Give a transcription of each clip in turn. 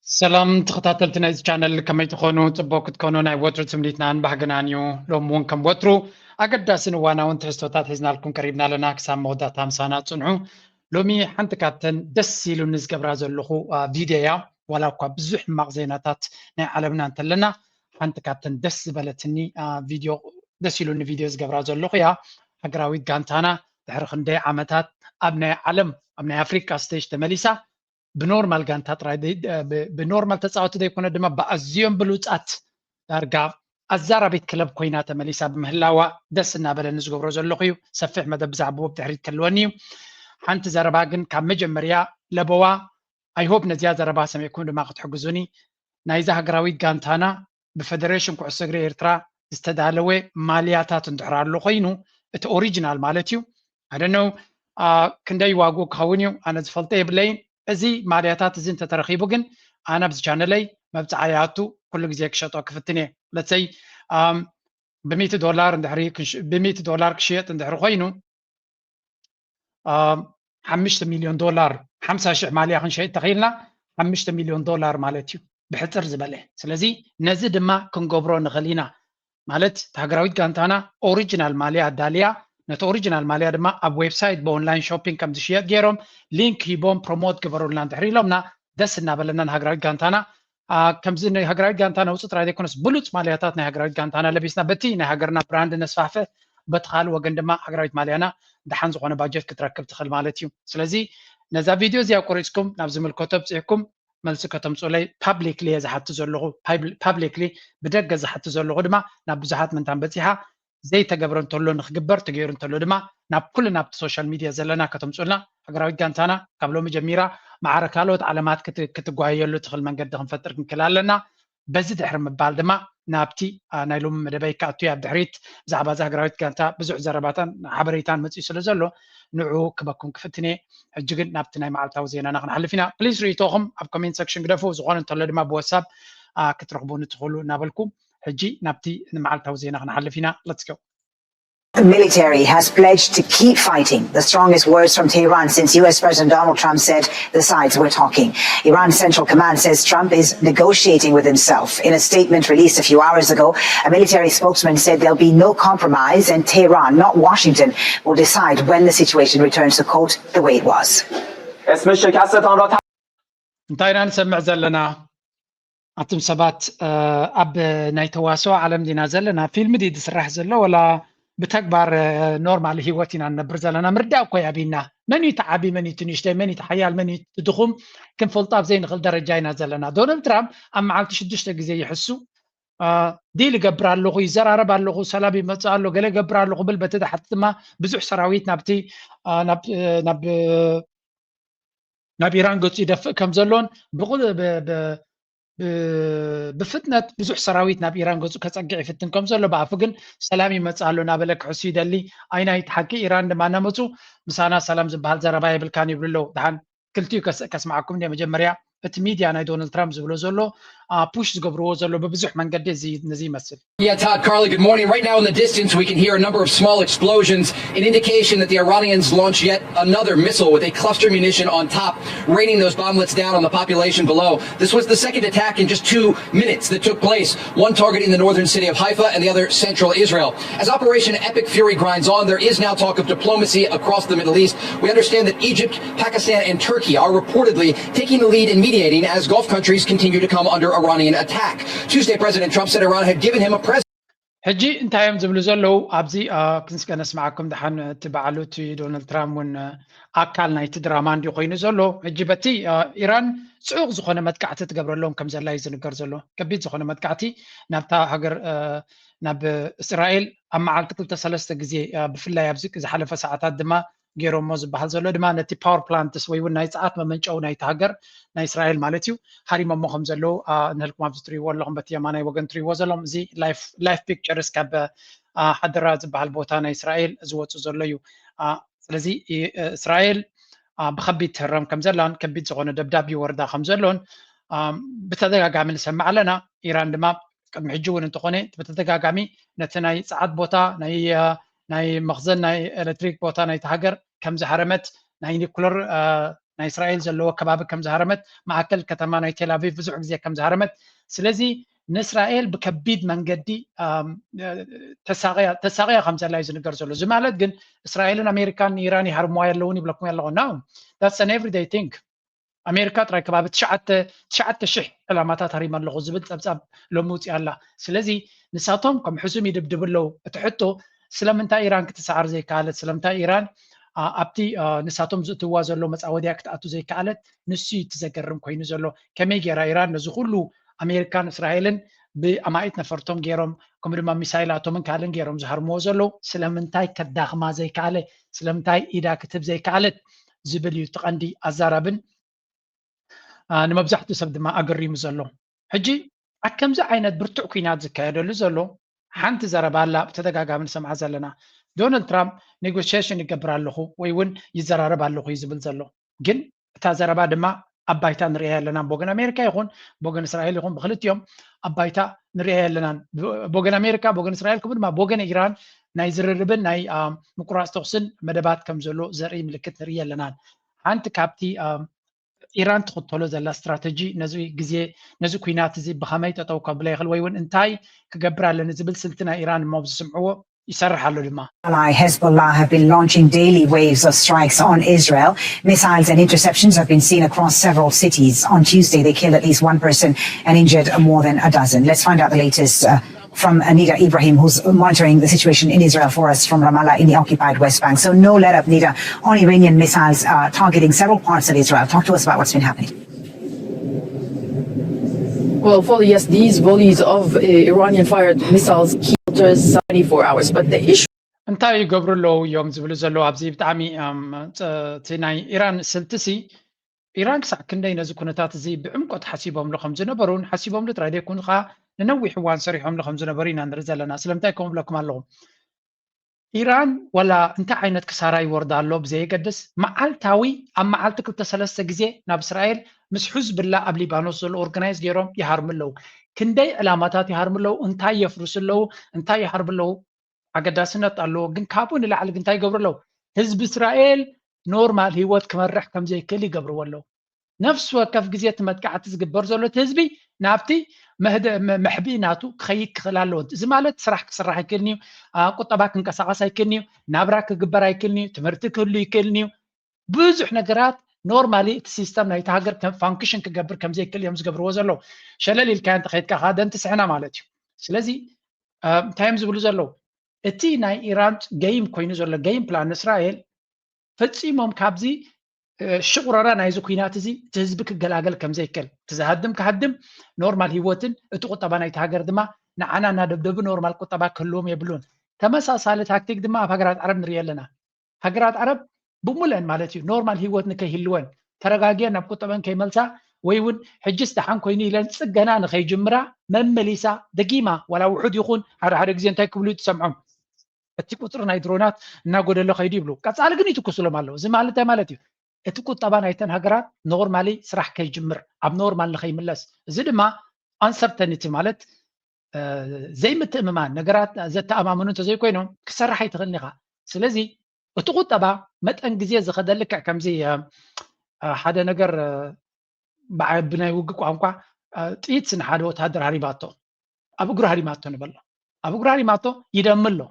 ሰላም ተኸታተልቲ ናይዚ ቻነል፣ ከመይ ትኾኑ? ጽቡቕ ክትኮኑ ናይ ወትሩ ትምኒትናን ባህግናን እዩ። ሎም እውን ከም ወትሩ ኣገዳስን እዋናውን ትሕዝቶታት ሒዝናልኩም ቀሪብና ኣለና። ክሳብ መወዳእታ ምሳና ጽንሑ። ሎሚ ሓንቲ ካብተን ደስ ኢሉኒ ዝገብራ ዘለኹ፣ አ፣ ቪድዮ እያ። ዋላ እኳ ብዙሕ ሕማቕ ዜናታት ናይ ዓለምና እንተለና፣ ሓንቲ ካብተን ደስ ዝበለትኒ፣ አ፣ ቪድዮ፣ ደስ ኢሉኒ ቪድዮ ዝገብራ ዘለኹ እያ። ሃገራዊት ጋንታና ድሕሪ ክንደይ ዓመታት ኣብ ናይ ዓለም፣ ኣብ ናይ ኣፍሪቃ ስቴጅ ተመሊሳ ብኖርማል ጋንታ ጥራይ ደይ-፣ ብ-፣ ብኖርማል ተጻወቲ ዘይኮነ ድማ ብኣዝዮም ብሉጻት ዳርጋ ኣዛራቢት ክለብ ኮይና ተመሊሳ ብምህላዋ ደስ እናበለኒ ዝገብሮ ዘለኹ እዩ። ሰፊሕ መደብ ብዛዕባኡ ብድሕሪት ክህልወኒ እዩ። ሓንቲ ዘረባ ግን ካብ መጀመርያ ለበዋ፣ I hope ነዚኣ ዘረባ ሰሚዕኩም ድማ ክትሕግዙኒ። ናይዛ ሃገራዊት ጋንታና ብፈደሬሽን ኩዕሶ እግሪ ኤርትራ ዝተዳለወ ማልያታት እንድሕር ኣሎ ኮይኑ፣ እቲ ኦሪጂናል ማለት እዩ። I don't know፣ አ፣ ክንደይ ዋግኡ ክኸውን እዩ፣ ኣነ ዝፈልጦ የብለይን። እዚ ማልያታት እዚ እንተተረኺቡ ግን ኣነ ኣብዚ ቻነለይ መብጽዓ ይኣቱ፣ ኩሉ ግዜ ክሸጦ ክፍትን እየ። Let's say፣ ኣም፣ ብሚእቲ ዶላር እንድሕሪ ክንሽ-፣ ብሚእቲ ዶላር ክሽየጥ እንድሕሪ ኮይኑ፣ ኣም፣ ሓሙሽተ ሚልዮን ዶላር፣ ሓምሳ ሽሕ ማልያ ክንሸይጥ ተኽኢልና፣ ሓሙሽተ ሚልዮን ዶላር ማለት እዩ፣ ብሕጽር ዝበለ። ስለዚ ነዚ ድማ ክንገብሮ ንኽእል ኢና። ማለት፣ እታ ሃገራዊት ጋንታና ኦሪጂናል ማልያ ኣዳልያ፣ ነቲ ኦሪጂናል ማልያ ድማ ኣብ ዌብሳይት ብኦንላይን ሾፒንግ ከም ዝሽየጥ ገይሮም ሊንክ ሂቦም ፕሮሞት ግበሩልና እንድሕር ኢሎምና፣ ደስ እናበለና ንሃገራዊት ጋንታና፣ አ፣ ከምዚ ናይ ሃገራዊት ጋንታ ነውጽእ ጥራይ ዘይኮነስ፣ ብሉጽ ማልያታት ናይ ሃገራዊት ጋንታና ለቢስና፣ በቲ ናይ ሃገርና ብራንድ ነስፋሕፍሕ፣ በቲ ካልእ ወገን ድማ ሃገራዊት ማልያና ደሓን ዝኾነ ባጀት ክትረክብ ትኽእል ማለት እዩ። ስለዚ ነዛ ቪድዮ እዚኣ ቆሪጽኩም ናብ ዝምልከቶ ኣብጺሕኩም መልሲ ከተምጹለይ ፓብሊክሊ እየ ዝሓቱ ዘለኹ። ፓብሊ-፣ ፓብሊክሊ ብደገ ዝሓቱ ዘለኹ ድማ ናብ ብዙሓት ምንታን በጺሓ፣ ዘይተገብረ እንተሎ ንኽግበር፣ ተገይሩ እንተሎ ድማ ናብ ኩሉ ናብቲ ሶሻል ሚድያ ዘለና ከተምጹልና። ሃገራዊት ጋንታና ካብ ሎሚ ጀሚራ ማዕረ ካልኦት ዓለማት ክት-፣ ክትጓየየሉ ትኽእል መንገዲ ክንፈጥር ክንክእል ኣለና። በዚ ድሕሪ ምባል ድማ ናብቲ፣ አ፣ ናይ ሎሚ መደበይ ክኣቱ እየ። ኣብ ድሕሪት ብዛዕባ እዛ ሃገራዊት ጋንታ ብዙሕ ዘረባታን ሓበሬታን መጺኡ ስለ ዘሎ ንዑ ክበኩም ክፍትን እየ። ሕጂ ግን ናብቲ ናይ መዓልታዊ ዜናና ክንሓልፍ ኢና። ፕሊዝ ርእይቶኹም ኣብ ኮሜንት ሰክሽን ግደፉ። ዝኾነ እንተሎ ድማ ብወሳብ፣ አ፣ ክትረኽቡኒ ትኽእሉ እናበልኩ ሕጂ ናብቲ ንመዓልታዊ ዜና ክንሓልፍ ኢና። Let's go. The military has pledged to keep fighting. The strongest words from Tehran since U S President Donald Trump said the sides were talking. Iran's Central Command says Trump is negotiating with himself. In a statement released a few hours ago, a military spokesman said there'll be no compromise and Tehran, not Washington, will decide when the situation returns to, quote, the way it was. اسم شکستتان را እንታይ ኢና ንሰምዕ ዘለና? ኣቱም ሰባት፣ እ፣ ኣብ ናይ ተዋስኦ ዓለም ዲና ዘለና? ፊልም ድዩ ዝስራሕ ዘሎ ወላ ብተግባር፣ እ፣ ኖርማል ህይወት ኢና ንነብር ዘለና? ምርዳእ እኮ እዩ ኣብይና። መን እዩ እቲ ዓቢ፣ መን እዩ እቲ ንእሽተይ፣ መን እዩ እቲ ሓያል፣ መን እዩ እቲ ድኹም ክንፈልጦ ኣብ ዘይንኽእል ደረጃ ኢና ዘለና። ዶናልድ ትራምፕ ኣብ መዓልቲ ሽዱሽተ ግዜ ይሕሱ፣ እ፣ ዲል እገብር ኣለኹ፣ ይዘራረብ ኣለኹ፣ ሰላም ይመጽእ ኣሎ፣ ገለ እገብር ኣለኹ ብል፣ በቲ ታሕቲ ድማ ብዙሕ ሰራዊት ናብቲ፣ እ፣ ናብ፣ እ፣ ናብ፣ እ፣ ናብ ኢራን ገጹ ይደፍእ ከም ዘሎን ብቑ-፣ ብ-፣ ብ-፣ ብ-፣ ብፍጥነት ብዙሕ ሰራዊት ናብ ኢራን ገጹ ከጸግዕ ይፍትን ከም ዘሎ፣ ብኣፉ ግን ሰላም ይመጽእ ኣሎ እናበለ ክሕሱ ይደሊ። ኣይናይ እቲ ሓቂ? ኢራን ድማ እናመጹ ምሳና ሰላም ዝበሃል ዘረባ የብልካን ይብሉ ኣለዉ። ደሓን ክልቲኡ ከስ-፣ ከስምዓኩም እንድየ። መጀመርያ እቲ ሚድያ ናይ ዶናልድ ትራምፕ ዝብሎ ዘሎ፣ አ፣ ፑሽ ዝገብርዎ ዘሎ ብብዙሕ መንገዲ እዚ፣ ነዚ ይመስል። Yeah, Todd, Carly, good morning. Right now in the distance, we can hear a number of small explosions, an indication that the Iranians launched yet another missile with a cluster munition on top, raining those bomblets down on the population below. This was the second attack in just two minutes that took place, one targeting the northern city of Haifa and the other central Israel. As Operation Epic Fury grinds on, there is now talk of diplomacy across the Middle East. We understand that Egypt, Pakistan, and Turkey are reportedly taking the lead in mediating as Gulf countries continue to come under Iranian attack. Tuesday, President Trump said Iran had given him a present. ሕጂ እንታይ እዮም ዝብሉ ዘለዉ? ኣብዚ፣ አ፣ ክንስከ ነስምዓኩም ደሓን። እቲ በዓሉ እቲ ዶናልድ ትራምፕ እውን፣ አ፣ ኣካል ናይቲ ድራማ እንድዩ ኮይኑ ዘሎ። ሕጂ በቲ፣ አ፣ ኢራን ጽዑቕ ዝኾነ መጥቃዕቲ ትገብረሎም ከም ዘላ እዩ ዝንገር ዘሎ። ከቢድ ዝኾነ መጥቃዕቲ ናብታ ሃገር፣ አ፣ ናብ እስራኤል ኣብ መዓልቲ ክልተ ሰለስተ ግዜ፣ አ፣ ብፍላይ ኣብዚ ዝሓለፈ ሰዓታት ድማ ገይሮሞ ዝበሃል ዘሎ ድማ ነቲ ፓወር ፕላንትስ ወይ እውን ናይ ጸዓት መመንጨዊ ናይቲ ሃገር ናይ እስራኤል ማለት እዩ ሃሪሞሞ ከም ዘለዉ፣ አ፣ ንህልኩም ኣብዚ ትሪእዎ ኣለኹም፣ በቲ የማናይ ወገን ትሪእዎ ዘለኹም እዚ ላይፍ፣ ላይፍ ፒክቸርስ ካብ፣ አ፣ ሓደራ ዝበሃል ቦታ ናይ እስራኤል ዝወፁ ዘሎ እዩ። አ፣ ስለዚ ኢ-፣ እስራኤል፣ አ፣ ብኸቢድ ትህረም ከም ዘላን ከቢድ ዝኾነ ደብዳብ ይወርዳ ከም ዘሎን፣ አ፣ ብተደጋጋሚ ንሰምዕ ኣለና። ኢራን ድማ ቅድሚ ሕጂ እውን እንተኾነ ብተደጋጋሚ ነቲ ናይ ጸዓት ቦታ ናይ፣ አ፣ ናይ መኽዘን ናይ ኤሌክትሪክ ቦታ ናይቲ ሃገር ከም ዝሃረመት ናይ ኒኩለር፣ አ፣ ናይ እስራኤል ዘለዎ ከባቢ ከም ዝሃረመት፣ ማእከል ከተማ ናይ ቴል ኣቪቭ ብዙሕ ግዜ ከም ዝሃረመት፣ ስለዚ ንእስራኤል ብከቢድ መንገዲ ተሳቕያ ከም ዘላ እዩ ዝንገር ዘሎ። እዚ ማለት ግን እስራኤልን ኣሜሪካን ንኢራን ይሃርምዋ ኣለውን ይብለኩም ኣለኹ። No, that's an everyday thing። ኣሜሪካ ጥራይ ከባቢ ትሽዓተ ሽሕ ዕላማታት ሃሪመ ኣለኹ ዝብል ፀብፃብ ሎሚ ውፅኣ ኣላ። ስለዚ ንሳቶም ከም ሕሱም ይድብድቡ ኣለዉ። እቲ ሕቶ ስለምንታይ ኢራን ክትሰዓር ዘይከኣለት፣ ስለምንታይ ኢራን ኣብቲ ንሳቶም ዝእትዋ ዘሎ መፃወድያ ክትኣቱ ዘይከኣለት፣ ንሱ እዩ እቲ ዘገርም ኮይኑ ዘሎ። ከመይ ገይራ ኢራን ነዚ ኩሉ ኣሜሪካን እስራኤልን ብኣማኢት ነፈርቶም ገይሮም፣ ከምኡ ድማ ሚሳይላቶምን ካልእን ገይሮም ዝሃርምዎ ዘለዉ፣ ስለምንታይ ከዳኽማ ዘይከኣለ፣ ስለምንታይ ኢዳ ክትህብ ዘይከኣለት ዝብል እዩ እቲ ቀንዲ ኣዛራብን ንመብዛሕትኡ ሰብ ድማ ኣገሪሙ ዘሎ። ሕጂ ኣብ ከምዚ ዓይነት ብርቱዕ ኲናት ዝካየደሉ ዘሎ ሓንቲ ዘረባ ኣላ ብተደጋጋሚ ንሰምዓ ዘለና። ዶናልድ ትራምፕ ኔጎሽሽን ይገብር ኣለኹ ወይ እውን ይዘራረብ ኣለኹ እዩ ዝብል ዘሎ። ግን እታ ዘረባ ድማ ኣብ ባይታ ንሪኣ የለናን። ብወገን ኣሜሪካ ይኹን ብወገን እስራኤል ይኹን ብክልቲኦም ኣብ ባይታ ንሪኣ የለናን። ብወገን ኣሜሪካ፣ ብወገን እስራኤል ከምኡ ድማ ብወገን ኢራን ናይ ዝርርብን ናይ ምቁራፅ ተኹስን መደባት ከም ዘሎ ዘርኢ ምልክት ንርኢ የለናን። ሓንቲ ካብቲ ኢራን ትኽተሎ ዘላ ስትራተጂ ነዚ ግዜ ነዚ ኲናት እዚ ብኸመይ ጠጠው ከብሎ ይኽእል ወይ እውን እንታይ ክገብር ኣለኒ ዝብል ስልቲ ናይ ኢራን እሞ ዝስምዕዎ ይሰርሕ ኣሎ ድማ። Ally Hezbollah have been launching daily waves of strikes on Israel. Missiles and interceptions have been seen across several cities. On Tuesday, they killed at least one person and injured more than a dozen. Let's find out the latest uh, from Anita Ibrahim, who's monitoring the situation in Israel for us from Ramallah in the occupied West Bank. So no let up, Nida, on Iranian missiles uh, targeting several parts of Israel. Talk to us about what's been happening. Well, Folly, yes, these volleys of uh, Iranian fired missiles killed us twenty-four hours. But the issue እንታይ ይገብሩ ኣለዉ እዮም ዝብሉ ዘለዉ ኣብዚ ብጣዕሚ እቲ ናይ ኢራን ስልትሲ ኢራን ክሳዕ ክንደይ ነዚ ኩነታት እዚ ብዕምቆት ሓሲቦምሉ ከም ዝነበሩን ሓሲቦምሉ ጥራይ ዘይኮኑ ከዓ ንነዊሕ እዋን ሰሪሖምሉ ከም ዝነበሩ ኢና ንርኢ ዘለና። ስለምንታይ ከምኡ ብለኩም ኣለኹ? ኢራን ዋላ እንታይ ዓይነት ክሳራ ይወርዳ ኣሎ ብዘየገድስ መዓልታዊ ኣብ መዓልቲ ክልተ ሰለስተ ግዜ ናብ እስራኤል ምስ ሑዝብላ ኣብ ሊባኖስ ዘሎ ኦርጋናይዝ ገይሮም ይሃርሙ ኣለዉ። ክንደይ ዕላማታት ይሃርሙ ኣለዉ፣ እንታይ የፍርሱ ኣለዉ፣ እንታይ ይሃርሙ ኣለዉ ኣገዳስነት ኣለዎ። ግን ካብኡ ንላዕሊ ግን እንታይ ይገብሩ ኣለዉ? ህዝቢ እስራኤል ኖርማል ህይወት ክመርሕ ከም ዘይክእል ይገብርዎ ኣለዉ። ነፍሲ ወከፍ ግዜ እቲ መጥቃዕቲ ዝግበር ዘሎ እቲ ህዝቢ ናብቲ መሕብኢ ናቱ ክኸይድ ክኽእል ኣለዎ። እዚ ማለት ስራሕ ክስራሕ ኣይክእልን እዩ፣ ቁጠባ ክንቀሳቐስ ኣይክእልን እዩ፣ ናብራ ክግበር ኣይክእልን እዩ፣ ትምህርቲ ክህሉ ይክእልን እዩ። ብዙሕ ነገራት ኖርማሊ እቲ ሲስተም ናይቲ ሃገር ፋንክሽን ክገብር ከም ዘይክእል እዮም ዝገብርዎ ዘለዉ። ሸለል ኢልካ እንተኸይድካ ከዓ ደንቲ ስሕና ማለት እዩ። ስለዚ እንታይ እዮም ዝብሉ ዘለዉ? እቲ ናይ ኢራን ገይም ኮይኑ ዘሎ ገይም ፕላን እስራኤል ፈፂሞም ካብዚ ሽቑረራ ናይዚ ኩናት እዚ እቲ ህዝቢ ክገላገል ከም ዘይክእል፣ እቲ ዝሃድም ክሃድም፣ ኖርማል ህይወትን እቲ ቁጠባ ናይቲ ሃገር ድማ ንዓና እናደብደቡ ኖርማል ቁጠባ ክህልዎም የብሉን። ተመሳሳሊ ታክቲክ ድማ ኣብ ሃገራት ዓረብ ንርኢ ኣለና። ሃገራት ዓረብ ብሙለን ማለት እዩ ኖርማል ህይወት ንከይህልወን፣ ተረጋጊአን ናብ ቁጠበን ከይመልሳ ወይ እውን ሕጅስ ደሓን ኮይኑ ኢለን ፅገና ንከይጅምራ መመሊሳ ደጊማ ዋላ ውሑድ ይኹን ሓደ ሓደ ግዜ እንታይ ክብሉ ትሰምዖም እቲ ቁፅሪ ናይ ድሮናት እናጎደሎ ከይዱ ይብሉ። ቀፃሊ ግን ይትኩስሎም ኣለዉ። እዚ ማለት እንታይ ማለት እዩ? እቲ ቁጠባ ናይተን ሃገራት ኖርማሊ ስራሕ ከይጅምር ኣብ ኖርማል ንከይምለስ፣ እዚ ድማ ኣንሰርተኒቲ ማለት ዘይምትእምማን፣ ነገራት ዘተኣማምኑ እንተዘይኮይኖም ክሰርሕ ኣይትኽእልን ኢኻ። ስለዚ እቲ ቁጠባ መጠን ግዜ ዝኸደ ልክዕ ከምዚ ሓደ ነገር ብናይ ውግእ ቋንቋ ጥይት ንሓደ ወታደር ሃሪማቶ ኣብ እግሩ ሃሪማቶ ንበሎ ኣብ እግሩ ሃሪማቶ ይደሚ ኣሎ።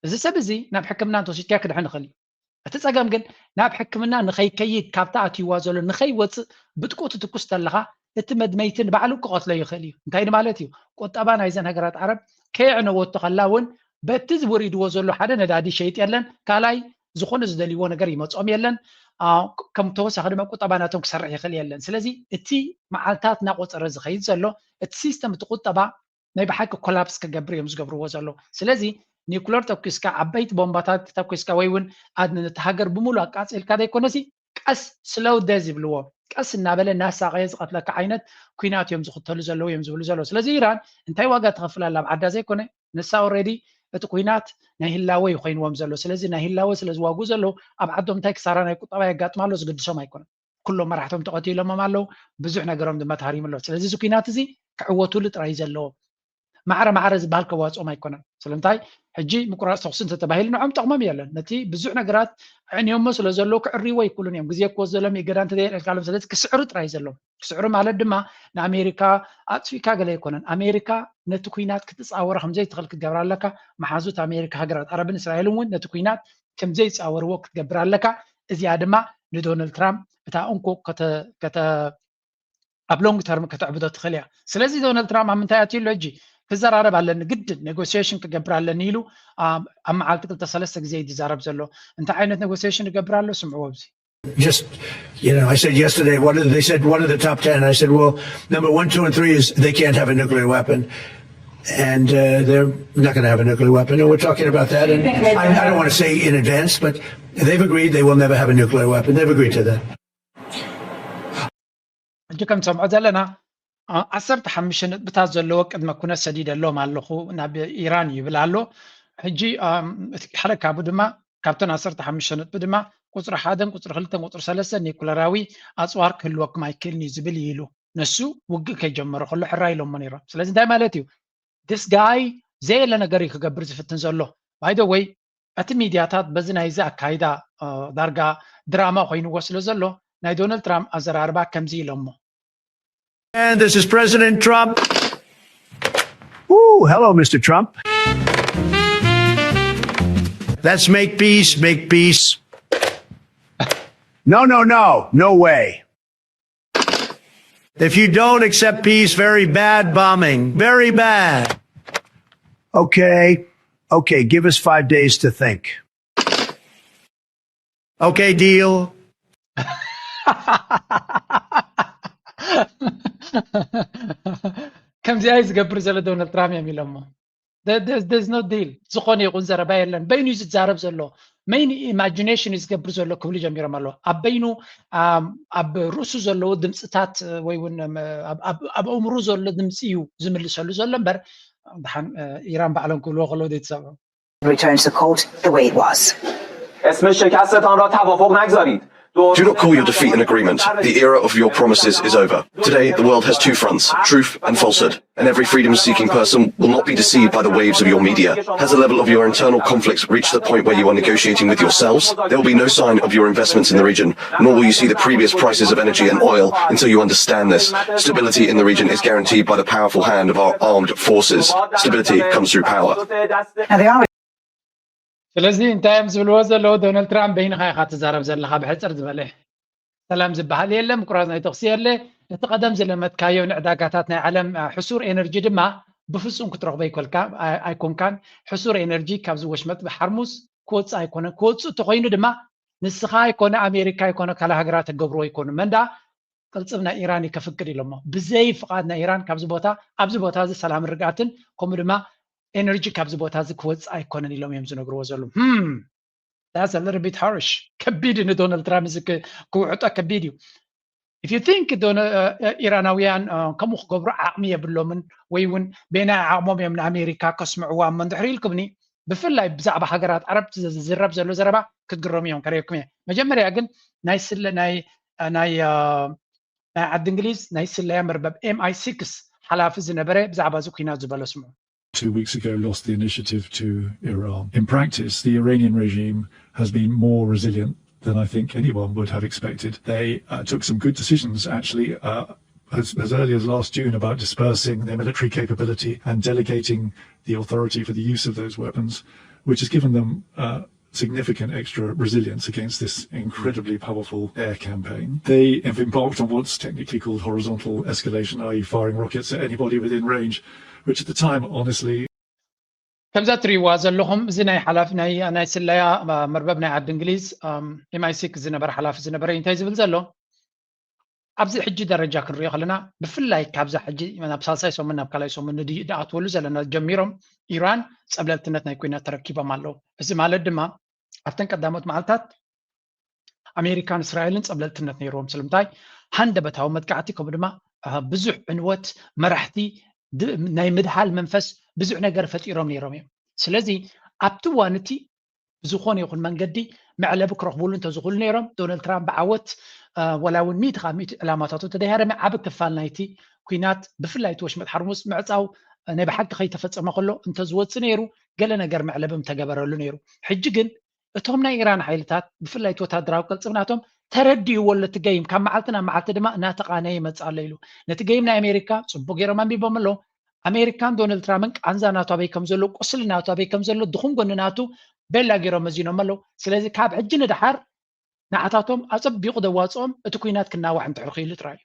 እዚ ሰብ እዚ ናብ ሕክምና እንተወሲድካዮ ክድሕን ይኽእል እዩ። እቲ ጸገም ግን ናብ ሕክምና ንኸይከይድ ካብታ ኣትይዋ ዘሎ ንኸይወፅእ ብጥቁ ትትኩስ ተለኻ እቲ መድመይቲ ንባዕሉ ክቐትሎ ይኽእል እዩ። እንታይ ማለት እዩ? ቁጠባ ናይዘን ሃገራት ዓረብ ከየዕነወቶ ከላ እውን በቲ ዝወሪድዎ ዘሎ ሓደ ነዳዲ ሸይጥ የለን፣ ካልኣይ ዝኾነ ዝደልይዎ ነገር ይመፅኦም የለን። ከም ተወሳኺ ድማ ቁጠባ ናቶም ክሰርሕ ይኽእል የለን። ስለዚ እቲ መዓልታት እናቆፀረ ዝኸይድ ዘሎ እቲ ሲስተም እቲ ቁጠባ ናይ ብሓቂ ኮላፕስ ክገብር እዮም ዝገብርዎ ዘለዉ። ስለዚ ኒኩለር ተኩስካ ዓበይቲ ቦምባታት ተኩስካ ወይ እውን ነቲ ሃገር ብምሉእ ኣቃፂልካ ዘይኮነሲ ቀስ ስሎው ደዝ ይብልዎ ቀስ እናበለ እናሳቐየ ዝቐትለካ ዓይነት ኩናት እዮም ዝኽተሉ ዘለዉ እዮም ዝብሉ ዘለዉ። ስለዚ ኢራን እንታይ ዋጋ ትኸፍል ኣላ ኣብ ዓዳ ዘይኮነ ንሳ ኦልሬዲ እቲ ኩናት ናይ ህላወ እዩ ኮይንዎም ዘሎ። ስለዚ ናይ ህላወ ስለ ዝዋግኡ ዘለዉ ኣብ ዓዶም እንታይ ክሳራ ናይ ቁጠባ የጋጥማ ኣሎ ዝግድሶም ኣይኮነን። ኩሎም መራሕቶም ተቐቲሎሞም ኣለዉ። ብዙሕ ነገሮም ድማ ተሃሪሙ ኣሎ። ስለዚ እዚ ኩናት እዚ ክዕወቱሉ ጥራይ እዩ ዘለዎም። ማዕረ ማዕረ ዝበሃል ከዋፅኦም ኣይኮነን። ስለምንታይ ሕጂ ምቁራፅ ተኩሲ እንተተባሂሉ ንዖም ጠቕሞም የለን። ነቲ ብዙሕ ነገራት ዕንዮሞ ስለ ዘለዉ ክዕርይዎ ኣይክእሉን እዮም። ግዜ ክወስደሎም ይገዳ እንተዘየልዕልካሎም፣ ስለዚ ክስዕሩ ጥራይ ዘለዎም። ክስዕሩ ማለት ድማ ንኣሜሪካ ኣጥፊእካ ገለ ኣይኮነን። ኣሜሪካ ነቲ ኩናት ክትፃወሮ ከምዘይትኽእል ክትገብር ኣለካ። መሓዙት ኣሜሪካ ሃገራት ዓረብን እስራኤልን እውን ነቲ ኩናት ከምዘይፃወርዎ ክትገብር ኣለካ። እዚኣ ድማ ንዶናልድ ትራምፕ እታ እንኮ ከተ- ከተ- ኣብ ሎንግ ተርም ከተዕብዶ ትኽእል እያ። ስለዚ ዶናልድ ትራምፕ ኣብ ምንታይ ኣትዩ ኣሎ ሕጂ? ክዘራረብ ኣለኒ፣ ግድን ኔጎሲዬሽን ክገብር ኣለኒ ኢሉ ኣብ ኣብ መዓልቲ ክልተ ሰለስተ ግዜ እዩ ዝዛረብ ዘሎ። እንታይ ዓይነት ኔጎሲዬሽን ይገብር ኣሎ? ስምዕዎ ኣብዚ። Just, you know, I said yesterday, what are, they said, "What are the top ten?" I said, "Well, number one, two, and three is they can't have a nuclear weapon." And uh, they're not going to have a nuclear weapon. And we're talking about that. And I, I don't want to say in advance, but they've agreed they will never have a nuclear weapon. They've agreed to that. ሕጂ ከም ትሰምዖ ዘለና ዓ- ዓሰርተ ሓሙሽተ ነጥብታት ዘለዎ ቅድመ ኩነት ሰዲደሎም ኣለኹ ናብ ኢራን ይብል ኣሎ። ሕጂ ኣም፣ እቲ ሓደ ካብኡ ድማ ካብተን ዓሰርተ ሓሙሽተ ነጥቢ ድማ ቁፅሪ ሓደን ቁፅሪ ክልተን ቁፅሪ ሰለስተን ኒኩለራዊ ኣፅዋር ክህልወኩም ኣይክእልን እዩ ዝብል እዩ ኢሉ። ንሱ ውግእ ከይጀመረ ከሎ ሕራይ ኢሎሞ ነይሮም። ስለዚ እንታይ ማለት እዩ? This guy ዘየለ ነገር እዩ ክገብር ዝፍትን ዘሎ። By the way፣ እቲ ሚድያታት በዚ ናይዚ ኣካይዳ እ፣ ዳርጋ ድራማ ኮይንዎ ስለ ዘሎ ናይ ዶናልድ ትራምፕ ኣዘራርባ ከምዚ ኢሎሞ። And this is President Trump. Ooh, hello, Mister Trump. Let's make peace, make peace. No, no, no, no way. If you don't accept peace, very bad bombing, very bad. Okay, okay, give us five days to think. Okay, deal. ከምዚኣ እዩ ዝገብር ዘሎ ዶናልድ ትራምፕ እዮም ኢሎሞ። There- there's- there's no deal። ዝኾነ ይኹን ዘረባ የለን። በይኑ እዩ ዝዛረብ ዘሎ። መይን ኢማጂኔሽን እዩ ዝገብር ዘሎ ክብሉ ጀሚሮም ኣለዉ። ኣብ በይኑ ኣም፣ ኣብ ርእሱ ዘለዉ ድምፅታት ወይ እውን ኣም፣ ኣብ- ኣብ- ኣብ ኣእምሩ ዘሎ ድምፂ እዩ ዝምልሰሉ ዘሎ እምበር ደሓን እ፣ ኢራን ባዕሎም ክብልዎ ከለዉ ዘይተሰምዑ። Returns the court the way it was. اسم شکستتان را توافق نگذارید. Do not call your defeat an agreement. The era of your promises is over. Today, the world has two fronts, truth and falsehood. And every freedom seeking person will not be deceived by the waves of your media. Has the level of your internal conflicts reached the point where you are negotiating with yourselves? There will be no sign of your investments in the region, nor will you see the previous prices of energy and oil until you understand this. Stability in the region is guaranteed by the powerful hand of our armed forces. Stability comes through power. Now, they are ስለዚ እንታይ እዮም ዝብልዎ ዘለዉ? ዶናልድ ትራምፕ በይንኻ ኢኻ ትዛረብ ዘለኻ ብሕፅር ዝበለ። ሰላም ዝበሃል የለ፣ ምቁራፅ ናይ ተኩሲ የለ። እቲ ቀደም ዝለመድካዮ ንዕዳጋታት ናይ ዓለም እ፣ ሕሱር ኤነርጂ ድማ ብፍፁም ክትረኽቦ ኣይኮልካ ኣይ- ኣይኮንካን። ሕሱር ኤነርጂ ካብዚ ወሽመጥ ሓርሙዝ ክወፅእ ኣይኮነን። ክወፅእ እንተኮይኑ ድማ ንስኻ ኣይኮነ ኣሜሪካ ኣይኮነ ካልእ ሃገራት ተገብርዎ ኣይኮኑ። መን ደኣ ቅልፅም ናይ ኢራን እዩ ከፍቅድ ኢሎሞ። ብዘይ ፍቓድ ናይ ኢራን ካብዚ ቦታ ኣብዚ ቦታ እዚ ሰላምን ርግኣትን ከምኡ ድማ ኤነርጂ ካብዚ ቦታ እዚ ክወፅእ ኣይኮነን ኢሎም እዮም ዝነግርዎ ዘለዉ። Hmm, that's a little bit harsh። ከቢድ እዩ ንዶናልድ ትራምፕ እዚ ክ- ክውሕጦ ከቢድ እዩ። If you think ዶነ- እ፣ እ፣ ኢራናውያን እ፣ ከምኡ ክገብሩ ዓቕሚ የብሎምን ወይ እውን በየናይ ዓቕሞም እዮም ንኣሜሪካ ከስምዕዋ እሞ እንድሕር ኢልኩምኒ ብፍላይ ብዛዕባ ሃገራት ዓረብ ዝ- ዝዝረብ ዘሎ ዘረባ ክትግረሙ እዮም ከርእየኩም እየ። መጀመርያ ግን ናይ ስለ ናይ እ፣ ናይ እ፣ ናይ ዓዲ እንግሊዝ ናይ ስለያ መርበብ ኤም ኣይ ሲክስ ሓላፊ ዝነበረ ብዛዕባ እዚ ኩናት ዝበሎ ስምዑ። two weeks ago lost the initiative to Iran. In practice, the Iranian regime has been more resilient than I think anyone would have expected. They uh, took some good decisions, actually, uh, as, as early as last June about dispersing their military capability and delegating the authority for the use of those weapons, which has given them uh, significant extra resilience against this incredibly powerful air campaign. They have embarked on what's technically called horizontal escalation, i.e., firing rockets at anybody within range, which at the time, honestly, ከምዛ ትርእይዋ ዘለኹም እዚ ናይ ሓላፊ ናይ ናይ ስለያ እ፣ መርበብ ናይ ዓዲ እንግሊዝ ኤም ኣይ ሲክስ ዝነበረ ሓላፊ ዝነበረ እዩ እንታይ ዝብል ዘሎ? ኣብዚ ሕጂ ደረጃ ክንሪኦ ከለና ብፍላይ ካብዛ ሕጂ ናብ ሳልሳይ ሰሙን ናብ ካልኣይ ሰሙን ንድይእ ድኣትወሉ ዘለና ጀሚሮም ኢራን ፀብለልትነት ናይ ኩናት ተረኪቦም ኣለዉ። እዚ ማለት ድማ ኣብተን ቀዳሞት መዓልታት ኣሜሪካን እስራኤልን ፀብለልትነት ነይርዎም። ስለምንታይ? ሃንደበታዊ መጥቃዕቲ ከምኡ ድማ እ፣ ብዙሕ ዕንወት መራሕቲ ድ- ናይ ምድሃል መንፈስ ብዙሕ ነገር ፈጢሮም ነይሮም እዮም። ስለዚ ኣብቲ እዋን እቲ ብዝኾነ ይኹን መንገዲ መዕለቢ ክረኽብሉ እንተዝኽእሉ ነይሮም ዶናልድ ትራምፕ ብዓወት እ፣ ወላ እውን ሚእቲ ካብ ሚእቲ ዕላማታቱ ተደይሃረመ ዓቢ ክፋል ናይቲ ኩናት ብፍላይ እቲ ወሽመጥ ሓርሙዝ ምዕፃው ናይ ብሓቂ ከይተፈጸመ ከሎ እንተዝወፅእ ነይሩ ገለ ነገር መዕለቢ ምተገበረሉ ነይሩ። ሕጂ ግን እቶም ናይ ኢራን ሓይልታት ብፍላይ እቲ ወታደራዊ ቅልፅም ናቶም ተረዲእዎ ኣሎ። እቲ ገይም ካብ መዓልቲ ናብ መዓልቲ ድማ እናተቓነየ ይመፅእ ኣሎ ኢሉ። ነቲ ገይም ናይ ኣሜሪካ ፅቡቅ ገይሮም ኣንቢቦም ኣለዉ። ኣሜሪካን ዶናልድ ትራምፕን ቃንዛ ናቱ ኣበይ ከም ዘሎ፣ ቁስሊ ናቱ ኣበይ ከም ዘሎ፣ ድኹም ጎኒ ናቱ ቤላ ገይሮም መዚኖም ኣለዉ። ስለዚ ካብ ሕጂ ንደሓር ንዓታቶም ኣፀቢቑ ዘዋፅኦም እቲ ኩናት ክናዋሕ እንድሕር ክኢሉ ጥራይ እዩ።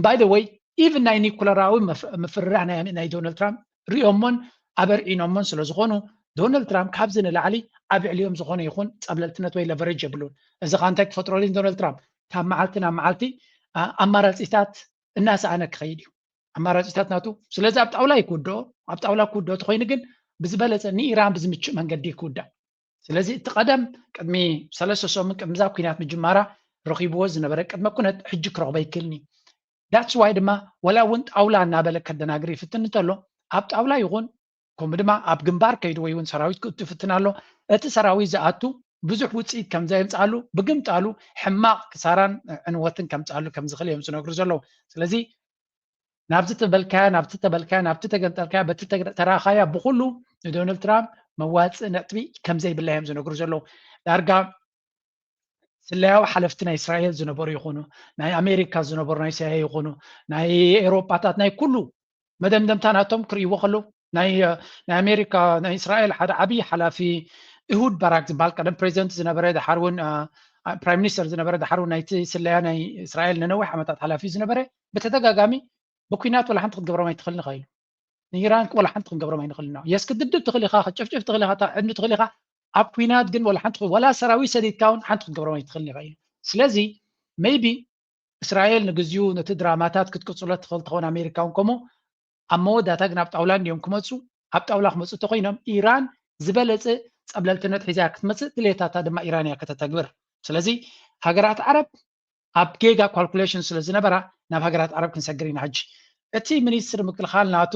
By the way, ኢቭን ናይ ኒኩለራዊ ምፍርራህ ናይ ዶናልድ ትራምፕ ሪኦሞን ኣበርዒኖሞን ስለ ዝኾኑ ዶናልድ ትራምፕ ካብዚ ንላዕሊ ኣብ ልዕሊኦም ዝኾነ ይኹን ፀብለልትነት ወይ ለቨሬጅ የብሉን። እዚ ካ እንታይ ክፈጥረሉ ዶናልድ ትራምፕ ካብ መዓልቲ ናብ መዓልቲ ኣማራፂታት እናሰኣነ ክኸይድ እዩ። ኣማራፂታት ናቱ ስለዚ ኣብ ጣውላ ይክውድኦ ኣብ ጣውላ ክውድኦ ተኮይኑ ግን ብዝበለፀ ንኢራን ብዝምችእ መንገዲ ይክውዳእ። ስለዚ እቲ ቀደም ቅድሚ ሰለስተ ሰሙን ቅድሚ ዛ ኩናት ምጅማራ ረኺብዎ ዝነበረ ቅድመ ኩነት ሕጂ ክረኽቦ ይክእልኒ። That's why ድማ ወላ እውን ጣውላ እናበለ ከደናግር ይፍትን እንተሎ ኣብ ጣውላ ይኹን ከምኡ ድማ ኣብ ግንባር ከይዱ ወይ እውን ሰራዊት ክእቱ ይፍትን ኣሎ። እቲ ሰራዊት ዝኣቱ ብዙሕ ውፅኢት ከም ዘየምፅኣሉ ብግምጣሉ ሕማቕ ክሳራን ዕንወትን ከምፅኣሉ ከም ዝኽእል እዮም ዝነግሩ ዘለዉ። ስለዚ ናብዚ ተበልካያ ናብቲ ተበልካያ ናብቲ ተገንጠልካያ በቲ ተራኻያ ብኩሉ ንዶናልድ ትራምፕ መዋፅእ ነጥቢ ከም ዘይብላ እዮም ዝነግሩ ዘለዉ። ዳርጋ ስለያዊ ሓለፍቲ ናይ እስራኤል ዝነበሩ ይኹኑ ናይ ኣሜሪካ ዝነበሩ ናይ ሲኣይኤ ይኹኑ ናይ ኤውሮጳታት ናይ ኩሉ መደምደምታ ናቶም ክርእይዎ ከለዉ ናይ ኣሜሪካ ናይ እስራኤል ሓደ ዓብዪ ሓላፊ እሁድ ባራክ ዝበሃል ቀደም ፕሬዚደንት ዝነበረ ድሓር እውን ፕራይም ሚኒስተር ዝነበረ ድሓር እውን ናይቲ ስለያ ናይ እስራኤል ንነዊሕ ዓመታት ሓላፊ ዝነበረ ብተደጋጋሚ ብኩናት ወላ ሓንቲ ክትገብሮም ኣይትኽእልን ኢኻ ኢሉ። ንኢራን ወላ ሓንቲ ክንገብሮም ኣይንኽእልን ኢና። የስ ክትድብድብ ትኽእል ኢኻ፣ ክትጭፍጭፍ ትኽእል ኢኻ፣ ተዕኑ ትኽእል ኢኻ። ኣብ ኩናት ግን ወላ ሓንቲ ወላ ሰራዊት ሰዲድካ እውን ሓንቲ ክትገብሮም ኣይትኽእልን ኢኻ ኢሉ። ስለዚ maybe እስራኤል ንግዚኡ ነቲ ድራማታት ክትቅጽሎ ትኽእል ትኸውን ኣሜሪካ እውን ከምኡ ኣብ መወዳእታ ግን ኣብ ጣውላ እንዲዮም ክመፁ ኣብ ጣውላ ክመፁ እንተኮይኖም ኢራን ዝበለፀ ፀብለልትነት ሒዛ ክትመፅእ ድሌታታ ድማ ኢራን እያ ከተተግብር። ስለዚ ሃገራት ዓረብ ኣብ ጌጋ ካልኩሌሽን ስለ ዝነበራ ናብ ሃገራት ዓረብ ክንሰግር ኢና ሕጂ። እቲ ሚኒስትሪ ምክልኻል ናቱ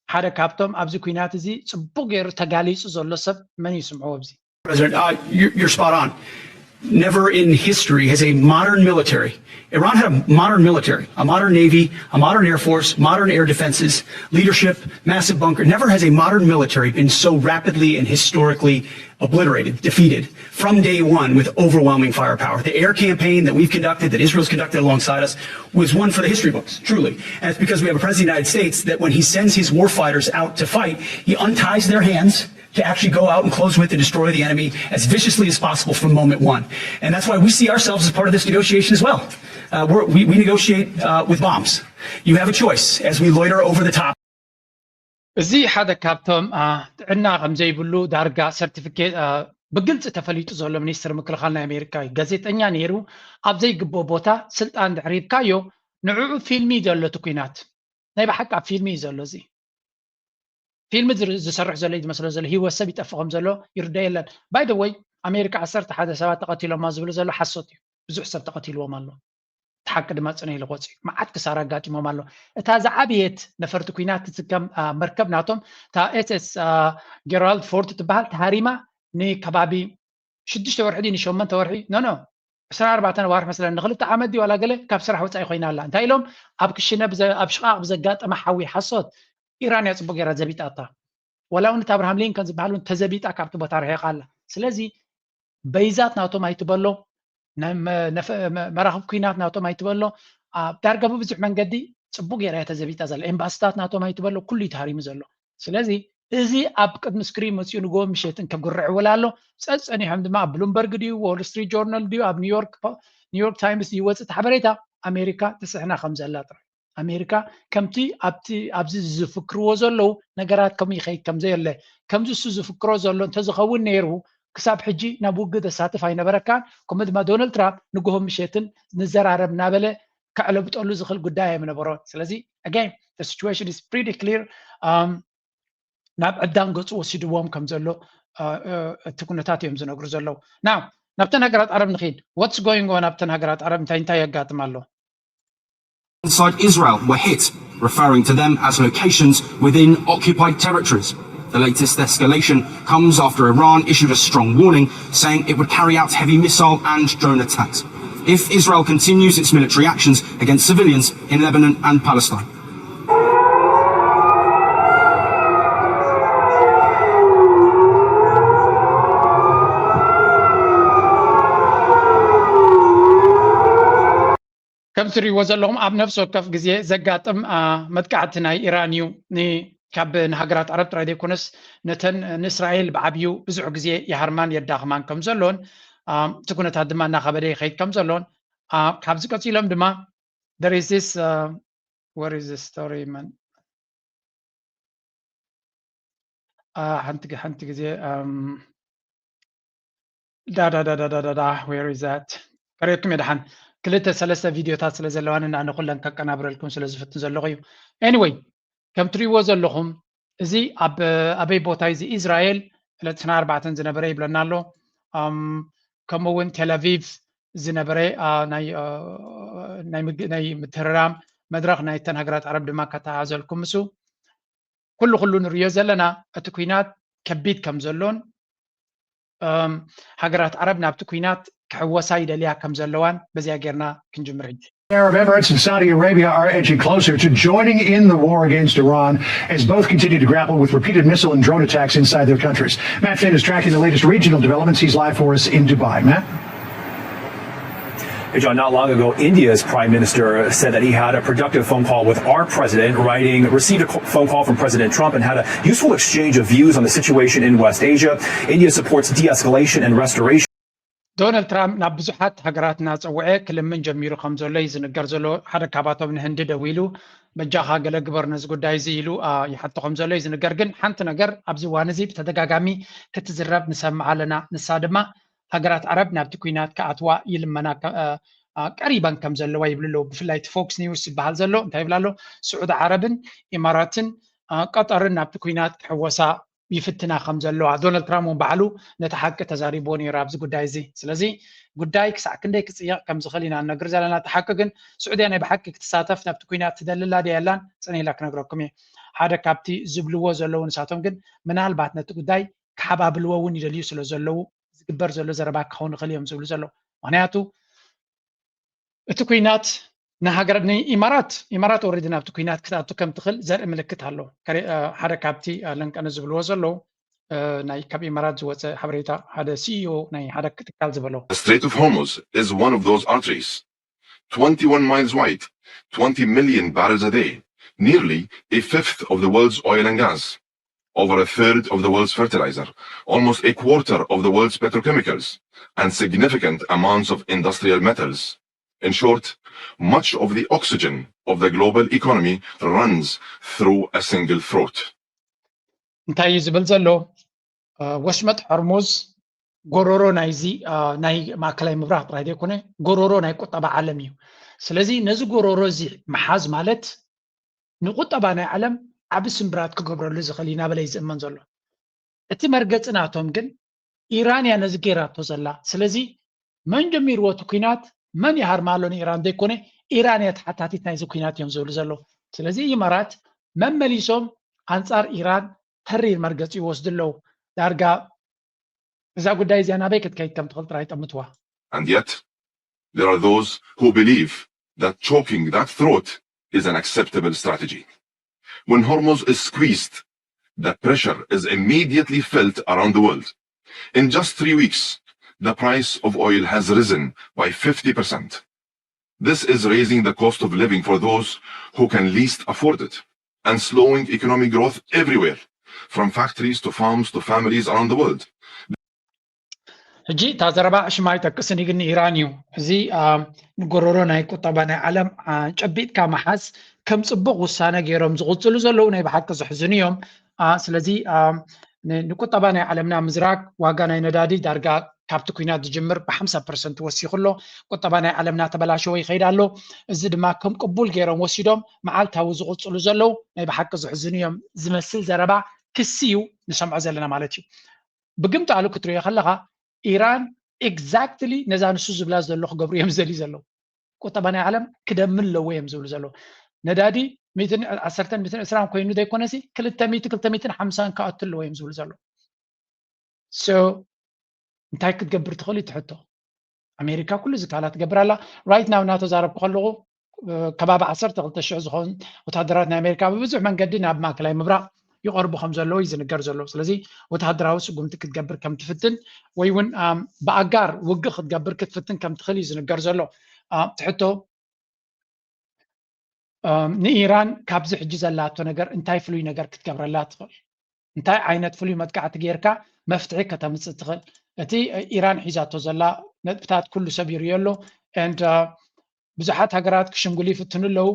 ሓደ ካብቶም ኣብዚ ኩናት እዚ ፅቡቅ ገይሩ ተጋሊፁ ዘሎ ሰብ መን ይስምዕዎ ኣብዚ? President, uh, you're, you're spot on. Never in history has a modern military, Iran had a modern military, a modern navy, a modern air force, modern air defenses, leadership, massive bunker. Never has a modern military been so rapidly and historically obliterated, defeated from day one with overwhelming firepower. The air campaign that we've conducted, that Israel's conducted alongside us, was one for the history books, truly. And it's because we have a president of the United States that when he sends his warfighters out to fight, he unties their hands to actually go out and close with and destroy the enemy as viciously as possible from moment one. And that's why we see ourselves as part of this negotiation as well. Uh, we're, we, we negotiate uh, with bombs. You have a choice as we loiter over the top. እዚ ሓደ ካብቶም ጥዕና ከም ዘይብሉ ዳርጋ ሰርቲፊኬት ብግልፂ ተፈሊጡ ዘሎ ሚኒስትር ምክልኻል ናይ ኣሜሪካ እዩ። ጋዜጠኛ ነይሩ ኣብ ዘይግብኦ ቦታ ስልጣን ድሕር ሂብካዮ ንዕኡ ፊልሚ እዩ ዘሎ እቲ ኩናት። ናይ ብሓቂ ኣብ ፊልሚ እዩ ዘሎ እዚ ፊልሚ ዝሰርሕ ዘሎ እዩ ዝመስሎ ዘሎ ህይወት ሰብ ይጠፍእ ከም ዘሎ ይርዳ የለን። By the way ኣሜሪካ ዓሰርተ ሓደ ሰባት ተቐቲሎማ ዝብሉ ዘሎ ሓሶት እዩ። ብዙሕ ሰብ ተቐቲልዎም ኣሎ። እቲ ሓቂ ድማ ፅነ ኢሉ ክወፅእ እዩ። መዓት ክሳራ ኣጋጢሞም ኣሎ። እታ ዝዓበየት ነፈርቲ ኩናት ትጥቀም መርከብ ናቶም እታ ኤስኤስ ጌራልድ ፎርድ ትበሃል ተሃሪማ ንከባቢ ሽዱሽተ ወርሒ ድዩ ንሸመንተ ወርሒ ኖ ኖ ዕስራን ኣርባዕተን ኣዋርሕ መስለኒ ንክልተ ዓመት ድዩ ዋላ ገለ ካብ ስራሕ ወፃኢ ኮይና ኣላ። እንታይ ኢሎም ኣብ ክሽነ ኣብ ሽቓቕ ብዘጋጠመ ሓዊ ሓሶት ኢራን እያ ፅቡቅ ገይራ ዘቢጣታ። ወላ እውን እቲ ኣብርሃም ሊንከን ዝበሃል እውን ተዘቢጣ ካብቲ ቦታ ርሒቓ ኣላ። ስለዚ በይዛት ናቶም ኣይትበሎ መራኽብ ኩናት ናቶም ኣይትበሎ ኣብ ዳርጋ ብብዙሕ መንገዲ ፅቡቅ ገይራ እያ ተዘቢጣ ዘላ። ኤምባስታት ናቶም ኣይትበሎ ኩሉ እዩ ተሃሪሙ ዘሎ። ስለዚ እዚ ኣብ ቅድሚ ስክሪን መፅኡ ንጎ ምሸት እንከጉርዕ ውላ ኣሎ። ፀፀኒሖም ድማ ኣብ ብሉምበርግ ድዩ ዎል ስትሪት ጆርናል ድዩ ኣብ ኒውዮርክ ታይምስ ድዩ ወፅእ ሓበሬታ ኣሜሪካ ትስሕና ከም ዘላ ጥራይ ኣሜሪካ ከምቲ ኣብቲ ኣብዚ ዝፍክርዎ ዘለዉ ነገራት ከምኡ ይኸይድ ከም ዘየለ ከምዚ እሱ ዝፍክሮ ዘሎ እንተዝኸውን ነይሩ ክሳብ ሕጂ ናብ ውግእ ዘሳትፍ ኣይነበረካን። ከምኡ ድማ ዶናልድ ትራምፕ ንግሆ ምሸትን ንዘራረብ እናበለ ከዕለብጠሉ ዝኽእል ጉዳይ ኣይምነበሮን። ስለዚ again the situation is pretty clear። ናብ ዕዳን ገፁ ወሲድዎም ከም ዘሎ እቲ ኩነታት እዮም ዝነግሩ ዘለዉ። ናው ናብተን ሃገራት ዓረብ ንኽድ what's going on ኣብተን ሃገራት ዓረብ እንታይ እንታይ የጋጥም ኣሎ? Inside Israel were hit, referring to them as locations within occupied territories. The latest escalation comes after Iran issued a strong warning, saying it would carry out heavy missile and drone attacks if Israel continues its military actions against civilians in Lebanon and Palestine. ከም ትሪእዎ ዘለኹም ኣብ ነፍሲ ወከፍ ግዜ ዘጋጥም መጥቃዕቲ ናይ ኢራን እዩ። ካብ ንሃገራት ዓረብ ጥራይ ዘይኮነስ ነተን ንእስራኤል ብዓብዩ ብዙሕ ግዜ ይሃርማን የዳኽማን ከም ዘሎን እቲ ኩነታት ድማ እናኸበደ ይኸይድ ከም ዘሎን ካብዚ ቀፂሎም ድማ there is this where is the story man ሓንቲ ሓንቲ ግዜ ዳዳዳዳዳዳ where is that ከርእየኩም እየ ደሓን ክልተ ሰለስተ ቪድዮታት ስለ ዘለዋኒ እና ንኩለን ከቀናብረልኩም ስለ ዝፍትን ዘለኹ እዩ anyway ከም ትሪእዎ ዘለኹም እዚ ኣብ ኣበይ ቦታ እዚ ኢስራኤል ዕለት ዕስራን ኣርባዕተን ዝነበረ ይብለና ኣሎ ከምኡ እውን ቴላቪቭ ዝነበረ ናይ ምትህርራም መድረኽ ናይተን ሃገራት ዓረብ ድማ ከተሓዘልኩም ምስ ኩሉ ኩሉ ንሪዮ ዘለና እቲ ኩናት ከቢድ ከም ዘሎን ሃገራት ዓረብ ናብቲ ኩናት ክሕወሳ ይደልያ ከም ዘለዋን በዚያ ጌርና ክንጅምር ሕጂ Arab Emirates and Saudi Arabia are edging closer to joining in the war against Iran as both continue to grapple with repeated missile and drone attacks inside their countries. Matt Finn is tracking the latest regional developments. He's live for us in Dubai. Matt? Hey John, not long ago, India's prime minister said that he had a productive phone call with our president, writing, received a phone call from President Trump and had a useful exchange of views on the situation in West Asia. India supports de-escalation and restoration. ዶናልድ ትራምፕ ናብ ብዙሓት ሃገራት እናፀውዐ ክልምን ጀሚሩ ከም ዘሎ እዩ ዝንገር ዘሎ ሓደ ካባቶም ንህንዲ ደዊሉ በጃኻ ገለ ግበር ነዚ ጉዳይ እዚ ኢሉ ይሓቶ ከም ዘሎ እዩ ዝንገር ግን ሓንቲ ነገር ኣብዚ እዋን እዚ ብተደጋጋሚ ክትዝረብ ንሰምዓ ኣለና ንሳ ድማ ሃገራት ዓረብ ናብቲ ኩናት ክኣትዋ ይልመና ቀሪበን ከም ዘለዋ ይብሉ ኣለዉ ብፍላይ እቲ ፎክስ ኒውስ ዝበሃል ዘሎ እንታይ ይብል ኣሎ ስዑዲ ዓረብን ኢማራትን ቀጠርን ናብቲ ኩናት ክሕወሳ ይፍትና ከም ዘለዋ ዶናልድ ትራምፕ እውን ባዕሉ ነቲ ሓቂ ተዛሪብዎ ነይሩ ኣብዚ ጉዳይ እዚ ስለዚ ጉዳይ ክሳዕ ክንደይ ክፅየቕ ከም ዝኽእል ኢና ንነግር ዘለና እቲ ሓቂ ግን ስዑድያ ናይ ብሓቂ ክትሳተፍ ናብቲ ኩናት ትደልላ ድያ የላን ፅን ኢላ ክነግረኩም እየ ሓደ ካብቲ ዝብልዎ ዘለዉ ንሳቶም ግን ምናልባት ነቲ ጉዳይ ክሓባብልዎ እውን ይደልዩ ስለ ዘለዉ ዝግበር ዘሎ ዘረባ ክኸውን ይኽእል እዮም ዝብሉ ዘለዉ ምክንያቱ እቲ ኩናት ንሃገር ንኢማራት ኢማራት ኦረዲ ናብቲ ኩናት ክትኣቱ ከም ትኽእል ዘርኢ ምልክት ኣሎ ሓደ ካብቲ ለንቀነ ዝብልዎ ዘለዉ ናይ ካብ ኢማራት ዝወፀ ሓበሬታ ሓደ ሲኢኦ ናይ ሓደ ትካል ዝበሎ Strait of Hormuz is one of those arteries 21 miles wide 20 million barrels a day nearly a fifth of the world's oil and gas over a third of the world's fertilizer, almost a quarter of the world's petrochemicals, and significant amounts of industrial metals. In short, much of the oxygen of the global economy runs through a single throat. እንታይ እዩ ዝብል ዘሎ ወሽመጥ ሆርሙዝ ጎሮሮ ናይዚ ናይ ማእከላይ ምብራቅ ጥራይ ዘይኮነ ጎሮሮ ናይ ቁጠባ ዓለም እዩ ስለዚ ነዚ ጎሮሮ እዚ ምሓዝ ማለት ንቁጠባ ናይ ዓለም ዓቢ ስምብራት ክገብረሉ ዝኽእል እዩ እናበለ እዩ ዝእመን ዘሎ። እቲ መርገጺ ናቶም ግን ኢራን እያ ነዚ ገይራቶ ዘላ። ስለዚ መን ጀሚርዎ እቲ ኲናት፣ መን ይሃርማ ኣሎ ንኢራን ዘይኮነ ኢራን እያ ተሓታቲት ናይዚ ኲናት እዮም ዝብሉ ዘለዉ። ስለዚ ኢማራት መመሊሶም ኣንጻር ኢራን ተሪር መርገጺ ይወስዱ ኣለዉ። ዳርጋ እዛ ጉዳይ እዚኣ ናበይ ክትከይድ ከም ትኽእል ጥራይ ጠምትዋ። And yet, there are those who believe that choking that throat is an acceptable strategy. When Hormuz is squeezed, the pressure is immediately felt around the world. In just three weeks, the price of oil has risen by fifty percent. This is raising the cost of living for those who can least afford it and slowing economic growth everywhere, from factories to farms to families around the world. ሕጂ እታ ዘረባ ሽማ ኣይጠቅስን እዩ ግን ንኢራን እዩ እዚ ንጎረሮ ናይ ቁጠባ ናይ ዓለም ጨቢጥካ ምሓዝ ከም ፅቡቅ ውሳነ ገይሮም ዝቅፅሉ ዘለዉ ናይ ብሓቂ ዘሕዝኑ እዮም ስለዚ ንቁጠባ ናይ ዓለምና ምዝራግ ዋጋ ናይ ነዳዲ ዳርጋ ካብቲ ኩናት ዝጅምር ብ50 ፐርሰንት ወሲኹ ኣሎ ቁጠባ ናይ ዓለምና ተበላሸወ ይኸይድ ኣሎ እዚ ድማ ከም ቅቡል ገይሮም ወሲዶም መዓልታዊ ዝቅፅሉ ዘለዉ ናይ ብሓቂ ዘሕዝኑ እዮም ዝመስል ዘረባ ክሲ እዩ ንሰምዖ ዘለና ማለት እዩ ብግምጣሉ ክትሪኦ ከለኻ ኢራን exactly ነዛ ንሱ ዝብላ ዘሎ ክገብሩ እዮም ዝደልዩ ዘለዉ ቁጠባ ናይ ዓለም ክደምን ኣለዎ እዮም ዝብሉ ዘለዉ ነዳዲ ሚትን ዓሰርተን ሚትን ዕስራን ኮይኑ ዘይኮነሲ ክልተ ሚቲ ክልተ ሚትን ሓምሳን ክኣቱ ኣለዎ እዮም ዝብሉ ዘለዉ so እንታይ ክትገብር ትኽእል እዩ ትሕቶ ኣሜሪካ ኩሉ ዝከኣላ ትገብር ኣላ right now እናተዛረብኩ ከለኹ ከባቢ ዓሰርተ ክልተ ሽሕ ዝኾን ወታደራት ናይ ኣሜሪካ ብብዙሕ መንገዲ ናብ ማእከላይ ምብራቕ ይቐርቡ ከም ዘለዉ እዩ ዝንገር ዘሎ ስለዚ ወታደራዊ ስጉምቲ ክትገብር ከም ትፍትን ወይ እውን ብኣጋር ውግእ ክትገብር ክትፍትን ከም ትኽእል እዩ ዝንገር ዘሎ ትሕቶ ንኢራን ካብዚ ሕጂ ዘላቶ ነገር እንታይ ፍሉይ ነገር ክትገብረላ ትኽእል? እንታይ ዓይነት ፍሉይ መጥቃዕቲ ጌርካ መፍትሒ ከተምፅእ ትኽእል? እቲ ኢራን ሒዛቶ ዘላ ነጥብታት ኩሉ ሰብ ይርእዮ ኣሎ። And ብዙሓት ሃገራት ክሽንጉሉ ይፍትኑ ኣለዉ።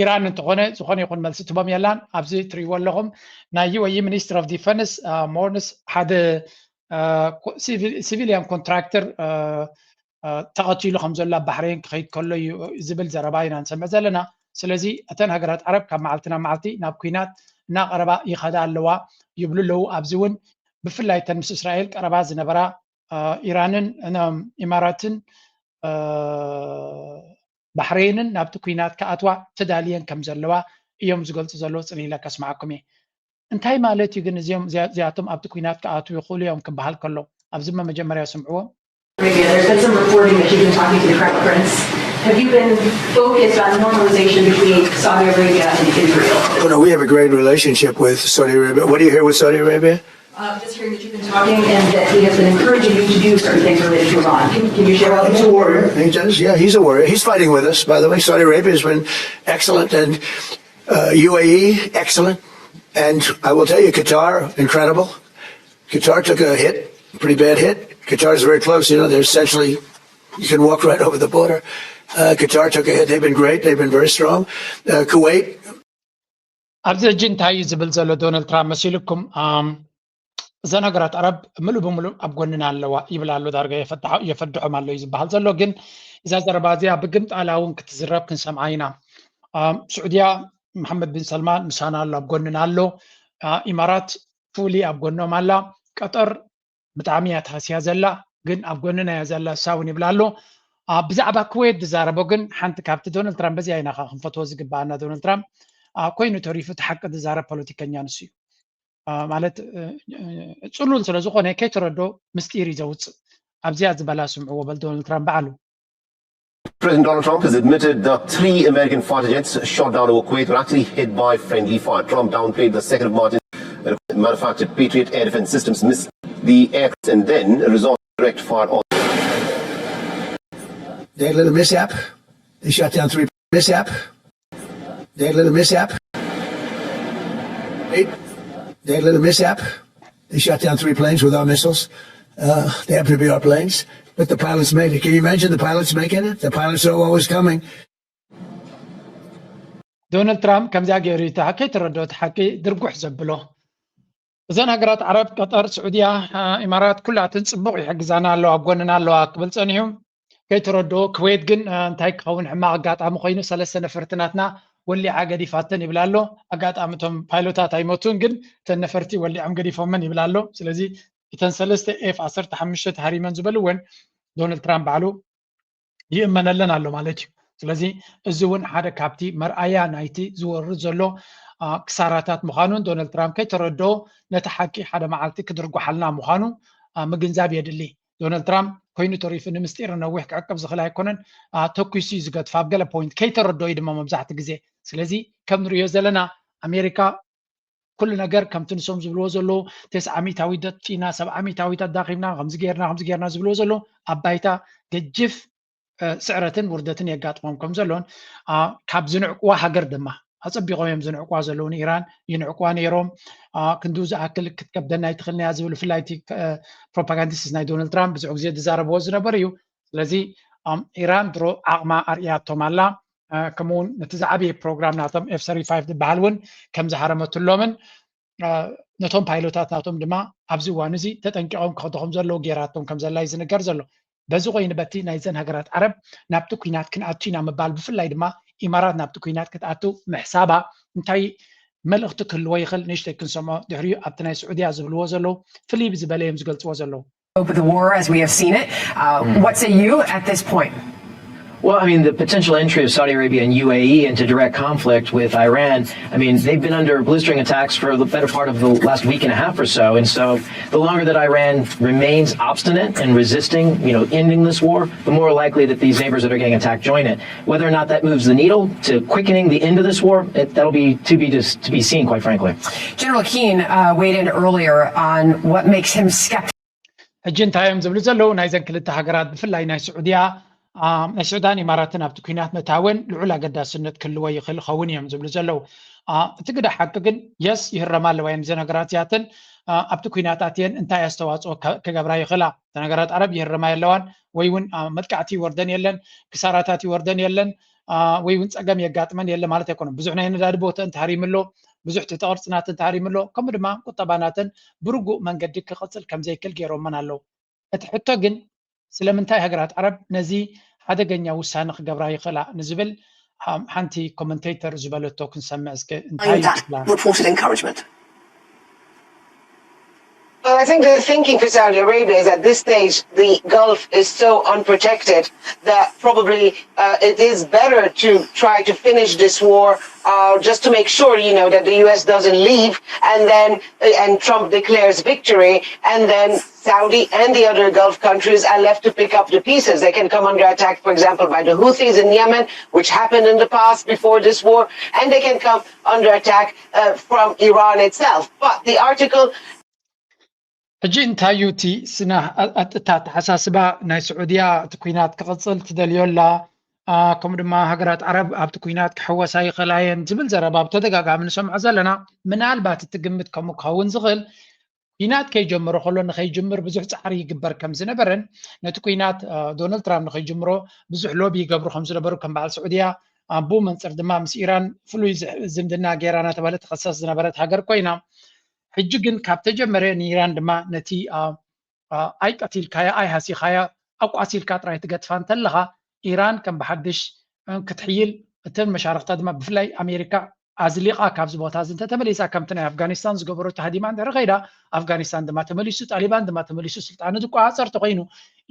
ኢራን እንተኾነ ዝኾነ ይኹን መልሲ ትቦም የላን። ኣብዚ ትሪእዎ ኣለኹም ናይ ዩ ኤ ኢ ሚኒስትር ኦፍ ዲፈንስ ሞርንስ ሓደ ሲቪሊያን ኮንትራክተር ተቐቲሉ ከም ዘሎ ኣብ ባሕሬን ክኸይድ ከሎ እዩ ዝብል ዘረባ ኢና ንሰምዕ ዘለና። ስለዚ እተን ሃገራት ዓረብ ካብ መዓልቲ ናብ መዓልቲ ናብ ኲናት እናቐረባ ይኸዳ ኣለዋ ይብሉ ኣለዉ። ኣብዚ እውን ብፍላይ እተን ምስ እስራኤል ቀረባ ዝነበራ ኢራንን ኢማራትን ባሕሬንን ናብቲ ኲናት ክኣትዋ ተዳልየን ከም ዘለዋ እዮም ዝገልፁ ዘለዉ። ፅን ኢለ ከስማዕኩም እየ። እንታይ ማለት እዩ ግን እዚኦም እዚኣቶም ኣብቲ ኲናት ክኣትዉ ይኽእሉ እዮም ክበሃል ከሎ ኣብዚማ መጀመርያ ስምዕዎ። Arabia. There's been some reporting that you've been talking to the Crown Prince. Have you been focused on normalization between Saudi Arabia and Israel? Oh, no, we have a great relationship with Saudi Arabia. What do you hear with Saudi Arabia? Uh, just hearing that you've been talking and that he has been encouraging you to do certain things related to Iran. Can, can you share all of He's a that? Warrior. He does. Yeah, he's a warrior. He's fighting with us, by the way. Saudi Arabia has been excellent, and uh, U A E, excellent. And I will tell you, Qatar, incredible. Qatar took a hit, pretty bad hit. Qatar is very close. You know, they're essentially, you can walk right over the border. Uh, Qatar took a hit. They've been great. They've been very strong. Uh, Kuwait, ኣብዚ ሕጂ እንታይ እዩ ዝብል ዘሎ ዶናልድ ትራምፕ መሲልኩም? እዘን ሃገራት ዓረብ ምሉእ ብምሉእ ኣብ ጎንና ኣለዋ ይብል ኣሎ። ዳርጋ የፈድሖም ኣሎ እዩ ዝበሃል ዘሎ። ግን እዛ ዘረባ እዚኣ ብግምጣላ እውን ክትዝረብ ክንሰምዓ ኢና። ስዑድያ፣ መሓመድ ቢን ሰልማን ምሳና ኣሎ፣ ኣብ ጎንና ኣሎ። ኢማራት ፉሊ ኣብ ጎኖም ኣላ። ቀጠር ብጣዕሚ እያ ተሃስያ ዘላ፣ ግን ኣብ ጎንና እያ ዘላ፣ እሳ እውን ይብላ ኣሎ። ብዛዕባ ኩዌት ዝዛረቦ ግን ሓንቲ ካብቲ ዶናልድ ትራምፕ በዚኣ ኢና ክንፈትዎ ዝግባኣና። ዶናልድ ትራምፕ ኮይኑ ተሪፉ እቲ ሓቂ ዝዛረብ ፖለቲከኛ ንሱ እዩ። ማለት ፅሉል ስለ ዝኾነ ከይተረዶ ምስጢር እዩ ዘውፅእ። ኣብዚኣ ዝበላ ስምዕዎ በል ዶናልድ ትራምፕ ባዕሉ። President Donald Trump has admitted the three American fighter jets shot down over Kuwait were actually hit by friendly fire. Trump downplayed the second of March manufactured Patriot air defense systems missed the aircraft and then resolved direct fire on. They had a little mishap. They shot down three mishap. They had a little mishap. They had a little mishap. They shot down three planes without missiles. Uh, they happen to be our planes, but the pilots made it. Can you imagine the pilots making it? The pilots know what was coming. ዶናልድ ትራምፕ ከምዚኣ ገይሩ እዩ ከይተረድኦ እቲ ሓቂ ድርጉሕ ዘብሎ። እዘን ሃገራት ዓረብ፣ ቀጠር፣ ስዑድያ፣ ኢማራት ኩላትን ፅቡቕ ይሕግዛና ኣለዋ፣ ኣብ ጎንና ኣለዋ ክብል ፀኒሑ። ከይተረድኦ ኩዌት ግን እንታይ ክኸውን ሕማቕ ኣጋጣሚ ኮይኑ ሰለስተ ነፈርቲ ናትና ወሊዓ ገዲፋተን ይብል ኣሎ። ኣጋጣሚ እቶም ፓይሎታት ኣይሞቱን፣ ግን እተን ነፈርቲ ወሊዖም ገዲፎመን ይብል ኣሎ። ስለዚ እተን ሰለስተ ኤፍ ዓሰርተ ሓሙሽተ ተሃሪመን ዝበልወን ዶናልድ ትራምፕ ባዕሉ ይእመነለን ኣሎ ማለት እዩ። ስለዚ እዚ እውን ሓደ ካብቲ መርኣያ ናይቲ ዝወርድ ዘሎ ክሳራታት ምዃኑን ዶናልድ ትራምፕ ከይተረድኦ ነቲ ሓቂ ሓደ መዓልቲ ክድርጓሓልና ምዃኑ ምግንዛብ የድሊ። ዶናልድ ትራምፕ ኮይኑ ተሪፉ ንምስጢር ነዊሕ ክዕቅብ ዝኽእል ኣይኮነን። ተኲሱ እዩ ዝገድፋ ኣብ ገለ ፖይንት ከይተረድኦ እዩ ድማ መብዛሕትኡ ግዜ። ስለዚ ከም ንርእዮ ዘለና ኣሜሪካ ኩሉ ነገር ከምቲ ንሶም ዝብልዎ ዘለዉ ተስዓ ሚእታዊት ደጥፊእና ሰብዓ ሚእታዊት ኣዳኺምና ከምዚ ጌርና ከምዚ ጌርና ዝብልዎ ዘለዉ ኣብ ባይታ ገጅፍ ስዕረትን ውርደትን የጋጥሞም ከም ዘሎን ካብ ዝንዕቅዋ ሃገር ድማ ኣጸቢቖም እዮም ዝንዕቅዋ ዘለዉ ንኢራን ይንዕቅዋ ነይሮም። ክንድኡ ዝኣክል ክትከብደና ኣይትኽእልን እያ ዝብል ብፍላይ እቲ ፕሮፓጋንዲስት ናይ ዶናልድ ትራምፕ ብዙሕ ግዜ ዝዛረብዎ ዝነበረ እዩ። ስለዚ ኢራን ድሮ ዓቕማ ኣርእያቶም ኣላ። ከምኡውን ነቲ ዝዓበየ ፕሮግራም ናቶም ኤፍ ሰርቲ ፋይቭ ዝበሃል እውን ከም ዝሃረመትሎምን ነቶም ፓይሎታት ናቶም ድማ ኣብዚ እዋን እዚ ተጠንቂቖም ክኸዱ ከም ዘለዉ ጌራቶም ከም ዘላ እዩ ዝንገር ዘሎ። በዚ ኮይኑ በቲ ናይዘን ሃገራት ዓረብ ናብቲ ኲናት ክንኣቱ ኢና ምባል ብፍላይ ድማ ኢማራት ናብቲ ኲናት ክትኣቱ ምሕሳባ እንታይ መልእኽቲ ክህልዎ ይኽእል ንእሽተይ ክንሰምዖ ድሕሪኡ ኣብቲ ናይ ስዑድያ ዝብልዎ ዘለዉ ፍልይ ብዝበለ እዮም ዝገልፅዎ ዘለዉ። Over the war as we have seen it. Uh, what say you at this point? Well, I mean, the potential entry of Saudi Arabia and U A E into direct conflict with Iran, I mean, they've been under blistering attacks for the better part of the last week and a half or so. And so the longer that Iran remains obstinate and resisting, you know, ending this war, the more likely that these neighbors that are getting attacked join it. Whether or not that moves the needle to quickening the end of this war, it, that'll be to be just to be seen, quite frankly. General Keane uh, weighed in earlier on what makes him skeptical. ሕጂ እንታይ እዮም ዝብሉ ዘለዉ ናይዘን ክልተ ሃገራት ብፍላይ ናይ ስዑድያ ናይ ሱዕዳን ኢማራትን ኣብቲ ኩናት ምእታወን ልዑል ኣገዳስነት ክህልዎ ይኽእል ይኸውን እዮም ዝብሉ ዘለዉ። እቲ ግዳ ሓቂ ግን የስ ይህረማ ኣለዋ እየን እዘን ሃገራት እዚኣተን ኣብቲ ኩናት ኣትየን እንታይ ኣስተዋፅኦ ክገብራ ይኽእላ? እተን ሃገራት ዓረብ ይህረማ የለዋን ወይ እውን መጥቃዕቲ ይወርደን የለን፣ ክሳራታት ይወርደን የለን ወይ እውን ፀገም የጋጥመን የለ ማለት ኣይኮነን። ብዙሕ ናይ ነዳዲ ቦተን ተሃሪሙ ኣሎ፣ ብዙሕ ትሕቲ ቅርፂ ናተን ተሃሪሙ ኣሎ፣ ከምኡ ድማ ቁጠባ ናተን ብርጉእ መንገዲ ክቕፅል ከምዘይክእል ገይሮመን ኣለዉ። እቲ ሕቶ ግን ስለምንታይ ሃገራት ዓረብ ነዚ ሓደገኛ ውሳነ ክገብራ ይኽእላ ንዝብል ሓንቲ ኮመንቴተር ዝበለቶ ክንሰምዕ እስከ። እንታይ እዩ ትብላ? Reported encouragement. Well, I think the thinking for Saudi Arabia is at this stage the Gulf is so unprotected that probably uh, it is better to try to finish this war uh, just to make sure, you know, that the U S doesn't leave and then uh, and Trump declares victory and then Saudi and the other Gulf countries are left to pick up the pieces. They can come under attack, for example, by the Houthis in Yemen, which happened in the past before this war, and they can come under attack uh, from Iran itself. But the article ሕጂ እንታይ እዩ እቲ ስነ ኣተሓሳስባ ናይ ስዑድያ? እቲ ኩናት ክቕፅል ትደልዮ ኣላ፣ ከምኡ ድማ ሃገራት ዓረብ ኣብቲ ኩናት ክሕወሳ ይኽእላ እየን ዝብል ዘረባ ብተደጋጋሚ ንሰምዖ ዘለና። ምናልባት እቲ ግምት ከምኡ ክኸውን ዝኽእል ኩናት ከይጀመረ ከሎ ንኸይጅምር ብዙሕ ፃዕሪ ይግበር ከም ዝነበረን ነቲ ኩናት ዶናልድ ትራምፕ ንኸይጅምሮ ብዙሕ ሎቢ ይገብሩ ከም ዝነበሩ ከም በዓል ስዑድያ ብኡ መንፅር ድማ ምስ ኢራን ፍሉይ ዝምድና ገይራ እናተባህለ ተኸሰስ ዝነበረት ሃገር ኮይና ሕጂ ግን ካብ ተጀመረ ንኢራን ድማ ነቲ ኣይቀቲልካያ ኣይሃሲኻያ ኣቋሲልካ ጥራይ ትገጥፋ እንተለኻ ኢራን ከም ብሓድሽ ክትሕይል እተን መሻርክታ ድማ ብፍላይ ኣሜሪካ ኣዝሊቓ ካብዚ ቦታ እዚ እንተተመሊሳ ከምቲ ናይ ኣፍጋኒስታን ዝገበረቶ ሃዲማ እንድሕር ከይዳ ኣፍጋኒስታን ድማ ተመሊሱ ጣሊባን ድማ ተመሊሱ ስልጣኑ ዝቆፃፀር ተኮይኑ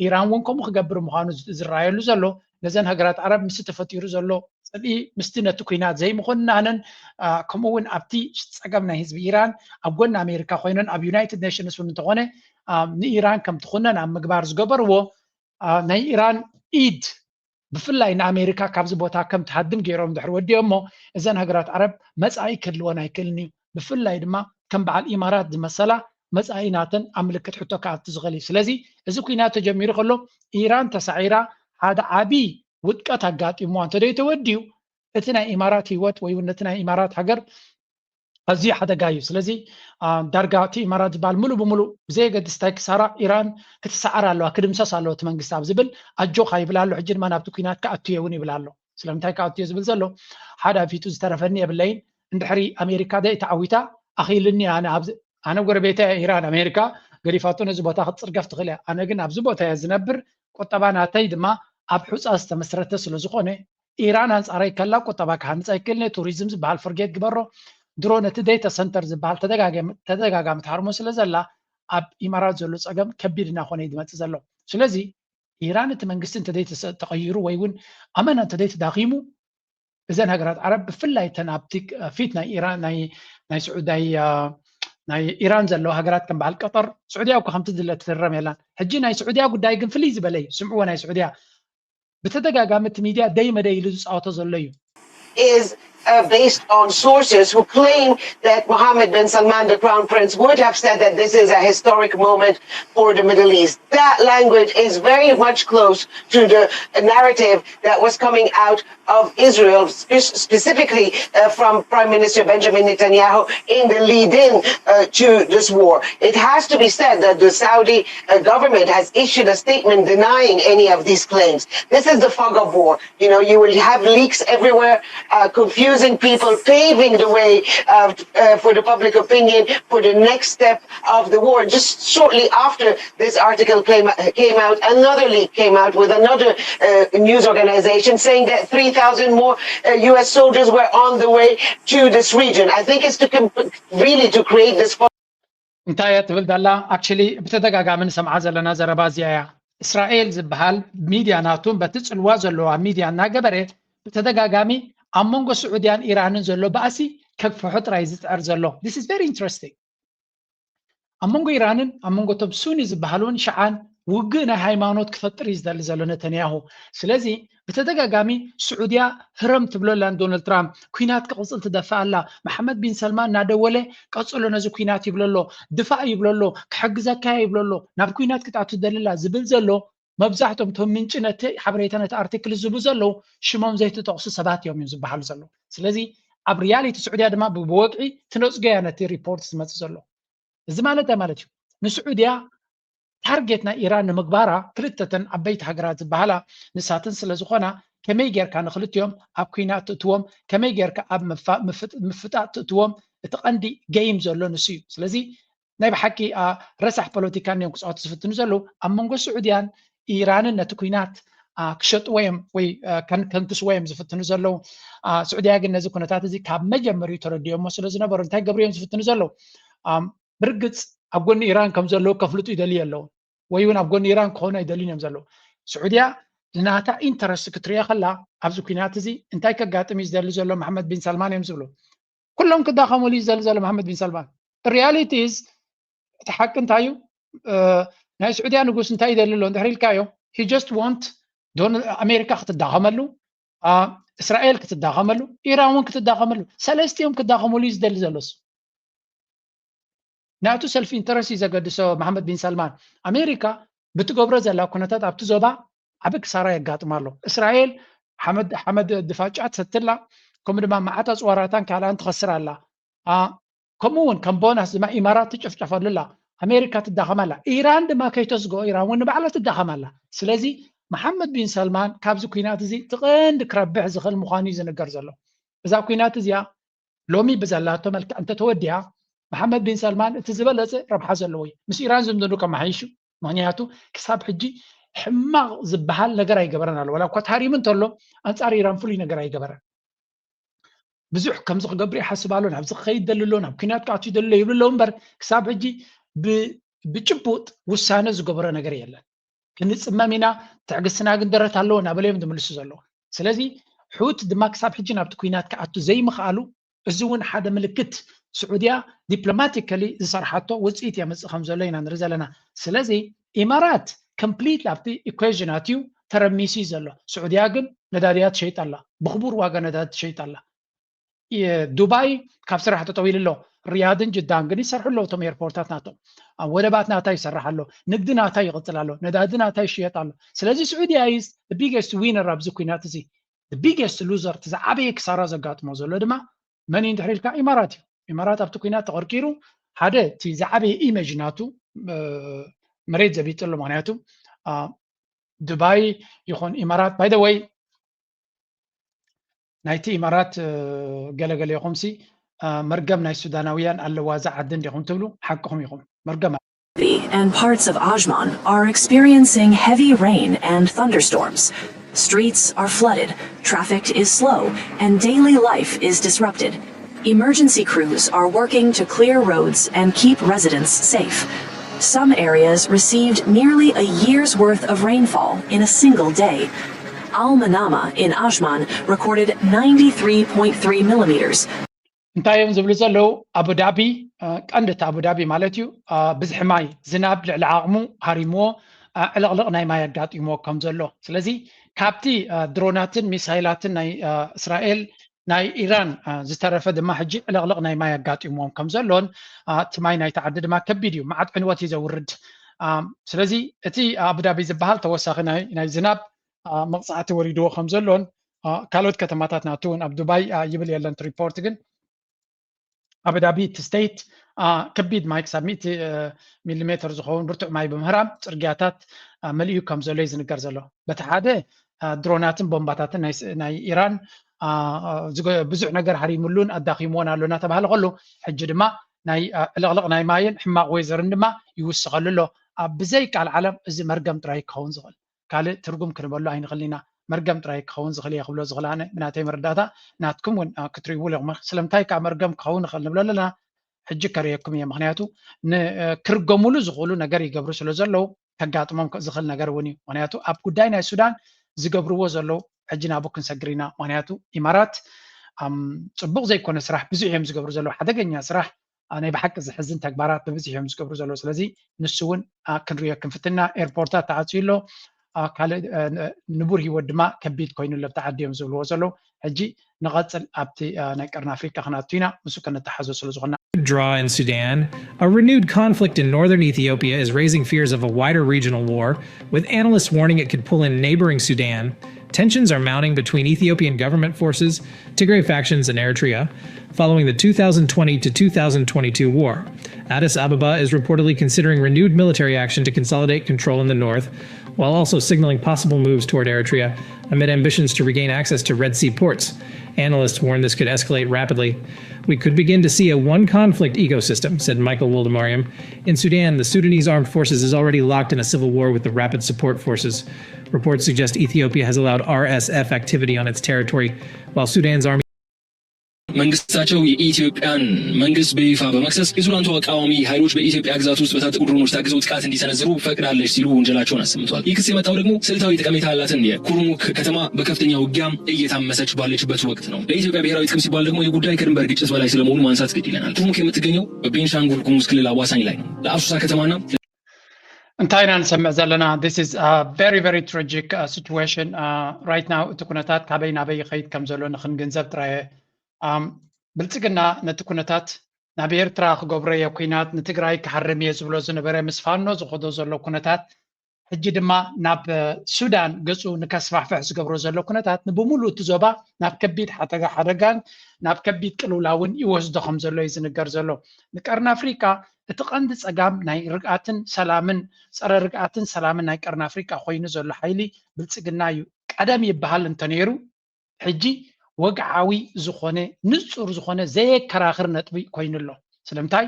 ኢራን እውን ከምኡ ክገብር ምዃኑ ዝረኣየሉ ዘሎ ነዘን ሃገራት ዓረብ ምስቲ ተፈጢሩ ዘሎ ፅልኢ ምስቲ ነቲ ኩናት ዘይምኹንናነን ከምኡ እውን ኣብቲ ፀገም ናይ ህዝቢ ኢራን ኣብ ጎኒ ኣሜሪካ ኮይነን ኣብ ዩናይትድ ኔሽንስ እውን እንተኾነ ንኢራን ከም ትኹነን ኣብ ምግባር ዝገበርዎ ናይ ኢራን ኢድ ብፍላይ ንኣሜሪካ ካብዚ ቦታ ከም ትሃድም ገይሮም ድሕሪ ወዲኦሞ እዘን ሃገራት ዓረብ መፃኢ ክህልወን ኣይክእልን እዩ። ብፍላይ ድማ ከም በዓል ኢማራት ዝመሰላ መፃኢ ናተን ኣብ ምልክት ሕቶ ክኣቱ ዝኽእል እዩ። ስለዚ እዚ ኩናት ተጀሚሩ ከሎ ኢራን ተሳዒራ ሓደ ዓብዪ ውድቀት ኣጋጢምዋ እንተደይተወዲኡ እቲ ናይ ኢማራት ህይወት ወይ እውን ነቲ ናይ ኢማራት ሃገር ኣዝዩ ሓደጋ እዩ። ስለዚ ዳርጋ እቲ ኢማራት ዝበሃል ሙሉእ ብሙሉእ ብዘየገድስ እንታይ ክሳራ ኢራን ክትሰዓር ኣለዋ፣ ክድምሰስ ኣለዎ እቲ መንግስቲ ኣብ ዝብል ኣጆኻ ይብል ኣሎ። ሕጂ ድማ ናብቲ ኩናት ክኣቱ እየ እውን ይብል ኣሎ። ስለምንታይ ክኣቱ እየ ዝብል ዘሎ ሓደ ኣፊቱ ዝተረፈኒ የብለይን። እንድሕሪ ኣሜሪካ ደይ ተዓዊታ ኣኺልኒ ኣነ ኣብዚ ኣነ ጎረቤታ ኢራን ኣሜሪካ ገዲፋቶ ነዚ ቦታ ክትፅርገፍ ትኽእል እያ። ኣነ ግን ኣብዚ ቦታ እየ ዝነብር። ቁጠባ ናተይ ድማ ኣብ ሑፃ ዝተመስረተ ስለ ዝኾነ ኢራን ኣንፃረይ ከላ ቁጠባ ክሃንፅ ኣይክእልን እየ። ቱሪዝም ዝበሃል ፍርጌት ግበሮ። ድሮ ነቲ ዴታ ሰንተር ዝበሃል ተደጋጋሚ ተደጋጋሚ ትሃርሞ ስለ ዘላ ኣብ ኢማራት ዘሎ ፀገም ከቢድ እናኾነ እዩ ዝመፅእ ዘሎ። ስለዚ ኢራን እቲ መንግስቲ እንተደይ ተቐይሩ ወይ እውን ኣመና እንተደይ ተዳኺሙ እዘን ሃገራት ዓረብ ብፍላይ እተን ኣብቲ ፊት ናይ ኢራን ናይ ናይ ስዑዳይ ናይ ኢራን ዘለዋ ሃገራት ከም በዓል ቀጠር ስዑድያ እኮ ከምቲ ዝለ ትፍረም የላን። ሕጂ ናይ ስዑድያ ጉዳይ ግን ፍልይ ዝበለ እዩ። ስምዕዎ ናይ ስዑድያ ብተደጋጋሚ እቲ ሚድያ ደይ መደይ ኢሉ ዝፃወቶ ዘሎ እዩ። is uh, based on sources who claim that Mohammed bin Salman, the crown prince, would have said that this is a historic moment for the Middle East. That language is very much close to the narrative that was coming out of Israel, spe- specifically uh, from Prime Minister Benjamin Netanyahu in the lead in uh, to this war. It has to be said that the Saudi uh, government has issued a statement denying any of these claims. This is the fog of war. You know, you will have leaks everywhere, uh, confusing people, paving the way uh, uh, for the public opinion for the next step of the war. Just shortly after this article came, came out, another leak came out with another uh, news organization saying that three thousand more uh, U S soldiers were on the way to this region. I think it's to comp- really to create this. እንታይ እያ ትብል ዘላ? ኣክቹሊ ብተደጋጋሚ ንሰምዓ ዘለና ዘረባ እዚኣ እያ። እስራኤል ዝበሃል ሚድያ ናቱን በቲ ፅልዋ ዘለዋ ሚድያ እናገበረ ብተደጋጋሚ ኣብ መንጎ ስዑድያን ኢራንን ዘሎ ባእሲ ከግፍሖ ጥራይ ዝፅዕር ዘሎ። This is very interesting። ኣብ መንጎ ኢራንን ኣብ መንጎ ቶም ሱኒ ዝበሃሉን ሽዓን ውግእ ናይ ሃይማኖት ክፈጥር እዩ ዝደሊ ዘሎ ነተንያሁ። ስለዚ ብተደጋጋሚ ስዑድያ ህረም ትብሎ ኣላ ንዶናልድ ትራምፕ፣ ኩናት ክቕፅል ትደፍእ ኣላ። መሓመድ ቢን ሰልማን እናደወለ ቀፅሎ ነዚ ኩናት ይብሎ ኣሎ፣ ድፋእ ይብሎ ኣሎ፣ ክሕግዘካ እየ ይብሎ ኣሎ፣ ናብ ኩናት ክትኣቱ ትደሊ ኣላ ዝብል ዘሎ መብዛሕትኦም እቶም ምንጪ ነቲ ሓበሬታ ነቲ ኣርቲክል ዝህቡ ዘለዉ ሽሞም ዘይተጠቕሱ ሰባት እዮም እዮም ዝበሃሉ ዘለዉ። ስለዚ ኣብ ሪያሊቲ ስዑድያ ድማ ብወግዒ ትነፅጎ እያ ነቲ ሪፖርት ዝመፅእ ዘሎ። እዚ ማለት እንታይ ማለት እዩ? ንስዑድያ ታርጌት ናይ ኢራን ንምግባራ ክልተተን ዓበይቲ ሃገራት ዝበሃላ ንሳትን ስለ ዝኾና ከመይ ጌርካ ንክልቲኦም ኣብ ኩናት ትእትዎም፣ ከመይ ጌርካ ኣብ ምፍጣጥ ትእትዎም፣ እቲ ቀንዲ ገይም ዘሎ ንሱ እዩ። ስለዚ ናይ ብሓቂ ረሳሕ ፖለቲካ እዮም ክፃወቱ ዝፍትኑ ዘለዉ ኣብ መንጎ ስዑድያን ኢራንን ነቲ ኩናት ክሸጥዎ እዮም ወይ ከንክስዎ እዮም ዝፍትኑ ዘለዉ። ስዑድያ ግን ነዚ ኩነታት እዚ ካብ መጀመሪኡ ተረዲኦሞ ስለ ዝነበሩ እንታይ ገብሩ እዮም ዝፍትኑ ዘለዉ? ብርግፅ ኣብ ጎኒ ኢራን ከም ዘለዉ ከፍልጡ ይደልዩ ኣለዉ ወይ እውን ኣብ ጎኒ ኢራን ክኾኑ ኣይደልዩን እዮም ዘለዉ። ስዑድያ ንናታ ኢንተረስት ክትሪኦ ከላ ኣብዚ ኩናት እዚ እንታይ ከጋጥም እዩ ዝደሊ ዘሎ መሓመድ ቢን ሰልማን እዮም ዝብሉ። ኩሎም ክዳኸሙሉ እዩ ዝደሊ ዘሎ መሓመድ ቢን ሰልማን። ሪያሊቲ ኢዝ እቲ ሓቂ እንታይ እዩ? ናይ ስዑድያ ንጉስ እንታይ ይደሊ ኣሎ እንድሕር ኢልካዮ he just want ኣሜሪካ ክትዳኸመሉ፣ እስራኤል ክትዳኸመሉ፣ ኢራን እውን ክትዳኸመሉ፣ ሰለስቲኦም ክዳኸሙሉ እዩ ዝደሊ ዘሎስ። ናቱ ሰልፍ ኢንተረስት እዩ ዘገድሶ መሓመድ ቢን ሰልማን። ኣሜሪካ ብትገብሮ ዘላ ኩነታት ኣብቲ ዞባ ዓቢ ክሳራ የጋጥማ ኣሎ። እስራኤል ሓመድ ድፋጫ ትሰትላ፣ ከምኡ ድማ መዓት ኣፅዋራታን ካልኣን ትኸስር ኣላ። ከምኡ እውን ከም ቦናስ ድማ ኢማራት ትጨፍጨፈሉ ኣላ። ኣሜሪካ ትዳኸም ኣላ። ኢራን ድማ ከይተስግኦ ኢራን እውን ንባዕላ ትዳኸም ኣላ። ስለዚ መሓመድ ቢን ሰልማን ካብዚ ኩናት እዚ ትቐንዲ ክረብሕ ዝኽእል ምዃኑ እዩ ዝንገር ዘሎ። እዛ ኩናት እዚኣ ሎሚ ብዘላቶ መልክዕ እንተተወዲኣ መሓመድ ቢን ሰልማን እቲ ዝበለፀ ረብሓ ዘለዎ እዩ። ምስ ኢራን ዝምድኑ ከመሓይሹ። ምክንያቱ ክሳብ ሕጂ ሕማቕ ዝበሃል ነገር ኣይገበረን ኣሎ። ዋላ እኳ ተሃሪሙ እንተሎ ኣንፃር ኢራን ፍሉይ ነገር ኣይገበረን። ብዙሕ ከምዚ ክገብር ይሓስብ ኣሎ፣ ናብዚ ክኸይድ ደሊ ኣሎ፣ ናብ ኩናት ክኣቱ ደሊ ይብሉ ኣለዉ እምበር ክሳብ ሕጂ ብጭቡጥ ውሳነ ዝገበሮ ነገር የለን። ክንፅመም ኢና፣ ትዕግስትና ግን ደረት ኣለዎ እናበለ እዮም ዝምልሱ ዘለዉ። ስለዚ ሑቲ ድማ ክሳብ ሕጂ ናብቲ ኩናት ክኣቱ ዘይምኽኣሉ እዚ እውን ሓደ ምልክት ስዑድያ ዲፕሎማቲካሊ ዝሰርሓቶ ውፅኢት የምፅእ ከም ዘሎ ኢና ንርኢ ዘለና። ስለዚ ኢማራት ኮምፕሊት ኣብቲ ኢኩዌዥን ኣትዩ ተረሚሱ እዩ ዘሎ። ስዑድያ ግን ነዳድያ ትሸይጥ ኣላ፣ ብክቡር ዋጋ ነዳዲ ትሸይጥ ኣላ። ዱባይ ካብ ስራሕ ተጠዊሉ ኣሎ። ሪያድን ጅዳን ግን ይሰርሑ ኣለዉ እቶም ኤርፖርታት ናቶም። ወደባት ናታ ይሰርሕ ኣሎ፣ ንግዲ ናታ ይቕፅል ኣሎ፣ ነዳዲ ናታ ይሽየጥ ኣሎ። ስለዚ ስዑድያ ኢዝ ቢገስት ዊነር ኣብዚ ኩናት እዚ። ቢገስት ሉዘር፣ እቲ ዝዓበየ ክሳራ ዘጋጥሞ ዘሎ ድማ መን እዩ እንድሕር ኢልካ ኢማራት እዩ። ኢማራት ኣብቲ ኩናት ተቐርቂሩ ሓደ እቲ ዝዓበየ ኢሜጅ ናቱ መሬት ዘቢጡ ኣሎ። ምክንያቱ ዱባይ ይኹን ኢማራት ባይ ወይ ናይቲ ኢማራት ገለገለ ኢኹምሲ መርገም ናይ ሱዳናውያን ኣለዋ እዛ ዓዲ እንዲኹም ትብሉ ሓቅኹም ኢኹም። መርገም and parts of Ajman are experiencing heavy rain and thunderstorms. Streets are flooded, traffic is slow, and daily life is disrupted. Emergency crews are working to clear roads and keep residents safe. Some areas received nearly a year's worth of rainfall in a single day. Al Manama in Ajman recorded ninety-three point three millimeters. እንታይ እዮም ዝብሉ ዘለዉ? ኣቡዳቢ፣ ቀንዲ እቲ ኣቡዳቢ ማለት እዩ፣ ብዝሒ ማይ ዝናብ ልዕሊ ዓቕሙ ሃሪምዎ ዕልቕልቕ ናይ ማይ ኣጋጢምዎ ከም ዘሎ። ስለዚ ካብቲ ድሮናትን ሚሳይላትን ናይ እስራኤል ናይ ኢራን ዝተረፈ ድማ ሕጂ ዕልቕልቕ ናይ ማይ ኣጋጢምዎም ከም ዘሎን እቲ ማይ ናይቲ ዓዲ ድማ ከቢድ እዩ፣ መዓት ዕንወት እዩ ዘውርድ። ስለዚ እቲ ኣቡዳቢ ዝበሃል ተወሳኺ ናይ ዝናብ መቕፃዕቲ ወሪድዎ ከም ዘሎን ካልኦት ከተማታት ናቱ እውን ኣብ ዱባይ ይብል የለን ሪፖርት ግን ኣቡዳቢ እቲ ስቴት ከቢድ ማይ ክሳብ ሚእቲ ሚሊሜትር ዝኸውን ብርቱዕ ማይ ብምህራም ፅርግያታት መሊኡ ከም ዘሎ እዩ ዝንገር ዘሎ። በቲ ሓደ ድሮናትን ቦምባታትን ናይ ኢራን ብዙሕ ነገር ሃሪምሉን ኣዳኺምዎን ኣሎ እናተባሃለ ከሎ ሕጂ ድማ ናይ ዕልቕልቕ ናይ ማይን ሕማቕ ዌዘርን ድማ ይውስኸሉ ኣሎ። ኣብ ብዘይ ቃል ዓለም እዚ መርገም ጥራይ ክኸውን ዝኽእል ካልእ ትርጉም ክንበሉ ኣይንኽእልን ኢና። መርገም ጥራይ ክኸውን ዝኽእል እየ ክብሎ ዝኽእል ኣነ ብናተይ መረዳእታ፣ ናትኩም እውን ክትርእይዎ ኢኹም። ስለምንታይ ከዓ መርገም ክኸውን ይኽእል ንብሎ ኣለና? ሕጂ ከርእየኩም እየ። ምክንያቱ ክርገሙሉ ዝኽእሉ ነገር ይገብሩ ስለ ዘለዉ ከጋጥሞም ዝኽእል ነገር እውን እዩ። ምክንያቱ ኣብ ጉዳይ ናይ ሱዳን ዝገብርዎ ዘለዉ ሕጂ ናብኡ ክንሰግር ኢና። ምክንያቱ ኢማራት ፅቡቕ ዘይኮነ ስራሕ ብዙሕ እዮም ዝገብሩ ዘለዉ፣ ሓደገኛ ስራሕ፣ ናይ ብሓቂ ዝሕዝን ተግባራት ብብዝሒ እዮም ዝገብሩ ዘለዉ። ስለዚ ንሱ እውን ክንሪኦ ክንፍትና። ኤርፖርታት ተዓፅዩ ኣሎ፣ ካልእ ንቡር ህይወት ድማ ከቢድ ኮይኑ ኣሎ ኣብቲ ዓዲ እዮም ዝብልዎ ዘለዉ። ሕጂ ንቐፅል ኣብቲ ናይ ቀርኒ ኣፍሪቃ ክነቱ ኢና፣ ምስኡ ከነተሓዞ ስለ ዝኾንና። draw in Sudan, a renewed conflict in northern Ethiopia is raising fears of a wider regional war, with analysts warning it could pull in neighboring Sudan. Tensions are mounting between Ethiopian government forces, Tigray factions, and Eritrea following the two thousand twenty to two thousand twenty-two war. Addis Ababa is reportedly considering renewed military action to consolidate control in the north, while also signaling possible moves toward Eritrea amid ambitions to regain access to Red Sea ports. Analysts warn this could escalate rapidly. We could begin to see a one conflict ecosystem, said Michael Woldemariam. In Sudan, the Sudanese Armed Forces is already locked in a civil war with the Rapid Support Forces. Reports suggest Ethiopia has allowed R S F activity on its territory, while Sudan's army መንግስታቸው የኢትዮጵያን መንግስት በይፋ በመክሰስ የሱዳን ተቃዋሚ ኃይሎች በኢትዮጵያ ግዛት ውስጥ በታጠቁ ድሮኖች ታግዘው ጥቃት እንዲሰነዝሩ ፈቅዳለች ሲሉ ወንጀላቸውን አሰምተዋል። ይህ ክስ የመጣው ደግሞ ስልታዊ ጠቀሜታ ያላትን የኩርሙክ ከተማ በከፍተኛ ውጊያ እየታመሰች ባለችበት ወቅት ነው። ለኢትዮጵያ ብሔራዊ ጥቅም ሲባል ደግሞ ይህ ጉዳይ ከድንበር ግጭት በላይ ስለመሆኑ ማንሳት ግድ ይለናል። ኩርሙክ የምትገኘው በቤንሻንጉል ጉሙዝ ክልል አዋሳኝ ላይ ነው። ለአሶሳ ከተማና እንታይ ኢና ንሰምዕ ዘለና? This is a very, very tragic situation. Right now እቲ ኩነታት ካበይ ናበይ ይኸይድ ከም ዘሎ ንክንግንዘብ ጥራየ። ብልፅግና ነቲ ኩነታት ናብ ኤርትራ ክገብሮ እየ ኩናት፣ ንትግራይ ክሃርም እየ ዝብሎ ዝነበረ፣ ምስ ፋኖ ዝኸዶ ዘሎ ኩነታት፣ ሕጂ ድማ ናብ ሱዳን ገፁ ንከስፋሕፍሕ ዝገብሮ ዘሎ ኩነታት ንብሙሉ እቲ ዞባ ናብ ከቢድ ሓደጋን ናብ ከቢድ ቅልውላውን ይወስዶ ከም ዘሎ እዩ ዝንገር ዘሎ። ንቀርኒ ኣፍሪቃ እቲ ቀንዲ ፀጋም ናይ ርግኣትን ሰላምን፣ ፀረ ርግኣትን ሰላምን ናይ ቀርኒ ኣፍሪቃ ኮይኑ ዘሎ ሓይሊ ብልፅግና እዩ። ቀደም ይበሃል እንተነይሩ፣ ሕጂ ወግዓዊ ዝኾነ ንፁር ዝኾነ ዘየከራኽር ነጥቢ ኮይኑ ኣሎ። ስለምንታይ?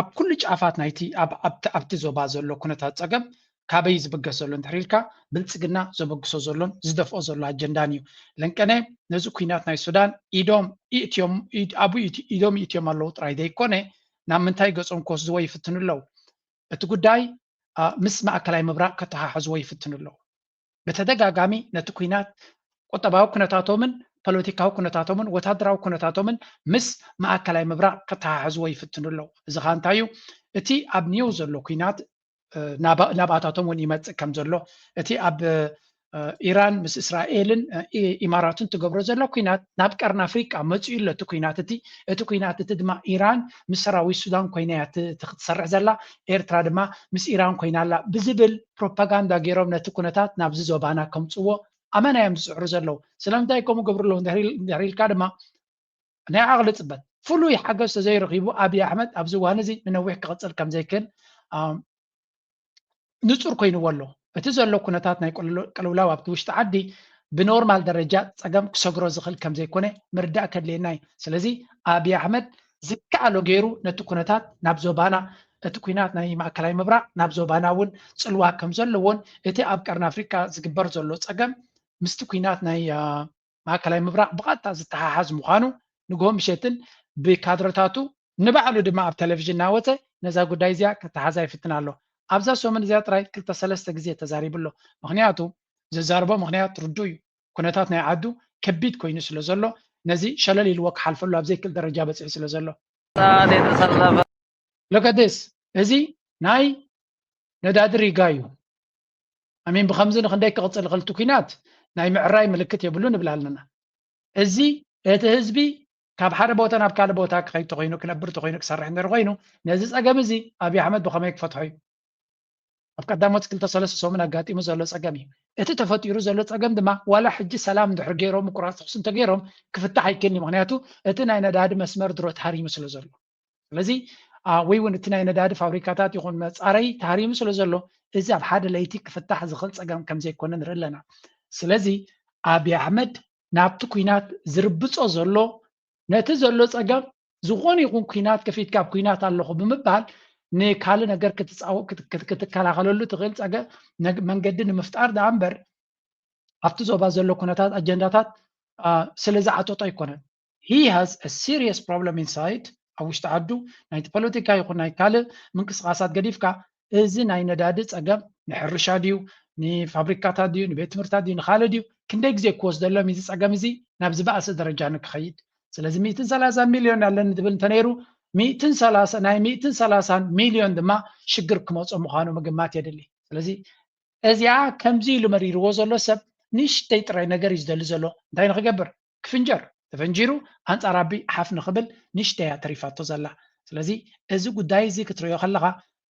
ኣብ ኩሉ ጫፋት ናይቲ ኣብቲ ዞባ ዘሎ ኩነታት ፀገም ካበይ ዝብገስ ዘሎ እንድሕር ኢልካ፣ ብልፅግና ዘበግሶ ዘሎን ዝደፍኦ ዘሎ ኣጀንዳን እዩ። ለንቀነ ነዚ ኩናት ናይ ሱዳን ኢዶም ኢትዮም ኢዶም ኢትዮም ኣለዉ ጥራይ ዘይኮነ፣ ናብ ምንታይ ገፆም ክወስድዎ ይፍትኑ ኣለዉ? እቲ ጉዳይ ምስ ማእከላይ ምብራቕ ከተሓሕዝዎ ይፍትኑ ኣለዉ። ብተደጋጋሚ ነቲ ኩናት ቁጠባዊ ኩነታቶምን ፖለቲካዊ ኩነታቶምን ወታደራዊ ኩነታቶምን ምስ ማእከላይ ምብራቕ ከተሓሕዝዎ ይፍትኑ ኣለዉ። እዚ ኸኣ እንታይ እዩ? እቲ ኣብ ኒው ዘሎ ኩናት ናባታቶም እውን ይመፅእ ከም ዘሎ፣ እቲ ኣብ ኢራን ምስ እስራኤልን ኢማራትን ትገብሮ ዘሎ ኩናት ናብ ቀርኒ ኣፍሪቃ መፅኡ ኣሎ። እቲ ኩናት እቲ እቲ ኩናት እቲ ድማ ኢራን ምስ ሰራዊት ሱዳን ኮይና እያ ክትሰርሕ ዘላ፣ ኤርትራ ድማ ምስ ኢራን ኮይና ኣላ ብዝብል ፕሮፓጋንዳ ገይሮም ነቲ ኩነታት ናብዚ ዞባና ከምፅዎ ኣመና እዮም ዝፅዕሩ ዘለዉ። ስለምንታይ ከምኡ ገብሩ ኣለዉ እንድሕር ኢልካ ድማ ናይ ዓቕሊ ፅበት ፍሉይ ሓገዝ ተዘይረኺቡ ኣብይ ኣሕመድ ኣብዚ እዋን እዚ ንነዊሕ ክቕፅል ከምዘይክእል ንፁር ኮይንዎ ኣሎ። እቲ ዘሎ ኩነታት ናይ ቅልውላው ኣብቲ ውሽጢ ዓዲ ብኖርማል ደረጃ ፀገም ክሰግሮ ዝኽእል ከምዘይኮነ ምርዳእ ከድልየና እዩ። ስለዚ ኣብይ ኣሕመድ ዝከኣሎ ገይሩ ነቲ ኩነታት ናብ ዞባና፣ እቲ ኩናት ናይ ማእከላይ ምብራቕ ናብ ዞባና እውን ፅልዋ ከም ዘለዎን እቲ ኣብ ቀርኒ ኣፍሪቃ ዝግበር ዘሎ ፀገም ምስቲ ኩናት ናይ ማእከላይ ምብራቕ ብቐጥታ ዝተሓሓዝ ምዃኑ ንግሆ ምሸትን ብካድረታቱ ንባዕሉ ድማ ኣብ ቴሌቪዥን እናወፀ ነዛ ጉዳይ እዚኣ ከተሓዛ ይፍትን ኣሎ። ኣብዛ ሰሙን እዚኣ ጥራይ ክልተ ሰለስተ ግዜ ተዛሪቡ ኣሎ። ምኽንያቱ ዘዛርቦ ምኽንያት ርዱእ እዩ። ኩነታት ናይ ዓዱ ከቢድ ኮይኑ ስለ ዘሎ ነዚ ሸለል ኢልዎ ክሓልፈሉ ኣብ ዘይክእል ደረጃ በፂሑ ስለ ዘሎ። Look at this፣ እዚ ናይ ነዳዲ ሪጋ እዩ። ኣሚን ብከምዚ ንክንደይ ክቕፅል ይኽእል እቲ ኩናት ናይ ምዕራይ ምልክት የብሉ ንብል ኣለና። እዚ እቲ ህዝቢ ካብ ሓደ ቦታ ናብ ካልእ ቦታ ክኸይድ ተኮይኑ ክነብር ተኮይኑ ክሰርሕ እንድሕር ኮይኑ ነዚ ፀገም እዚ ኣብይ ኣሕመድ ብከመይ ክፈትሖ እዩ? ኣብ ቀዳሞት ክልተ ሰለስተ ሰሙን ኣጋጢሙ ዘሎ ፀገም እዩ። እቲ ተፈጢሩ ዘሎ ፀገም ድማ ዋላ ሕጂ ሰላም እንድሕር ገይሮም ምቁራፅ ተኩሲ እንተገይሮም ክፍታሕ ኣይክእልን እዩ። ምክንያቱ እቲ ናይ ነዳዲ መስመር ድሮ ተሃሪሙ ስለ ዘሎ ስለዚ ወይ እውን እቲ ናይ ነዳዲ ፋብሪካታት ይኹን መፃረይ ተሃሪሙ ስለ ዘሎ እዚ ኣብ ሓደ ለይቲ ክፍታሕ ዝኽእል ፀገም ከም ዘይኮነ ንርኢ ኣለና። ስለዚ ኣብይ ኣሕመድ ናብቲ ኩናት ዝርብፆ ዘሎ ነቲ ዘሎ ፀገም ዝኾነ ይኹን ኩናት ከፊትካ ኣብ ኩናት ኣለኹ ብምባል ንካልእ ነገር ክትከላኸለሉ ትኽእል ፀገም መንገዲ ንምፍጣር ደኣ እምበር ኣብቲ ዞባ ዘሎ ኩነታት ኣጀንዳታት ስለ ዝዓጠጦ ኣይኮነን። He has a serious problem inside ኣብ ውሽጢ ዓዱ ናይቲ ፖለቲካ ይኹን ናይ ካልእ ምንቅስቃሳት ገዲፍካ እዚ ናይ ነዳዲ ፀገም ንሕርሻ ድዩ ንፋብሪካታት ድዩ ንቤት ትምህርታት ድዩ ንካልእ ድዩ ክንደይ ግዜ ክወስደሎም እዚ ፀገም እዚ ናብ ዝበኣሰ ደረጃ ንክኸይድ ስለዚ ሚእትን ሰላሳን ሚልዮን ኣለኒ ዝብል እንተነይሩ ሚእትን ሰላሳ ናይ ሚእትን ሰላሳን ሚልዮን ድማ ሽግር ክመፆ ምዃኑ ምግማት የድሊ ስለዚ እዚኣ ከምዚ ኢሉ መሪርዎ ዘሎ ሰብ ንእሽተይ ጥራይ ነገር እዩ ዝደሊ ዘሎ እንታይ ንክገብር ክፍንጀር ተፈንጂሩ ኣንጻር ኣቢ ሓፍ ንኽብል ንሽተያ ተሪፋቶ ዘላ። ስለዚ እዚ ጉዳይ እዚ ክትሪኦ ከለኻ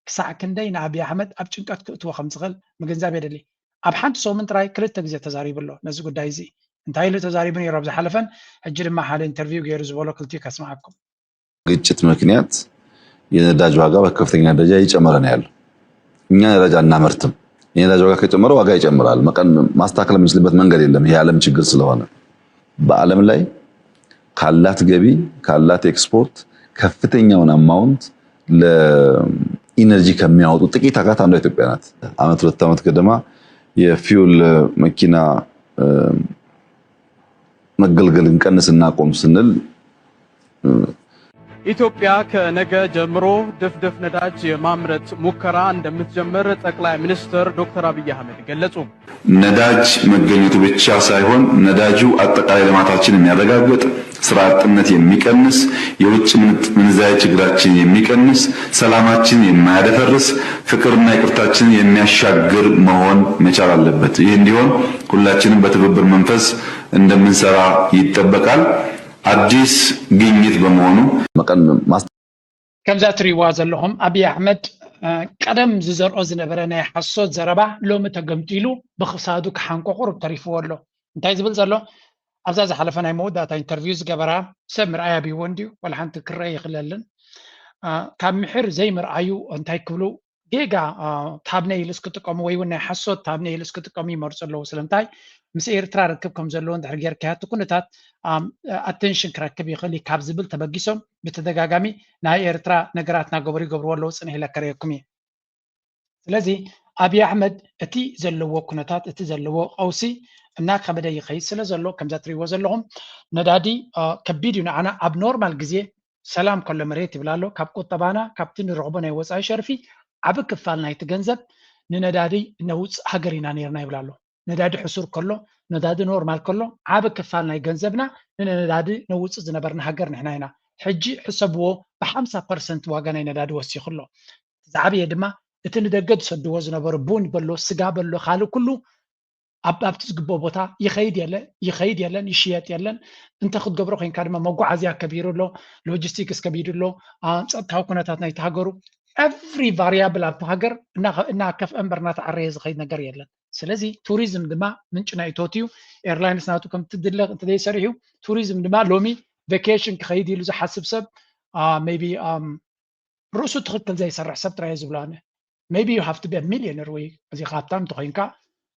ክሳዕ ክንደይ ንኣቢ ኣሕመድ ኣብ ጭንቀት ክእትዎ ከም ዝኽእል ምግንዛብ የድሊ። ኣብ ሓንቲ ሰሙን ጥራይ ክልተ ግዜ ተዛሪቡ ኣሎ ነዚ ጉዳይ እዚ። እንታይ ኢሉ ተዛሪቡ ነይሩ ኣብ ዝሓለፈን ሕጂ ድማ ሓደ ኢንተርቪው ገይሩ ዝበሎ ክልቲኡ ከስምዓኩም። ግጭት ምክንያት የነዳጅ ዋጋ በከፍተኛ ደረጃ እየጨመረ ነው ያለው። እኛ ነዳጅ አናመርትም። የነዳጅ ዋጋ ከጨመረ ዋጋ ይጨምራል። መቀን ማስተካከል የምንችልበት መንገድ የለም። ይሄ የዓለም ችግር ስለሆነ በዓለም ላይ ካላት ገቢ ካላት ኤክስፖርት ከፍተኛውን አማውንት ለኢነርጂ ከሚያወጡ ጥቂት ሀገራት አንዷ ኢትዮጵያ ናት። አመት ሁለት አመት ገደማ የፊውል መኪና መገልገል እንቀንስ እናቆም ስንል ኢትዮጵያ ከነገ ጀምሮ ድፍድፍ ነዳጅ የማምረት ሙከራ እንደምትጀምር ጠቅላይ ሚኒስትር ዶክተር አብይ አህመድ ገለጹ። ነዳጅ መገኘቱ ብቻ ሳይሆን ነዳጁ አጠቃላይ ልማታችን የሚያረጋግጥ፣ ስራ አጥነት የሚቀንስ፣ የውጭ ምንዛሪ ችግራችን የሚቀንስ፣ ሰላማችን የማያደፈርስ፣ ፍቅርና ይቅርታችንን የሚያሻግር መሆን መቻል አለበት። ይህ እንዲሆን ሁላችንም በትብብር መንፈስ እንደምንሰራ ይጠበቃል። አዲስ ግኝት በመሆኑ መቀን ማስ ከምዛ ትሪእዋ ዘለኹም ኣብይ ኣሕመድ ቀደም ዝዘርኦ ዝነበረ ናይ ሓሶት ዘረባ ሎሚ ተገምጢሉ ብክሳዱ ክሓንቆ ቁሩብ ተሪፍዎ ኣሎ። እንታይ ዝብል ዘሎ ኣብዛ ዝሓለፈ ናይ መወዳእታ ኢንተርቪው ዝገበራ ሰብ ምርኣይ ኣብይዎ እንድዩ ዋላ ሓንቲ ክረአ ይኽለልን ካብ ምሕር ዘይምርኣዩ እንታይ ክብሉ ጌጋ ታብነይልስ ክጥቀሙ ወይ እውን ናይ ሓሶት ታብነይልስ ክጥቀሙ ይመርፁ ኣለዉ። ስለምንታይ ምስ ኤርትራ ርክብ ከም ዘለዎ እንድሕር ጌርካዮ እቲ ኩነታት ኣቴንሽን ክረክብ ይኽእል እዩ ካብ ዝብል ተበጊሶም ብተደጋጋሚ ናይ ኤርትራ ነገራት እናገበሩ ይገብርዎ ኣለዉ። ፅንሕ ኢለ ከርእየኩም እየ። ስለዚ ኣብይ ኣሕመድ እቲ ዘለዎ ኩነታት እቲ ዘለዎ ቀውሲ እናከበደ ይኸይድ ስለ ዘሎ ከምዛ ትሪእዎ ዘለኹም ነዳዲ ከቢድ እዩ ንዓና ኣብ ኖርማል ግዜ ሰላም ከሎ መሬት ይብል ኣሎ። ካብ ቁጠባና ካብቲ ንረኽቦ ናይ ወፃኢ ሸርፊ ዓቢ ክፋል ናይቲ ገንዘብ ንነዳዲ ነውፅእ ሃገር ኢና ነይርና ይብል ኣሎ። ነዳዲ ሕሱር ከሎ ነዳዲ ኖርማል ከሎ ዓቢ ክፋል ናይ ገንዘብና ንነዳዲ ነውፅእ ዝነበርና ሃገር ንሕና ኢና። ሕጂ ሕሰብዎ ብሓምሳ ፐርሰንት ዋጋ ናይ ነዳዲ ወሲኹ ኣሎ። ዝዓበየ ድማ እቲ ንደገ ዝሰድዎ ዝነበሩ ቡን በሎ ስጋ በሎ ካልእ ኩሉ ኣብ ኣብቲ ዝግበኦ ቦታ ይኸይድ የለ ይኸይድ የለን ይሽየጥ የለን እንተ ክትገብሮ ኮይንካ ድማ መጓዓዝያ ከቢሩ ኣሎ ሎጂስቲክስ ከቢዱ ኣሎ ጸጥታዊ ኩነታት ናይቲ ሃገሩ every variable ኣብቲ ሃገር እናከፍአ እምበር እናተዓረየ ዝኸይድ ነገር የለን። ስለዚ ቱሪዝም ድማ ምንጭ ናይ እቶት እዩ። ኤርላይንስ ናቱ ከም ትድለ እንተዘይሰሪሑ ቱሪዝም ድማ ሎሚ ቬኬሽን ክኸይድ ኢሉ ዝሓስብ ሰብ maybe ርእሱ ትኽክል ዘይሰርሕ ሰብ ጥራይ ዝብሎ ኣነ maybe you have to be a millionaire ወይ እዚ ሃብታም እንተኮይንካ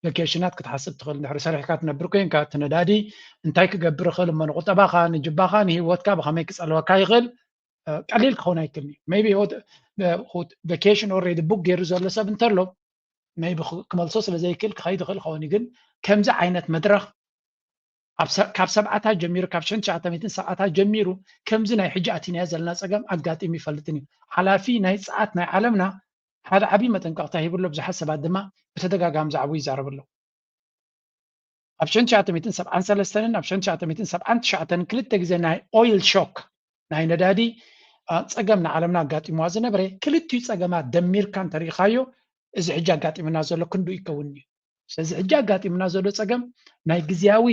ቨኬሽናት ክትሓስብ ትኽእል እንድሕር ሰሪሕካ ትነብር ኮይንካ እቲ ነዳዲ እንታይ ክገብር ይኽእል እሞ ንቁጠባኻ ንጅባኻ ንሂወትካ ብኸመይ ክጸልወካ ይኽእል ቀሊል ክኸውን ኣይክልኒ maybe vacation already book ገይሩ ዘሎ ሰብ እንተሎ maybe ክመልሶ ስለ ዘይክእል ክኸይድ ይኽእል ክኸውን ግን ከምዚ ዓይነት መድረኽ ካብ ሰብዓታት ጀሚሩ ካብ ሽሕን ትሽዓተ ሚእትን ሰብዓታት ጀሚሩ ከምዚ ናይ ሕጂ ኣቲናዮ ዘለና ፀገም ኣጋጢሙ ይፈልጥን እዩ። ሓላፊ ናይ ፀዓት ናይ ዓለምና ሓደ ዓብዪ መጠንቀቕታ ሂቡ ኣሎ። ብዙሓት ሰባት ድማ ብተደጋጋሚ ዛዕባኡ ይዛረቡ ኣለዉ። ኣብ ሽሕን ትሽዓተ ሚእትን ሰብዓን ሰለስተን ኣብ ሽሕን ትሽዓተ ሚእትን ሰብዓን ትሽዓተን ክልተ ግዜ ናይ ኦይል ሾክ ናይ ነዳዲ ፀገም ንዓለምና ኣጋጢምዋ ዝነበረ ክልቲኡ ፀገማት ደሚርካ እንተሪኢኻዮ እዚ ሕጂ ኣጋጢሙና ዘሎ ክንድኡ ይከውን እዩ። ስለዚ ሕጂ ኣጋጢሙና ዘሎ ፀገም ናይ ግዝያዊ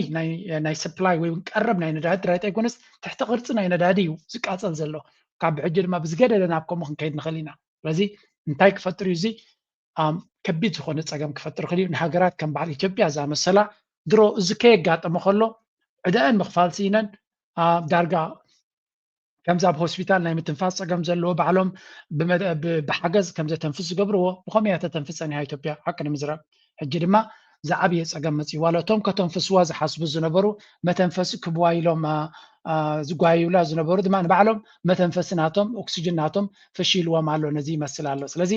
ናይ supply ወይ እውን ቀረብ ናይ ነዳዲ ጥራይ ኣይኮነስ ትሕቲ ቅርፂ ናይ ነዳዲ እዩ ዝቃፀል ዘሎ። ካብ ሕጂ ድማ ብዝገደደ ናብ ከምኡ ክንከይድ ንኽእል ኢና። ስለዚ እንታይ ክፈጥር እዩ እዚ ከቢድ ዝኾነ ፀገም ክፈጥር ይኽእል እዩ። ንሃገራት ከም በዓል ኢትዮጵያ ዝኣመሰላ ድሮ እዚ ከየጋጠመ ከሎ ዕዳኣን ምኽፋል ስኢነን ዳርጋ ከምዚ ኣብ ሆስፒታል ናይ ምትንፋስ ፀገም ዘለዎ ባዕሎም ብሓገዝ ከም ዘተንፍስ ዝገብርዎ ብኸመይ እያ ተተንፍስ ፀኒሓ ኢትዮጵያ ሓቂ ንምዝራብ ሕጂ ድማ ዝዓብየ ፀገም መፅእዋ ኣሎ እቶም ከተንፍስዋ ዝሓስቡ ዝነበሩ መተንፈሲ ክብዋ ኢሎም ዝጓየዩላ ዝነበሩ ድማ ንባዕሎም መተንፈሲ ናቶም ኦክስጅን ናቶም ፈሺልዎም ኣሎ ነዚ ይመስል ኣሎ ስለዚ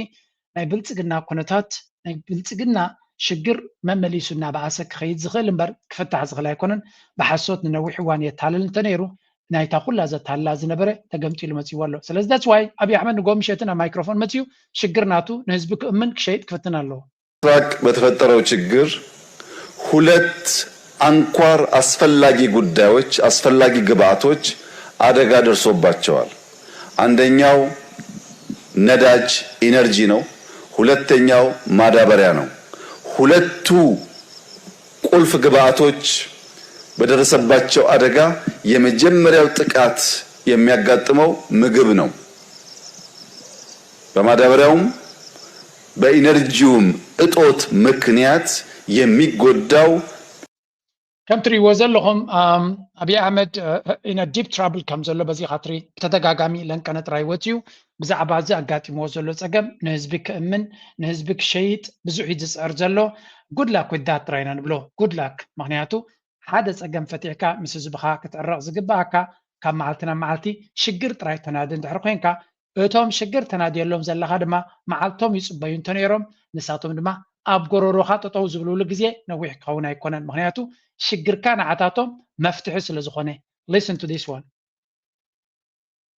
ናይ ብልፅግና ኩነታት ናይ ብልፅግና ሽግር መመሊሱ እናበኣሰ ክኸይድ ዝኽእል እምበር ክፍታሕ ዝኽእል ኣይኮነን። ብሓሶት ንነዊሕ እዋን የታልል እንተነይሩ ናይታ ኩላ ዘታልላ ዝነበረ ተገምጢሉ መፂዎ ኣሎ። ስለዚ that's why ኣብይ ኣሕመድ ንጎ ምሸትን ኣብ ማይክሮፎን መፂኡ ሽግር ናቱ ንህዝቢ ክእምን ክሸይጥ ክፍትን ኣለዎ። ምስራቅ በተፈጠረው ችግር ሁለት አንኳር አስፈላጊ ጉዳዮች አስፈላጊ ግብዓቶች አደጋ ደርሶባቸዋል። አንደኛው ነዳጅ ኢነርጂ ነው። ሁለተኛው ማዳበሪያ ነው። ሁለቱ ቁልፍ ግብዓቶች በደረሰባቸው አደጋ የመጀመሪያው ጥቃት የሚያጋጥመው ምግብ ነው። በማዳበሪያውም በኢነርጂውም እጦት ምክንያት የሚጎዳው ከም ትሪእዎ ዘለኹም ኣብይ ኣሕመድ ኢነ ዲፕ ትራብል ከም ዘሎ በዚ ካትሪ ብተደጋጋሚ ለንቀነ ጥራይ ወፅዩ። ብዛዕባ እዚ ኣጋጢምዎ ዘሎ ፀገም ንህዝቢ ክእምን ንህዝቢ ክሸይጥ ብዙሕ እዩ ዝፅዕር ዘሎ። ጉድላክ ዊዳት ጥራይ ኢና ንብሎ። ጉድላክ ምክንያቱ ሓደ ፀገም ፈቲሕካ ምስ ህዝብኻ ክትዕረቕ ዝግባኣካ ካብ መዓልቲ ናብ መዓልቲ ሽግር ጥራይ ተናዲ እንድሕር ኮይንካ እቶም ሽግር ተናድየሎም ዘለኻ ድማ መዓልቶም ይፅበዩ እንተነይሮም ንሳቶም ድማ ኣብ ጎረሮኻ ጠጠው ዝብልሉ ግዜ ነዊሕ ክኸውን ኣይኮነን። ምክንያቱ ሽግርካ ንዓታቶም መፍትሒ ስለ ዝኾነ። Listen to this one.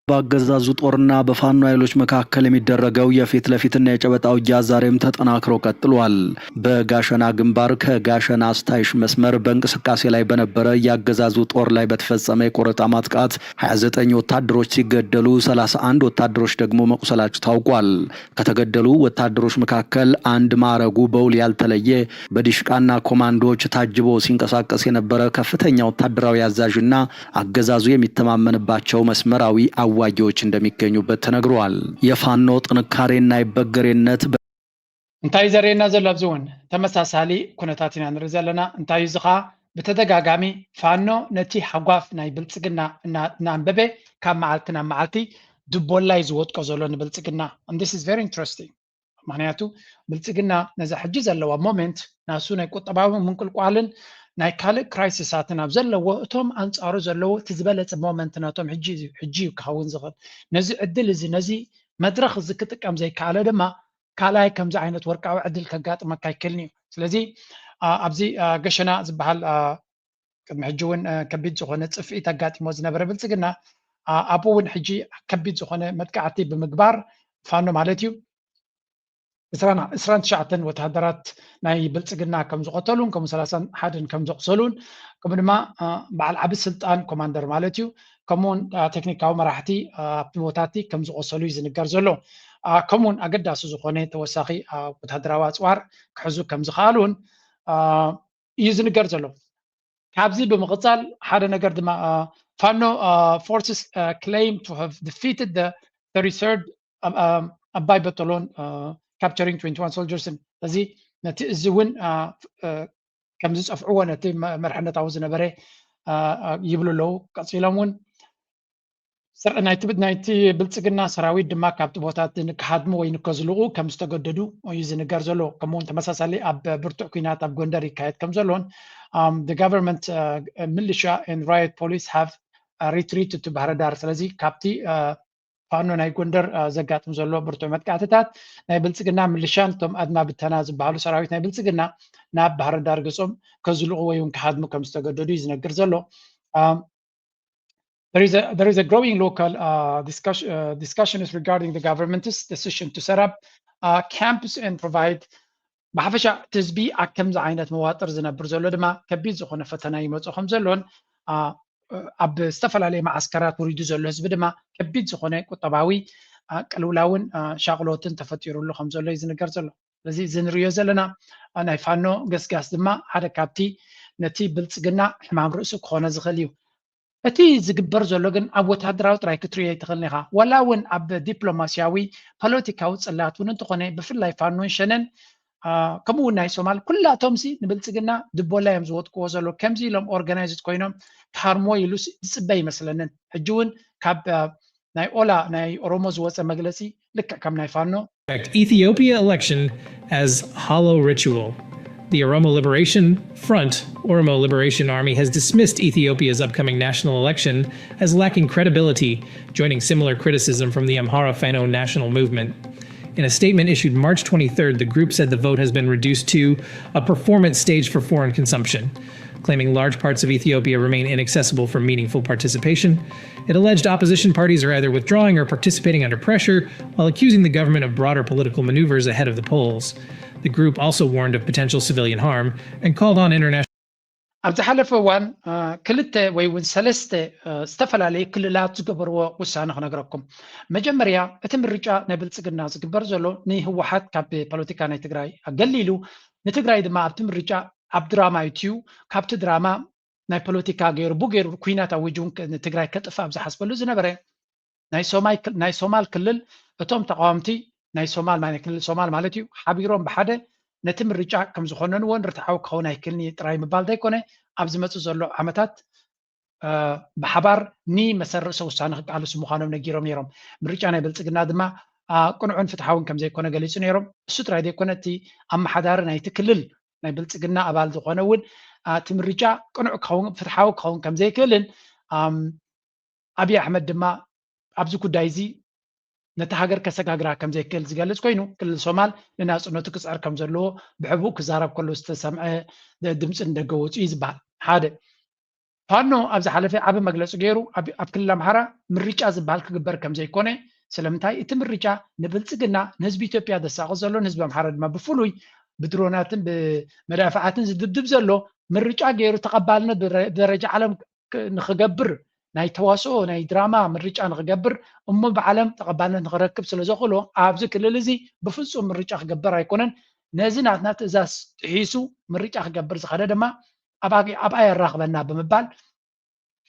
በአገዛዙ ጦርና በፋኖ ኃይሎች መካከል የሚደረገው የፊት ለፊትና የጨበጣ ውጊያ ዛሬም ተጠናክሮ ቀጥሏል። በጋሸና ግንባር ከጋሸና አስታይሽ መስመር በእንቅስቃሴ ላይ በነበረ የአገዛዙ ጦር ላይ በተፈጸመ የቆረጣ ማጥቃት ሃያ ዘጠኝ ወታደሮች ሲገደሉ ሰላሳ አንድ ወታደሮች ደግሞ መቁሰላቸው ታውቋል። ከተገደሉ ወታደሮች መካከል አንድ ማዕረጉ በውል ያልተለየ በዲሽቃና ኮማንዶዎች ታጅቦ ሲንቀሳቀስ የነበረ ከፍተኛ ወታደራዊ አዛዥና አገዛዙ የሚተማመንባቸው መስመራዊ አዋጊዎች እንደሚገኙበት ተነግሯል። የፋኖ ጥንካሬና ይበገሬነት እንታይ እዩ ዘርእየና ዘሎ? ኣብዚ እውን ተመሳሳሊ ኩነታት ኢና ንርኢ ዘለና። እንታይ እዩ እዚ ኸዓ? ብተደጋጋሚ ፋኖ ነቲ ሃጓፍ ናይ ብልፅግና እናኣንበበ ካብ መዓልቲ ናብ መዓልቲ ድቦላይ ዝወጥቆ ዘሎ ንብልፅግና። This is very interesting። ምክንያቱ ብልፅግና ነዛ ሕጂ ዘለዋ ሞመንት ናሱ ናይ ቁጠባዊ ምንቁልቋልን ናይ ካልእ ክራይሲሳትን ኣብ ዘለዎ እቶም ኣንፃሩ ዘለዎ እቲ ዝበለፀ ሞመንት ናቶም ሕጂ እዩ ክኸውን ዝኽእል። ነዚ ዕድል እዚ ነዚ መድረኽ እዚ ክጥቀም ዘይከኣለ ድማ ካልኣይ ከምዚ ዓይነት ወርቃዊ ዕድል ከጋጥመካ ኣይክእልን እዩ። ስለዚ ኣብዚ ገሸና ዝበሃል ቅድሚ ሕጂ እውን ከቢድ ዝኾነ ፅፍኢት ኣጋጢሞ ዝነበረ ብልፅግና ኣብኡ እውን ሕጂ ከቢድ ዝኾነ መጥቃዕቲ ብምግባር ፋኖ ማለት እዩ ዕስራን ትሽዓተን ወተሃደራት ናይ ብልፅግና ከም ዝቐተሉን ከምኡ ሰላሳን ሓደን ከም ዘቑሰሉን ከምኡ ድማ በዓል ዓቢ ስልጣን ኮማንደር ማለት እዩ ከምኡውን ቴክኒካዊ መራሕቲ ኣብቲ ቦታቲ ከም ዝቆሰሉ እዩ ዝንገር ዘሎ። ከምኡውን ኣገዳሲ ዝኾነ ተወሳኺ ወተሃደራዊ ኣፅዋር ክሕዙ ከም ዝኸኣሉን እዩ ዝንገር ዘሎ። ካብዚ ብምቕፃል ሓደ ነገር ድማ ፋኖ forces claim to have defeated the thirty-third ኣባይ በጠሎን capturing twenty-one soldiers ን እዚ ነቲ እዚ እውን ከም ዝፀፍዕዎ ነቲ መርሕነታዊ ዝነበረ ይብሉ ኣለዉ። ቀፂሎም እውን ናይቲ ናይቲ ብልፅግና ሰራዊት ድማ ካብቲ ቦታቲ ንክሃድሙ ወይ ንከዝልቑ ከም ዝተገደዱ እዩ ዝንገር ዘሎ። ከምኡውን ተመሳሳሊ ኣብ ብርቱዕ ኲናት ኣብ ጎንደር ይካየድ ከም ዘሎን the government militia and riot police have retreated to ባህርዳር። ስለዚ ካብቲ ፋኖ ናይ ጎንደር ዘጋጥም ዘሎ ብርቱዕ መጥቃዕትታት ናይ ብልፅግና ምልሻን እቶም ኣድማ ብተና ዝበሃሉ ሰራዊት ናይ ብልፅግና ናብ ባህርዳር ገፆም ከዝልቑ ወይ እውን ክሃድሙ ከም ዝተገደዱ እዩ ዝነግር ዘሎ። There is a, there is a growing local uh, discussion, uh, discussions regarding the government's decision to set up uh, camps and provide ብሓፈሻ እቲ ህዝቢ ኣብ ከምዚ ዓይነት መዋጥር ዝነብር ዘሎ ድማ ከቢድ ዝኾነ ፈተና ይመፅኦ ከም ዘሎን ኣብ ዝተፈላለየ መዓስከራት ውሪዱ ዘሎ ህዝቢ ድማ ከቢድ ዝኾነ ቁጠባዊ ቅልውላውን ሻቕሎትን ተፈጢሩሉ ከም ዘሎ እዩ ዝንገር ዘሎ። ስለዚ እዚ ንሪዮ ዘለና ናይ ፋኖ ገስጋስ ድማ ሓደ ካብቲ ነቲ ብልፅግና ሕማም ርእሲ ክኾነ ዝኽእል እዩ። እቲ ዝግበር ዘሎ ግን ኣብ ወተሃደራዊ ጥራይ ክትርእዮ ኣይትኽእልን ኢኻ። ዋላ እውን ኣብ ዲፕሎማስያዊ ፖለቲካዊ ፅላት እውን እንተኾነ ብፍላይ ፋኖን ሸነን ከምኡ እውን ናይ ሶማል ኩላቶም ሲ ንብልፅግና ድቦላ እዮም ዝወጥቅዎ ዘሎ። ከምዚ ኢሎም ኦርጋናይዝድ ኮይኖም ክሃርምዎ ኢሉ ዝፅበ ይመስለንን። ሕጂ እውን ካብ ናይ ኦላ ናይ ኦሮሞ ዝወፀ መግለፂ ልክዕ ከም ናይ ፋኖ Ethiopia election as hollow ritual. The Oromo Liberation Front, Oromo Liberation Army, has dismissed Ethiopia's upcoming national election as lacking credibility, joining similar criticism from the Amhara Fano National Movement. In a statement issued March twenty-third, the group said the vote has been reduced to a performance stage for foreign consumption. Claiming large parts of Ethiopia remain inaccessible for meaningful participation, it alleged opposition parties are either withdrawing or participating under pressure, while accusing the government of broader political maneuvers ahead of the polls. The group also warned of potential civilian harm and called on international ኣብ ዝሓለፈ እዋን ክልተ ወይ እውን ሰለስተ ዝተፈላለዩ ክልላት ዝገበርዎ ውሳነ ክነግረኩም። መጀመርያ እቲ ምርጫ ናይ ብልፅግና ዝግበር ዘሎ ንህወሓት ካብ ፖለቲካ ናይ ትግራይ ኣገሊሉ ንትግራይ ድማ ኣብቲ ምርጫ ኣብ ድራማ እዩ። ካብቲ ድራማ ናይ ፖለቲካ ገይሩ ብገይሩ ኩናት ኣዊጁ እውን ንትግራይ ከጥፍእ ኣብ ዝሓስበሉ ዝነበረ ናይ ሶማይ ናይ ሶማል ክልል እቶም ተቃወምቲ ናይ ሶማል ማለት ክልል ሶማል ማለት እዩ ሓቢሮም ብሓደ ነቲ ምርጫ ከም ዝኾነንዎን ርትዓዊ ክኸውን ኣይክልን እዩ ጥራይ ምባል ዘይኮነ ኣብ ዝመፁ ዘሎ ዓመታት ብሓባር ንመሰል ርእሰ ውሳነ ክቃለሱ ምዃኖም ነጊሮም ነይሮም። ምርጫ ናይ ብልፅግና ድማ ቅኑዕን ፍትሓውን ከም ዘይኮነ ገሊፁ ነይሮም። እሱ ጥራይ ዘይኮነ እቲ ኣመሓዳሪ ናይቲ ክልል ናይ ብልፅግና ኣባል ዝኾነ እውን እቲ ምርጫ ቅኑዕ ክኸውን ፍትሓዊ ክኸውን ከም ዘይክእልን ኣብይ ኣሕመድ ድማ ኣብዚ ጉዳይ እዚ ነቲ ሃገር ከሰጋግራ ከም ዘይክእል ዝገልፅ ኮይኑ ክልል ሶማል ንናፅነቱ ክፅዕር ከም ዘለዎ ብሕቡእ ክዛረብ ከሎ ዝተሰምዐ ድምፂ ንደገ ወፁ እዩ ዝበሃል። ሓደ ፋኖ ኣብ ዝሓለፈ ዓቢ መግለፂ ገይሩ ኣብ ክልል ኣምሓራ ምርጫ ዝበሃል ክግበር ከም ዘይኮነ ስለምንታይ እቲ ምርጫ ንብልፅግና ንህዝቢ ኢትዮጵያ ዘሳቂ ዘሎ ንህዝቢ ኣምሓራ ድማ ብፍሉይ ብድሮናትን ብመዳፍዓትን ዝድብድብ ዘሎ ምርጫ ገይሩ ተቐባልነት ብደረጃ ዓለም ንክገብር ናይ ተዋስኦ ናይ ድራማ ምርጫ ንክገብር እሞ ብዓለም ተቐባልነት ንክረክብ ስለ ዘኽእሎ ኣብዚ ክልል እዚ ብፍፁም ምርጫ ክገብር ኣይኮነን። ነዚ ናትና ትእዛዝ ጥሒሱ ምርጫ ክገብር ዝኸደ ድማ ኣብኣ የራኽበና ብምባል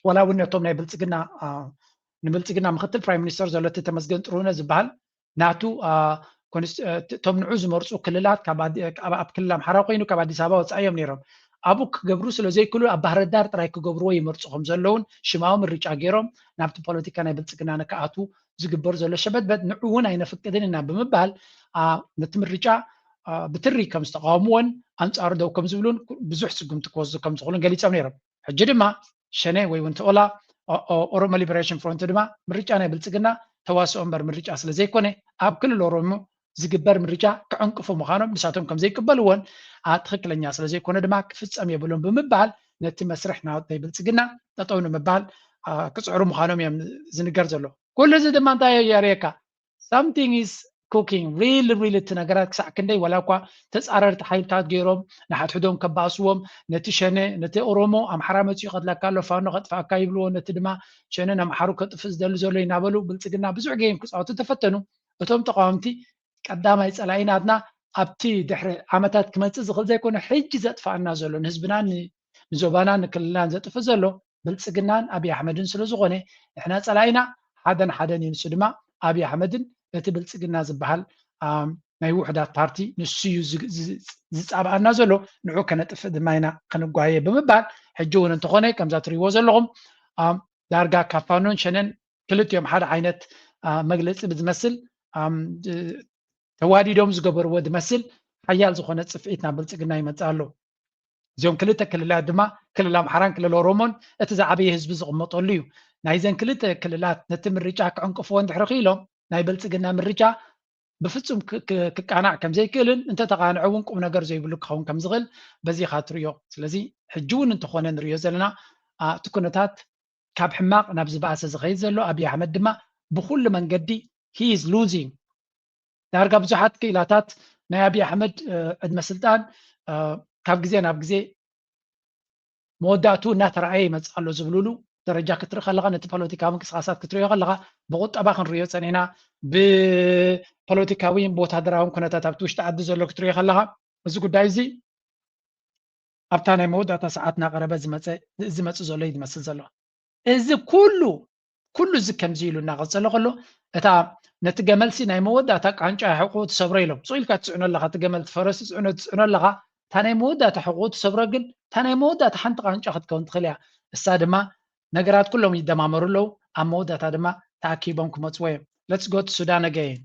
ዋላ እውን ነቶም ናይ ብልፅግና ንብልፅግና ምክትል ፕራይም ሚኒስተር ዘሎ እቲ ተመስገን ጥሩነ ዝበሃል ናቱ እቶም ንዑ ዝመርፁ ክልላት ኣብ ክልል ኣምሓራ ኮይኑ ካብ ኣዲስ ኣበባ ወፃኢ እዮም ነይሮም። ኣብኡ ክገብሩ ስለ ዘይክሉ ኣብ ባህርዳር ጥራይ ክገብርዎ ይመርፁ ከም ዘለውን ሽማዊ ምርጫ ገይሮም ናብቲ ፖለቲካ ናይ ብልፅግና ንክኣትዉ ዝግበር ዘሎ ሸበድበድ ንዑ እውን ኣይነፍቅድን ኢና ብምባል ነቲ ምርጫ ብትሪ ከም ዝተቃወምዎን ኣንፃሩ ደው ከም ዝብሉን ብዙሕ ስጉምቲ ክወስዱ ከም ዝኽእሉን ገሊፆም ነይሮም። ሕጂ ድማ ሸኔ ወይ እውን ተኦላ ኦሮሞ ሊበሬሽን ፍሮንት ድማ ምርጫ ናይ ብልፅግና ተዋስኦ እምበር ምርጫ ስለ ዘይኮነ ኣብ ክልል ኦሮሞ ዝግበር ምርጫ ክዕንቅፉ ምዃኖም ንሳቶም ከም ዘይቅበልዎን ትኽክለኛ ስለ ዘይኮነ ድማ ክፍፀም የብሉን ብምባል ነቲ መስርሕ ናይ ብልፅግና ጠጠው ንምባል ክፅዕሩ ምዃኖም እዮም ዝንገር ዘሎ። ኩሉ እዚ ድማ እንታይ የርእየካ? Something is cooking really really እቲ ነገራት ክሳዕ ክንደይ ዋላ እኳ ተፃረርቲ ሓይልታት ገይሮም ንሓድሕዶም ከባእስዎም ነቲ ሸነ ነቲ ኦሮሞ ኣምሓራ መፂኡ ይቐትለካ ኣሎ ፋኖ ከጥፍኣካ ይብልዎ ነቲ ድማ ሸነ ንኣምሓሩ ከጥፍእ ዝደሊ ዘሎ እናበሉ ብልፅግና ብዙሕ ገይም ክፃወቱ ተፈተኑ። እቶም ተቃወምቲ ቀዳማይ ፀላኢ ናትና ኣብቲ ድሕሪ ዓመታት ክመፅእ ዝኽእል ዘይኮነ ሕጂ ዘጥፋኣና ዘሎ ንህዝብናን ንዞባናን ንክልልናን ዘጥፍእ ዘሎ ብልፅግናን ኣብይ ኣሕመድን ስለ ዝኾነ ንሕና ፀላኢና ሓደን ሓደን እዩ። ንሱ ድማ ኣብይ ኣሕመድን እቲ ብልፅግና ዝበሃል ናይ ውሕዳት ፓርቲ ንሱ እዩ ዝፃብኣና ዘሎ ንዑ ከነጥፍእ ድማ ኢና ክንጓየ ብምባል ሕጂ እውን እንተኾነ ከምዛ ትሪእዎ ዘለኹም ዳርጋ ካብ ፋኖን ሸነን ክልቲኦም ሓደ ዓይነት መግለፂ ብዝመስል ተዋዲዶም ዝገበርዎ ዝመስል ሓያል ዝኾነ ፅፍዒት ናብ ብልፅግና ይመፅእ ኣሎ። እዚኦም ክልተ ክልላት ድማ ክልል ኣምሓራን ክልል ኦሮሞን እቲ ዝዓበየ ህዝቢ ዝቕመጠሉ እዩ። ናይዘን ክልተ ክልላት ነቲ ምርጫ ክዕንቅፍዎ እንድሕሪ ክኢሎም ናይ ብልፅግና ምርጫ ብፍፁም ክቃናዕ ከም ዘይክእልን እንተተቃንዐ እውን ቁም ነገር ዘይብሉ ክኸውን ከም ዝኽእል በዚኻ ትሪኦ። ስለዚ ሕጂ እውን እንተኾነ ንሪኦ ዘለና እቲ ኩነታት ካብ ሕማቕ ናብ ዝበኣሰ ዝኸይድ ዘሎ ኣብይ ኣሕመድ ድማ ብኩሉ መንገዲ he is losing ዳርጋ ብዙሓት ክኢላታት ናይ ኣብይ ኣሕመድ ዕድመ ስልጣን ካብ ግዜ ናብ ግዜ መወዳእቱ እናተረኣየ ይመፅእ ኣሎ ዝብልሉ ደረጃ ክትርኢ ከለካ ነቲ ፖለቲካዊ ምንቅስቃሳት ክትሪኦ ከለካ ብቁጠባ ክንሪኦ ፀኒሕና ብፖለቲካዊ ወታደራዊ ኩነታት ኣብቲ ውሽጢ ዓዲ ዘሎ ክትሪኦ ከለካ እዚ ጉዳይ እዚ ኣብታ ናይ መወዳእታ ሰዓት እናቀረበ ዝመፅእ ዘሎ እዩ ዝመስል ዘሎ። እዚ ኩሉ ኩሉ እዚ ከምዚ ኢሉ እናቐፀለ ከሎ እታ ነቲ ገመልሲ ናይ መወዳእታ ቃንጫ ሕቁ ትሰብሮ ኢሎም ስቕ ኢልካ ትፅዕኖ ኣለካ እቲ ገመል ፈረስ ትፅዕኖ ትፅዕኖ ኣለካ እታ ናይ መወዳእታ ሕቁ ትሰብሮ ግን እታ ናይ መወዳእታ ሓንቲ ቃንጫ ክትከውን ትኽእል እያ እሳ ድማ ነገራት ኩሎም ይደማመሩ ኣለዉ ኣብ መወዳእታ ድማ ተኣኪቦም ክመፅዎ እዮም let's go to Sudan again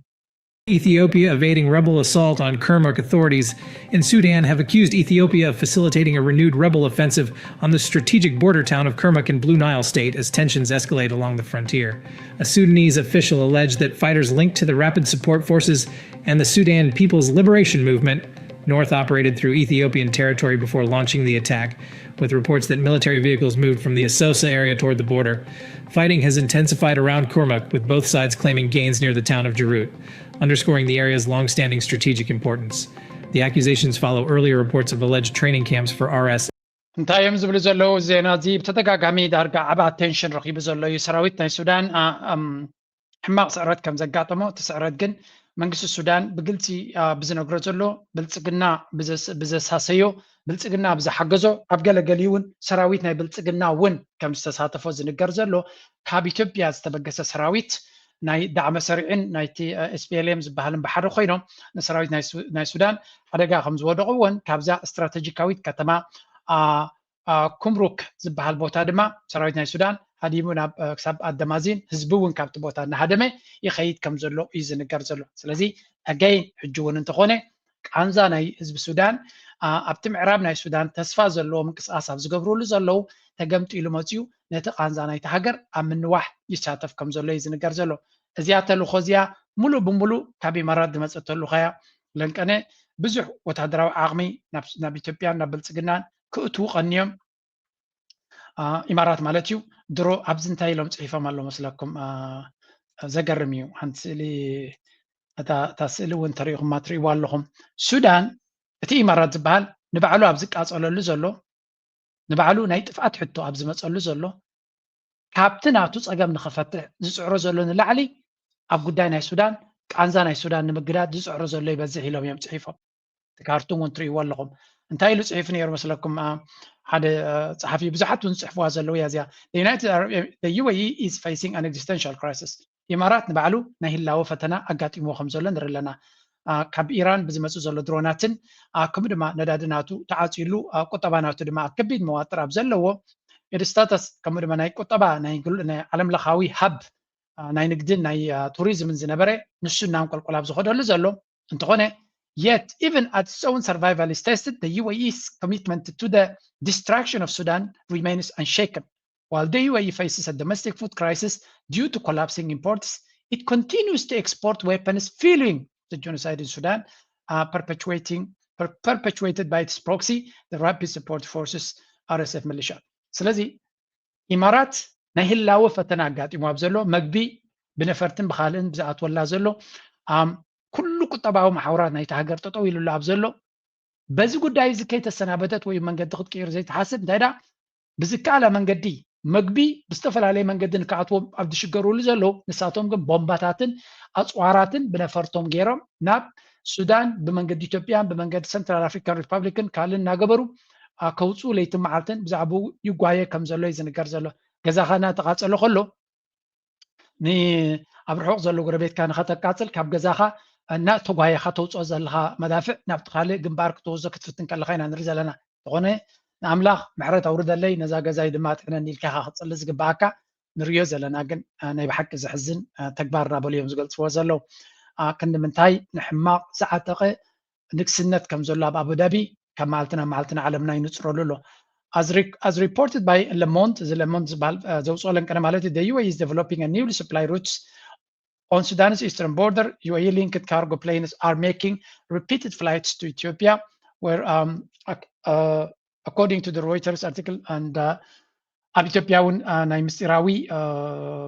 Ethiopia evading rebel assault on Kermuk authorities in Sudan have accused Ethiopia of facilitating a renewed rebel offensive on the strategic border town of Kermuk in Blue Nile State as tensions escalate along the frontier. A Sudanese official alleged that fighters linked to the Rapid Support Forces and the Sudan People's Liberation Movement North operated through Ethiopian territory before launching the attack, with reports that military vehicles moved from the Asosa area toward the border. Fighting has intensified around Kurmuk, with both sides claiming gains near the town of Jarut, underscoring the area's long-standing strategic importance. The accusations follow earlier reports of alleged training camps for R S. እንታይ እዮም ዝብሉ ዘለዉ ዜና እዚ ብተደጋጋሚ ዳርጋ ዓብ ኣቴንሽን ረኺቡ ዘሎ እዩ ሰራዊት ናይ ሱዳን ሕማቕ ስዕረት ከም ዘጋጠሞ እቲ ስዕረት ግን መንግስቲ ሱዳን ብግልፂ ብዝነግሮ ዘሎ፣ ብልፅግና ብዘሳሰዮ፣ ብልፅግና ብዝሓገዞ፣ ኣብ ገለገሊ እውን ሰራዊት ናይ ብልፅግና እውን ከም ዝተሳተፎ ዝንገር ዘሎ፣ ካብ ኢትዮጵያ ዝተበገሰ ሰራዊት ናይ ዳዕመ ሰሪዕን ናይቲ ኤስፒኤልኤም ዝበሃልን ብሓደ ኮይኖም ንሰራዊት ናይ ሱዳን ሓደጋ ከም ዝወደቕዎን ካብዛ ስትራተጂካዊት ከተማ ኩምሩክ ዝበሃል ቦታ ድማ ሰራዊት ናይ ሱዳን ሃዲሙ ናብ ክሳብ ኣደማዚን ህዝቢ እውን ካብቲ ቦታ እናሃደመ ይኸይድ ከም ዘሎ እዩ ዝንገር ዘሎ። ስለዚ ኣገይን ሕጂ እውን እንተኾነ ቃንዛ ናይ ህዝቢ ሱዳን ኣብቲ ምዕራብ ናይ ሱዳን ተስፋ ዘለዎ ምንቅስቃስ ኣብ ዝገብርሉ ዘለዉ ተገምጢሉ መፅዩ ነቲ ቃንዛ ናይቲ ሃገር ኣብ ምንዋሕ ይሳተፍ ከም ዘሎ እዩ ዝንገር ዘሎ። እዚኣ ተልእኾ እዚኣ ሙሉእ ብሙሉእ ካብ ኢማራት ዝመፀት ተልእኾ እያ። ለንቀነ ብዙሕ ወታደራዊ ዓቕሚ ናብ ኢትዮጵያን ናብ ብልፅግናን ክእትዉ ቀንዮም። ኢማራት ማለት እዩ። ድሮ ኣብዚ እንታይ ኢሎም ፅሒፎም ኣሎ መስለኩም? ዘገርም እዩ። ሓንቲ ስእሊ፣ እታ ስእሊ እውን ተሪኢኹማ ትርእይዋ ኣለኹም። ሱዳን እቲ ኢማራት ዝበሃል ንባዕሉ ኣብ ዝቃፀለሉ ዘሎ፣ ንባዕሉ ናይ ጥፍኣት ሕቶ ኣብ ዝመፀሉ ዘሎ፣ ካብቲ ናቱ ፀገም ንኽፈትሕ ዝፅዕሮ ዘሎ ንላዕሊ ኣብ ጉዳይ ናይ ሱዳን፣ ቃንዛ ናይ ሱዳን ንምግዳድ ዝፅዕሮ ዘሎ ይበዝሕ ኢሎም እዮም ፅሒፎም። እቲ ካርቱም እውን ትርእይዎ ኣለኹም። እንታይ ኢሉ ፅሒፉ ነይሩ መስለኩም? ሓደ ፀሓፊ፣ ብዙሓት እውን ዝፅሕፍዋ ዘለዉ እያ እዚኣ። The United Arab, the U A E is facing an existential crisis. ኢማራት ንባዕሉ ናይ ህላወ ፈተና ኣጋጢምዎ ከም ዘሎ ንርኢ ኣለና። ካብ ኢራን ብዝመፁ ዘሎ ድሮናትን ከምኡ ድማ ነዳዲ ናቱ ተዓፂሉ፣ ቁጠባ ናቱ ድማ ኣብ ከቢድ መዋጥር ኣብ ዘለዎ፣ its status ከምኡ ድማ ናይ ቁጠባ ናይ ዓለም ለኻዊ ሃብ ናይ ንግድን ናይ ቱሪዝምን ዝነበረ ንሱ እናንቆልቆል ኣብ ዝኸደሉ ዘሎ እንተኾነ፣ yet even as its own survival is tested, the U A E's commitment to the destruction of Sudan remains unshaken. While the U A E faces a domestic food crisis due to collapsing imports, it continues to export weapons fueling the genocide in Sudan, uh, perpetuating per, perpetuated by its proxy, the Rapid Support Forces, R S F militia. ስለዚ ኢማራት ናይ ህላወ ፈተና ኣጋጢሙ ኣብ ዘሎ፣ መግቢ ብነፈርትን ብካልእን ብዝኣትወላ ዘሎ፣ ኣም ኩሉ ቁጠባዊ መሓውራት ናይቲ ሃገር ጠጠው ኢሉሉ ኣብ ዘሎ፣ በዚ ጉዳይ እዚ ከይተሰናበተት ወይ መንገዲ ክትቅይር ዘይትሓስብ እንታይ ዳ ብዝከኣላ መንገዲ መግቢ ብዝተፈላለየ መንገዲ ንክኣትዎም ኣብ ዝሽገርሉ ዘለዉ፣ ንሳቶም ግን ቦምባታትን ኣፅዋራትን ብነፈርቶም ገይሮም ናብ ሱዳን ብመንገዲ ኢትዮጵያን ብመንገዲ ሰንትራል ኣፍሪካን ሪፓብሊክን ካልእን እናገበሩ ከውፅኡ ለይትን መዓልትን ብዛዕባኡ ይጓየ ከም ዘሎ እዩ ዝንገር ዘሎ። ገዛኻ እናተቃፀለ ከሎ ኣብ ርሑቕ ዘሎ ጎረቤትካ ንኸተቃፅል ካብ ገዛኻ እናተጓየኻ ተውፅኦ ዘለኻ መዳፍዕ ናብቲ ካልእ ግንባር ክትወስዶ ክትፍትን ከለኻ ኢና ንርኢ ዘለና። ዝኾነ ንኣምላኽ ምሕረት ኣውርደለይ ነዛ ገዛይ ድማ ጥዕነኒ ኢልካ ኢኻ ክትፅሊ ዝግበኣካ። ንሪኦ ዘለና ግን ናይ ብሓቂ ዘሕዝን ተግባር እናበሉ እዮም ዝገልፅዎ ዘለዉ። ክንዲ ምንታይ ንሕማቕ ዝዓጠቐ ንግስነት ከም ዘሎ ኣብ ኣቡዳቢ ካብ መዓልቲ ናብ መዓልቲ ንዓለምና ይንፅረሉ ኣሎ። As, re as reported by Le Monde፣ እዚ Le Monde ዝበሃል ዘውፅኦ ለንቀነ ማለት እዩ፣ the U A E is developing a new supply routes on Sudan's eastern border. U A E linked cargo planes are making repeated flights to Ethiopia where, um, uh, according to the Reuters article, and uh, ኣብ ኢትዮጵያ እውን ናይ ምስጢራዊ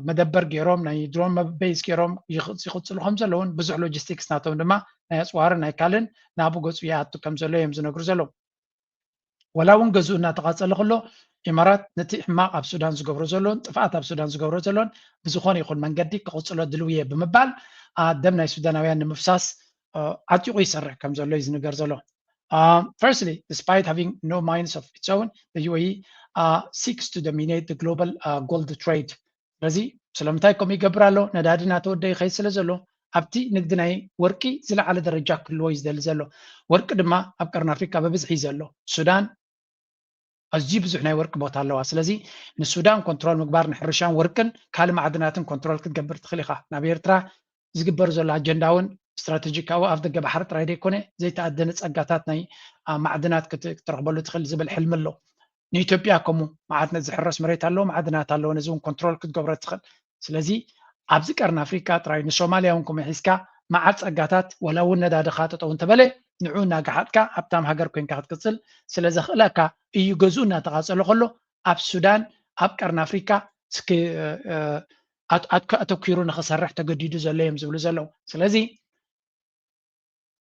መደበር ገይሮም ናይ ድሮን ቤዝ ገይሮም ይቕፅሉ ከም ዘለውን ብዙሕ ሎጂስቲክስ ናቶም ድማ ናይ ኣፅዋርን ናይ ካልእን ናብኡ ገፁ ይኣቱ ከም ዘሎ እዮም ዝነግሩ ዘለዉ። ወላ እውን ገዝኡ እናተቓፀለ ከሎ ኢማራት ነቲ ሕማቕ ኣብ ሱዳን ዝገብሮ ዘሎን ጥፍኣት ኣብ ሱዳን ዝገብሮ ዘሎን ብዝኾነ ይኹን መንገዲ ክቕፅሎ ድልው እየ ብምባል ደም ናይ ሱዳናውያን ንምፍሳስ ዓጢቑ ይሰርሕ ከም ዘሎ እዩ ዝንገር ዘሎ። Firstly, despite having no mines of its own, the U A E seeks to dominate the global gold trade. ስለዚ ስለምንታይ ከምኡ ይገብር ኣሎ? ነዳዲ እናተወደአ ይኸይድ ስለ ዘሎ ኣብቲ ንግዲ ናይ ወርቂ ዝለዓለ ደረጃ ክህልዎ እዩ ዝደሊ ዘሎ። ወርቂ ድማ ኣብ ቀርኒ ኣፍሪካ ብብዝሒ እዩ ዘሎ። ሱዳን ኣዝዩ ብዙሕ ናይ ወርቂ ቦታ ኣለዋ። ስለዚ ንሱዳን ኮንትሮል ምግባር ንሕርሻን ወርቅን ካልእ ማዕድናትን ኮንትሮል ክትገብር ትኽእል ኢኻ። ናብ ኤርትራ ዝግበር ዘሎ ኣጀንዳ እውን ስትራቴጂካዊ ኣፍ ደገ ባሕሪ ጥራይ ዘይኮነ ዘይተኣደነ ጸጋታት ናይ ማዕድናት ክትረኽበሉ ትኽእል ዝብል ሕልሚ ኣሎ። ንኢትዮጵያ ከምኡ መዓት ነዚ ዝሕረስ መሬት ኣለዎ፣ ማዕድናት ኣለዎ፣ ነዚ እውን ኮንትሮል ክትገብሮ ትኽእል። ስለዚ ኣብዚ ቀርኒ ኣፍሪካ ጥራይ ንሶማልያ እውን ከምኡ ሒዝካ መዓት ጸጋታት ወላ እውን ነዳድኻ ጠጠው እንተበለ ንዑ እናገሓጥካ ሃብታም ሃገር ኮይንካ ክትቅፅል ስለ ዘኽእለካ እዩ። ገዝኡ እናተቓፀሎ ከሎ ኣብ ሱዳን ኣብ ቀርኒ ኣፍሪካ ኣተኪሩ ንኽሰርሕ ተገዲዱ ዘሎ እዮም ዝብሉ ዘለዉ። ስለዚ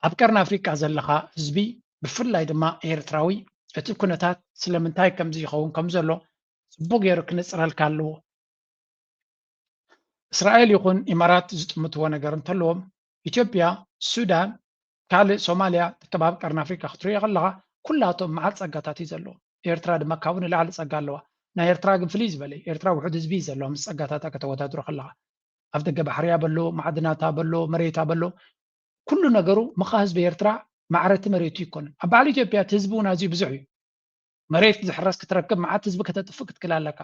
ኣብ ቀርኒ ኣፍሪቃ ዘለኻ ህዝቢ ብፍላይ ድማ ኤርትራዊ እቲ ኩነታት ስለምንታይ ከምዚ ይኸውን ከም ዘሎ ፅቡቅ ገይሩ ክነፅረልካ ኣለዎ። እስራኤል ይኹን ኢማራት ዝጥምትዎ ነገር እንተለዎም ኢትዮጵያ፣ ሱዳን፣ ካልእ ሶማልያ፣ ከባቢ ቀርኒ ኣፍሪቃ ክትሪኦ ከለኻ ኩላቶም መዓት ጸጋታት እዩ ዘለዎም። ኤርትራ ድማ ካብኡ ንላዕሊ ጸጋ ኣለዋ። ናይ ኤርትራ ግን ፍልይ ዝበለ እዩ። ኤርትራ ውሑድ ህዝቢ እዩ ዘለዋ ምስ ጸጋታታ ከተወዳድሮ ከለኻ። ኣፍደገ ባሕርያ በሎ፣ ማዕድናታ በሎ፣ መሬታ በሎ፣ ኩሉ ነገሩ ምኻ ህዝቢ ኤርትራ ማዕረቲ መሬቱ ይኮንን። ኣብ በዓል ኢትዮጵያ እቲ ህዝቢ እውን ኣዝዩ ብዙሕ እዩ። መሬት ዝሕረስ ክትረክብ መዓት ህዝቢ ከተጥፍእ ክትክል ኣለካ።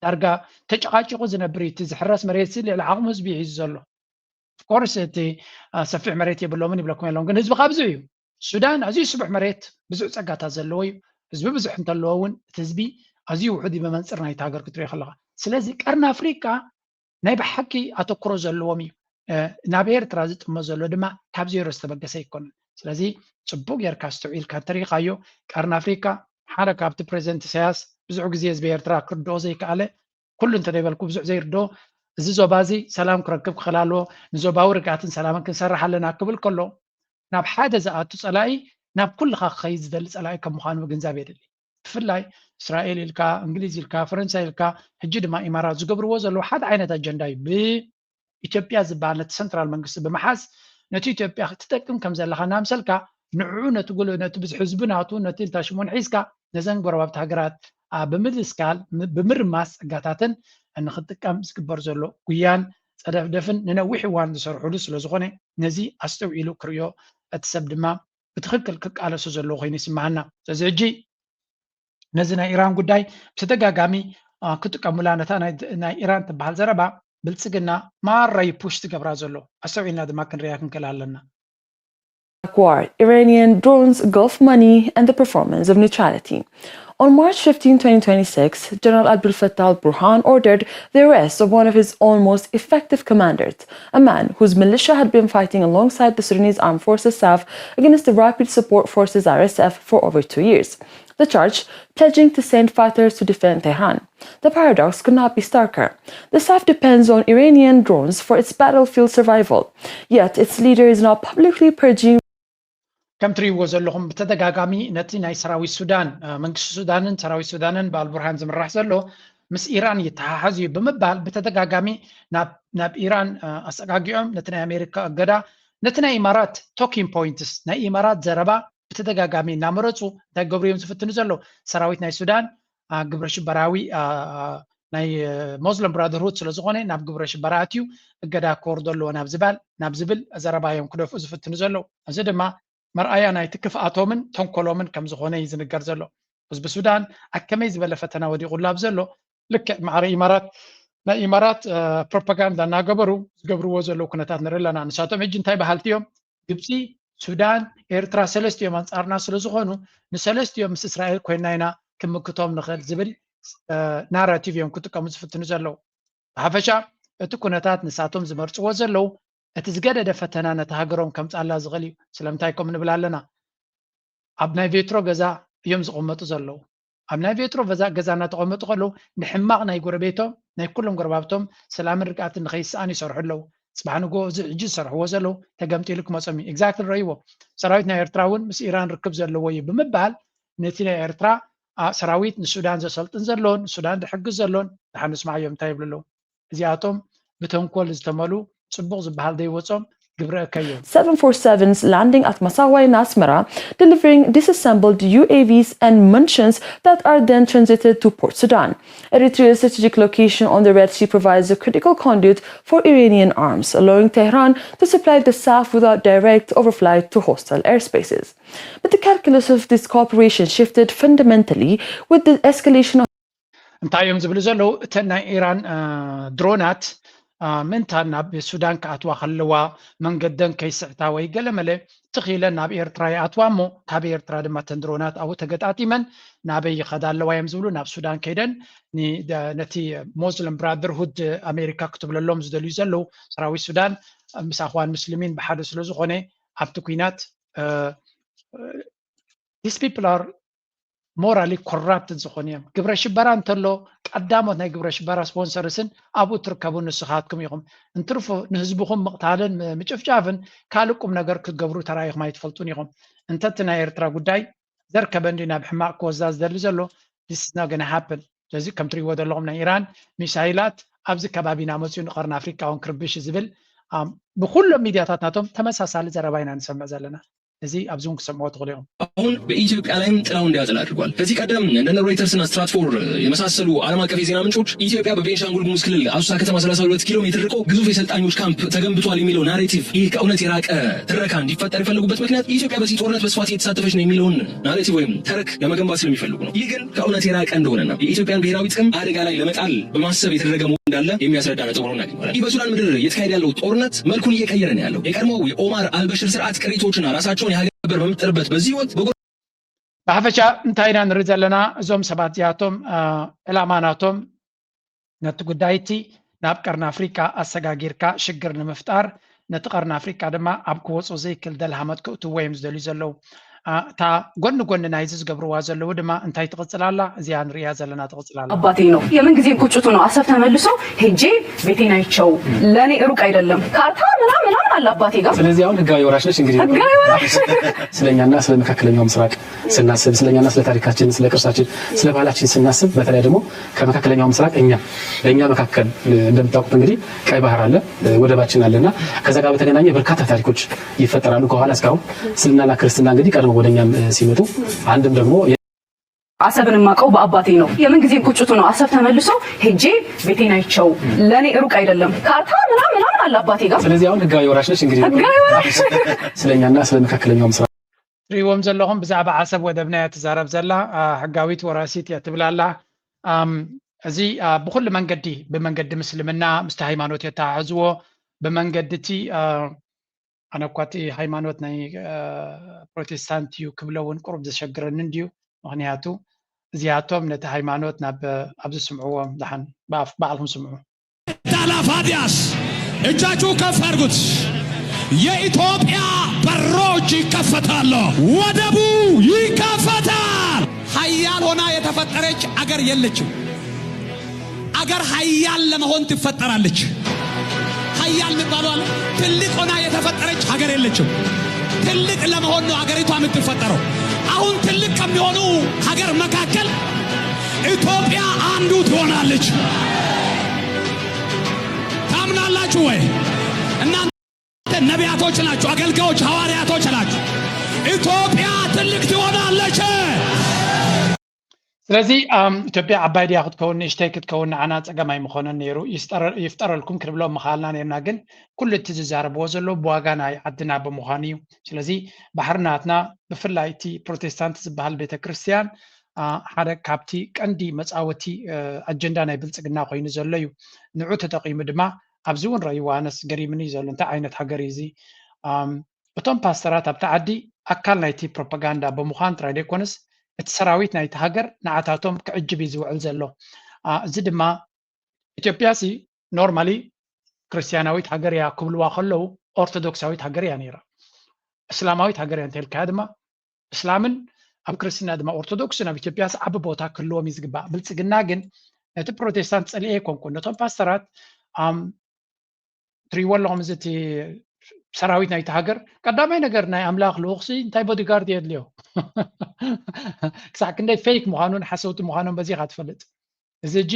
ዳርጋ ተጨቓጪቑ ዝነብር እዩ። እቲ ዝሕረስ መሬት ልዕሊ ዓቕሙ ህዝቢ እዩ ሒዙ ዘሎ። ኦፍኮርስ እቲ ሰፊሕ መሬት የብሎምን ይብለኩም የለውን ግን ህዝቢ ካብዚ እዩ። ሱዳን ኣዝዩ ስቡሕ መሬት ብዙሕ ፀጋታት ዘለዎ እዩ። ህዝቢ ብዙሕ እንተለዎ እውን እቲ ህዝቢ ኣዝዩ ውሑድ እዩ ብመንፅር ናይቲ ሃገር ክትሪኦ ከለካ። ስለዚ ቀርኒ ኣፍሪቃ ናይ ብሓቂ ኣተኩሮ ዘለዎም እዩ። ናብ ኤርትራ ዝጥመ ዘሎ ድማ ካብ ዜሮ ዝተበገሰ ኣይኮነን። ስለዚ ፅቡቅ ጌርካ ኣስተውዒልካ እንተሪኢካዮ ቀርኒ ኣፍሪቃ ሓደ ካብቲ ፕሬዚደንት ኢሳያስ ብዙሕ ግዜ ህዝቢ ኤርትራ ክርድኦ ዘይከኣለ ኩሉ እንተደይበልኩ ብዙሕ ዘይርድኦ እዚ ዞባ እዚ ሰላም ክረክብ ክኽእል ኣለዎ፣ ንዞባዊ ርግኣትን ሰላምን ክንሰርሕ ኣለና ክብል ከሎ ናብ ሓደ ዝኣቱ ፀላኢ ናብ ኩልኻ ክኸይድ ዝደሊ ፀላኢ ከም ምዃኑ ምግንዛብ የድሊ። ብፍላይ እስራኤል ኢልካ፣ እንግሊዝ ኢልካ፣ ፈረንሳይ ኢልካ፣ ሕጂ ድማ ኢማራት ዝገብርዎ ዘለዉ ሓደ ዓይነት ኣጀንዳ እዩ። ብኢትዮጵያ ዝበሃል ነቲ ሰንትራል መንግስቲ ብምሓዝ ነቲ ኢትዮጵያ ክትጠቅም ከም ዘለኻ እናምሰልካ ንዕኡ ነቲ ጉል ነቲ ብዙሕ ህዝቢ ናቱ ነቲ ኢልታ ሽሞን ሒዝካ ነዘን ጎረባብቲ ሃገራት ብምልስካል ብምርማስ ጸጋታተን ንክትጥቀም ዝግበር ዘሎ ጉያን ጸደፍደፍን ንነዊሕ እዋን ዝሰርሕሉ ስለ ዝኾነ ነዚ ኣስተውዒሉ ክርእዮ እቲ ሰብ ድማ ብትኽክል ክቃለሶ ዘለዎ ኮይኑ ይስምዓና። ስለዚ ሕጂ ነዚ ናይ ኢራን ጉዳይ ብተደጋጋሚ ክጥቀሙላ ነታ ናይ ኢራን ትበሃል ዘረባ ብልጽግና ማራ እዩ ፑሽ ዝገብራ ዘሎ። ኣስተውዒልና ድማ ክንሪኣ ክንክእል ኣለና። War, Iranian drones, Gulf money, and the performance of neutrality. On March fifteenth, twenty twenty-six, General Abdel Fattah al-Burhan ordered the arrest of one of his own most effective commanders, a man whose militia had been fighting alongside the Sudanese Armed Forces, SAF, against the Rapid Support Forces, R S F, for over two years. The charge, pledging to send fighters to defend Tehran. The paradox could not be starker. The SAF depends on Iranian drones for its battlefield survival, yet its leader is now publicly purging. ከም ትሪእዎ ዘለኹም ብተደጋጋሚ ነቲ ናይ ሰራዊት ሱዳን መንግስቲ ሱዳንን ሰራዊት ሱዳንን ብኣልቡርሃን ዝምራሕ ዘሎ ምስ ኢራን ይተሓሓዝ እዩ ብምባል ብተደጋጋሚ ናብ ኢራን ኣሰጋጊዖም ነቲ ናይ ኣሜሪካ እገዳ ነቲ ናይ ኢማራት ቶኪንግ ፖይንትስ ናይ ኢማራት ዘረባ ብተደጋጋሚ እናመረፁ እንታይ ገብሩ እዮም ዝፍትኑ ዘለዉ? ሰራዊት ናይ ሱዳን ግብረ ሽበራዊ ናይ ሞስለም ብራደርሁድ ስለዝኾነ ናብ ግብረ ሽበራ ኣትዩ እገዳ ክወርዶ ኣለዎ ናብ ዝባል ናብ ዝብል ዘረባ እዮም ክደፍኡ ዝፍትኑ ዘለዉ። እዚ ድማ መርኣያ ናይቲ ክፍኣቶምን ተንኮሎምን ከም ዝኾነ እዩ ዝንገር ዘሎ። ህዝቢ ሱዳን ኣብ ከመይ ዝበለ ፈተና ወዲቑሉ ኣብ ዘሎ ልክዕ ማዕረ ኢማራት ናይ ኢማራት ፕሮፓጋንዳ እናገበሩ ዝገብርዎ ዘለዉ ኩነታት ንርኢ ኣለና። ንሳቶም ሕጂ እንታይ በሃልቲ እዮም? ግብፂ፣ ሱዳን፣ ኤርትራ ሰለስቲኦም ኣንፃርና ስለዝኾኑ ንሰለስቲኦም ምስ እስራኤል ኮይና ኢና ክምክቶም ንኽእል ዝብል ናራቲቭ እዮም ክጥቀሙ ዝፍትኑ ዘለዉ። ብሓፈሻ እቲ ኩነታት ንሳቶም ዝመርፅዎ ዘለዉ እቲ ዝገደደ ፈተና ነቲ ሃገሮም ከምፅኣላ ዝኽእል እዩ። ስለምንታይ ከምኡ ንብል ኣለና? ኣብ ናይ ቬትሮ ገዛ እዮም ዝቕመጡ ዘለዉ። ኣብ ናይ ቬትሮ ገዛ እናተቐመጡ ከለዉ ንሕማቕ ናይ ጎረቤቶም ናይ ኩሎም ጎረባብቶም ሰላምን ርግኣትን ንኸይስኣን ይሰርሑ ኣለዉ። ፅባሕ ንግሆ እዚ ሕጂ ዝሰርሕዎ ዘለዉ ተገምጢሉ ክመፆም እዩ። ኤግዛክትሊ ረእይዎ። ሰራዊት ናይ ኤርትራ እውን ምስ ኢራን ርክብ ዘለዎ እዩ ብምባል ነቲ ናይ ኤርትራ ሰራዊት ንሱዳን ዘሰልጥን ዘሎን ንሱዳን ዝሕግዝ ዘሎን ደሓን ንስማዓዮም እንታይ ይብሉ ኣለዉ? እዚኣቶም ብተንኮል ዝተመሉ ፅቡቕ ዝበሃል ዘይወፆም ግብረ እከዮም። seven forty-sevens landing at Massawa in Asmara, delivering disassembled U A Vs and munitions that are then transited to Port Sudan. Eritrea's strategic location on the Red Sea provides a critical conduit for Iranian arms, allowing Tehran to supply the south without direct overflight to hostile airspaces. But the calculus of this cooperation shifted fundamentally with the escalation of እንታይ እዮም ዝብሉ ዘለዉ? እተን ናይ ኢራን ድሮናት ምእንታን ናብ ሱዳን ክኣትዋ ከለዋ መንገደን ከይስሕታ ወይ ገለመለ ትኽኢለን ናብ ኤርትራ ይኣትዋ እሞ ካብ ኤርትራ ድማ እተን ድሮናት ኣብኡ ተገጣጢመን ናበይ ይኸዳ ኣለዋ እዮም ዝብሉ። ናብ ሱዳን ከይደን ነቲ ሞስለም ብራደርሁድ ኣሜሪካ ክትብለሎም ዝደልዩ ዘለዉ ሰራዊት ሱዳን ምስ ኣኽዋን ሙስሊሚን ብሓደ ስለ ዝኾነ ኣብቲ ኩናት these people are morally corrupted ዝኾኑ እዮም። ግብረ ሽበራ እንተሎ ቀዳሞት ናይ ግብረ ሽበራ ስፖንሰርስን ኣብኡ ትርከቡ ንስኻትኩም ኢኹም። እንትርፎ ንህዝብኹም ምቕታልን ምጭፍጫፍን ካልእ ቁም ነገር ክትገብሩ ተራኢኹም ኣይትፈልጡን ኢኹም። እንተ እቲ ናይ ኤርትራ ጉዳይ ዘርከበ እንዲ ናብ ሕማቕ ክወስዳ ዝደሊ ዘሎ this is not gonna happen። ስለዚ ከም ትሪእዎ ዘለኹም ናይ ኢራን ሚሳይላት ኣብዚ ከባቢና መፅኡ ንቀርኒ ኣፍሪቃ እውን ክርብሽ ዝብል ብኩሎም ሚድያታት ናቶም ተመሳሳሊ ዘረባ ኢና ንሰምዕ ዘለና። እዚ ኣብዚ እውን ክሰምዕዎ ትኽእሉ እዮም። አሁን በኢትዮጵያ ላይም ጥላው እንዲያጠላ አድርጓል። ከዚህ ቀደም እንደነ ሮይተርስ እና ስትራትፎር የመሳሰሉ ዓለም አቀፍ የዜና ምንጮች ኢትዮጵያ በቤንሻንጉል ጉሙዝ ክልል አሶሳ ከተማ ሠላሳ ሁለት ኪሎ ሜትር ርቆ ግዙፍ የሰልጣኞች ካምፕ ተገንብቷል የሚለው ናሬቲቭ፣ ይህ ከእውነት የራቀ ትረካ እንዲፈጠር የፈለጉበት ምክንያት ኢትዮጵያ በዚህ ጦርነት በስፋት እየተሳተፈች ነው የሚለውን ናሬቲቭ ወይም ተረክ ለመገንባት ስለሚፈልጉ ነው። ይህ ግን ከእውነት የራቀ እንደሆነና የኢትዮጵያን ብሔራዊ ጥቅም አደጋ ላይ ለመጣል በማሰብ የተደረገ መሆኑ እንዳለ የሚያስረዳ ነጥብ ሆኖ እናገኘዋለን። ይህ በሱዳን ምድር እየተካሄደ ያለው ጦርነት መልኩን እየቀየረ ነው ያለው። የቀድሞው የኦማር አልበሽር ስርዓት ቅሪቶችና ራሳቸውን የሀገር ድንበር በምትጥልበት በዚህ ወቅት በጎ ብሓፈሻ እንታይ ኢና ንርኢ ዘለና? እዞም ሰባት እዚኣቶም ዕላማ ናቶም ነቲ ጉዳይ እቲ ናብ ቀርኒ ኣፍሪቃ ኣሰጋጊርካ ሽግር ንምፍጣር፣ ነቲ ቀርኒ ኣፍሪቃ ድማ ኣብ ክወፁ ዘይክል ደልሃመት ክእትዎ እዮም ዝደልዩ ዘለዉ። እታ ጎኒ ጎኒ ናይዚ ዝገብርዋ ዘለዉ ድማ እንታይ ትቕፅል ኣላ? እዚኣ ንሪእያ ዘለና ትቕፅል ኣላ። አባቴ ነው የምን ጊዜም ቁጭቱ ነው አሰብ ተመልሶ ሄጄ ቤቴን አይቼው ለእኔ ሩቅ አይደለም ካርታ ምናምን ምናምን አለ አባቴ ጋር። ስለዚህ አሁን ህጋዊ ወራሽ ነች። እንግዲህ ህጋዊ ወራሽ ስለኛና ስለ መካከለኛው ምስራቅ ስናስብ፣ ስለኛና ስለ ታሪካችን፣ ስለ ቅርሳችን፣ ስለ ባህላችን ስናስብ፣ በተለይ ደግሞ ከመካከለኛው ምስራቅ እኛ በእኛ መካከል እንደምታውቁት እንግዲህ ቀይ ባህር አለ፣ ወደባችን አለና ከዛ ጋር በተገናኘ በርካታ ታሪኮች ይፈጠራሉ። ከኋላ እስካሁን እስልምናና ክርስትና እንግዲህ ቀድሞ ወደኛም ሲመጡ አንድም ደግሞ አሰብን የማውቀው በአባቴ ነው። የምን ጊዜም ቁጭቱ ነው አሰብ ተመልሶ ሄጄ ቤቴን አይቼው ለእኔ ሩቅ አይደለም ካርታ ምናምን ምናምን አለ አባቴ ጋር። ስለዚህ አሁን ህጋዊ ወራሽ ነች። እንግዲህ ህጋዊ ወራሽ ስለኛና ስለ መካከለኛው ምስራቅ ትሪእዎም ዘለኹም ብዛዕባ ዓሰብ ወደብና እያ ትዛረብ ዘላ። ሕጋዊት ወራሲት እያ ትብል ኣላ። እዚ ብኩሉ መንገዲ፣ ብመንገዲ ምስልምና ምስቲ ሃይማኖት የተሓሕዝዎ፣ ብመንገዲ እቲ ኣነ እኳ እቲ ሃይማኖት ናይ ፕሮቴስታንት እዩ ክብሎ እውን ቁሩብ ዘሸግረኒ እንድዩ። ምኽንያቱ እዚኣቶም ነቲ ሃይማኖት ናብ ኣብዚ ስምዕዎም፣ ደሓን ብኣፍ ባዕልኹም ስምዑ። ዳላፋዲያስ እጃችሁ ከፍ አድርጉት። የኢትዮጵያ በሮች ይከፈታሉ። ወደቡ ይከፈታል። ሀያል ሆና የተፈጠረች አገር የለችም። አገር ሀያል ለመሆን ትፈጠራለች። ሀያል የሚባለው አለ ትልቅ ሆና የተፈጠረች ሀገር የለችም። ትልቅ ለመሆን ነው ሀገሪቷ የምትፈጠረው። አሁን ትልቅ ከሚሆኑ ሀገር መካከል ኢትዮጵያ አንዱ ትሆናለች። ታምናላችሁ ወይ? እናንተ ነቢያቶች ናችሁ፣ አገልጋዮች፣ ሐዋርያቶች ናችሁ። ኢትዮጵያ ትልቅ ትሆናለች። ስለዚ ኢትዮጵያ ዓባይ ድያ ክትከውን ንእሽተይ ክትከውን ንዓና ፀገም ኣይምኾነን ነይሩ። ይፍጠረልኩም ክንብሎም ምኽኣልና ነርና። ግን ኩሉ እቲ ዝዛረብዎ ዘሎ ብዋጋ ናይ ዓድና ብምዃኑ እዩ። ስለዚ ባሕሪ ናትና ብፍላይ እቲ ፕሮቴስታንት ዝበሃል ቤተክርስትያን ሓደ ካብቲ ቀንዲ መፃወቲ ኣጀንዳ ናይ ብልፅግና ኮይኑ ዘሎ እዩ። ንዑ ተጠቒሙ ድማ ኣብዚ እውን ረእይዎ ኣነስ ገሪምኒ እዩ ዘሎ እንታይ ዓይነት ሃገር እዩ እዚ? እቶም ፓስተራት ኣብቲ ዓዲ ኣካል ናይቲ ፕሮፓጋንዳ ብምዃን ጥራይ ዘይኮነስ እቲ ሰራዊት ናይቲ ሃገር ንዓታቶም ክዕጅብ እዩ ዝውዕል ዘሎ። እዚ ድማ ኢትዮጵያ ሲ ኖርማሊ ክርስትያናዊት ሃገር እያ ክብልዋ ከለዉ ኦርቶዶክሳዊት ሃገር እያ ነይራ። እስላማዊት ሃገር እያ እንተልካያ ድማ እስላምን ኣብ ክርስትና ድማ ኦርቶዶክስን ኣብ ኢትዮጵያ ዓቢ ቦታ ክህልዎም እዩ ዝግባእ። ብልፅግና ግን ነቲ ፕሮቴስታንት ፀሊኤ ኣይኮንኩን ነቶም ፓስተራት ትሪእዎ ኣለኹም እዚ እቲ ሰራዊት ናይቲ ሃገር ቀዳማይ ነገር ናይ ኣምላኽ ልኡኽሲ እንታይ ቦዲጋርድ የድልዮ? ክሳዕ ክንደይ ፌክ ምዃኑን ሓሰውቲ ምዃኖም በዚኻ ትፈልጥ። እዚ ሕጂ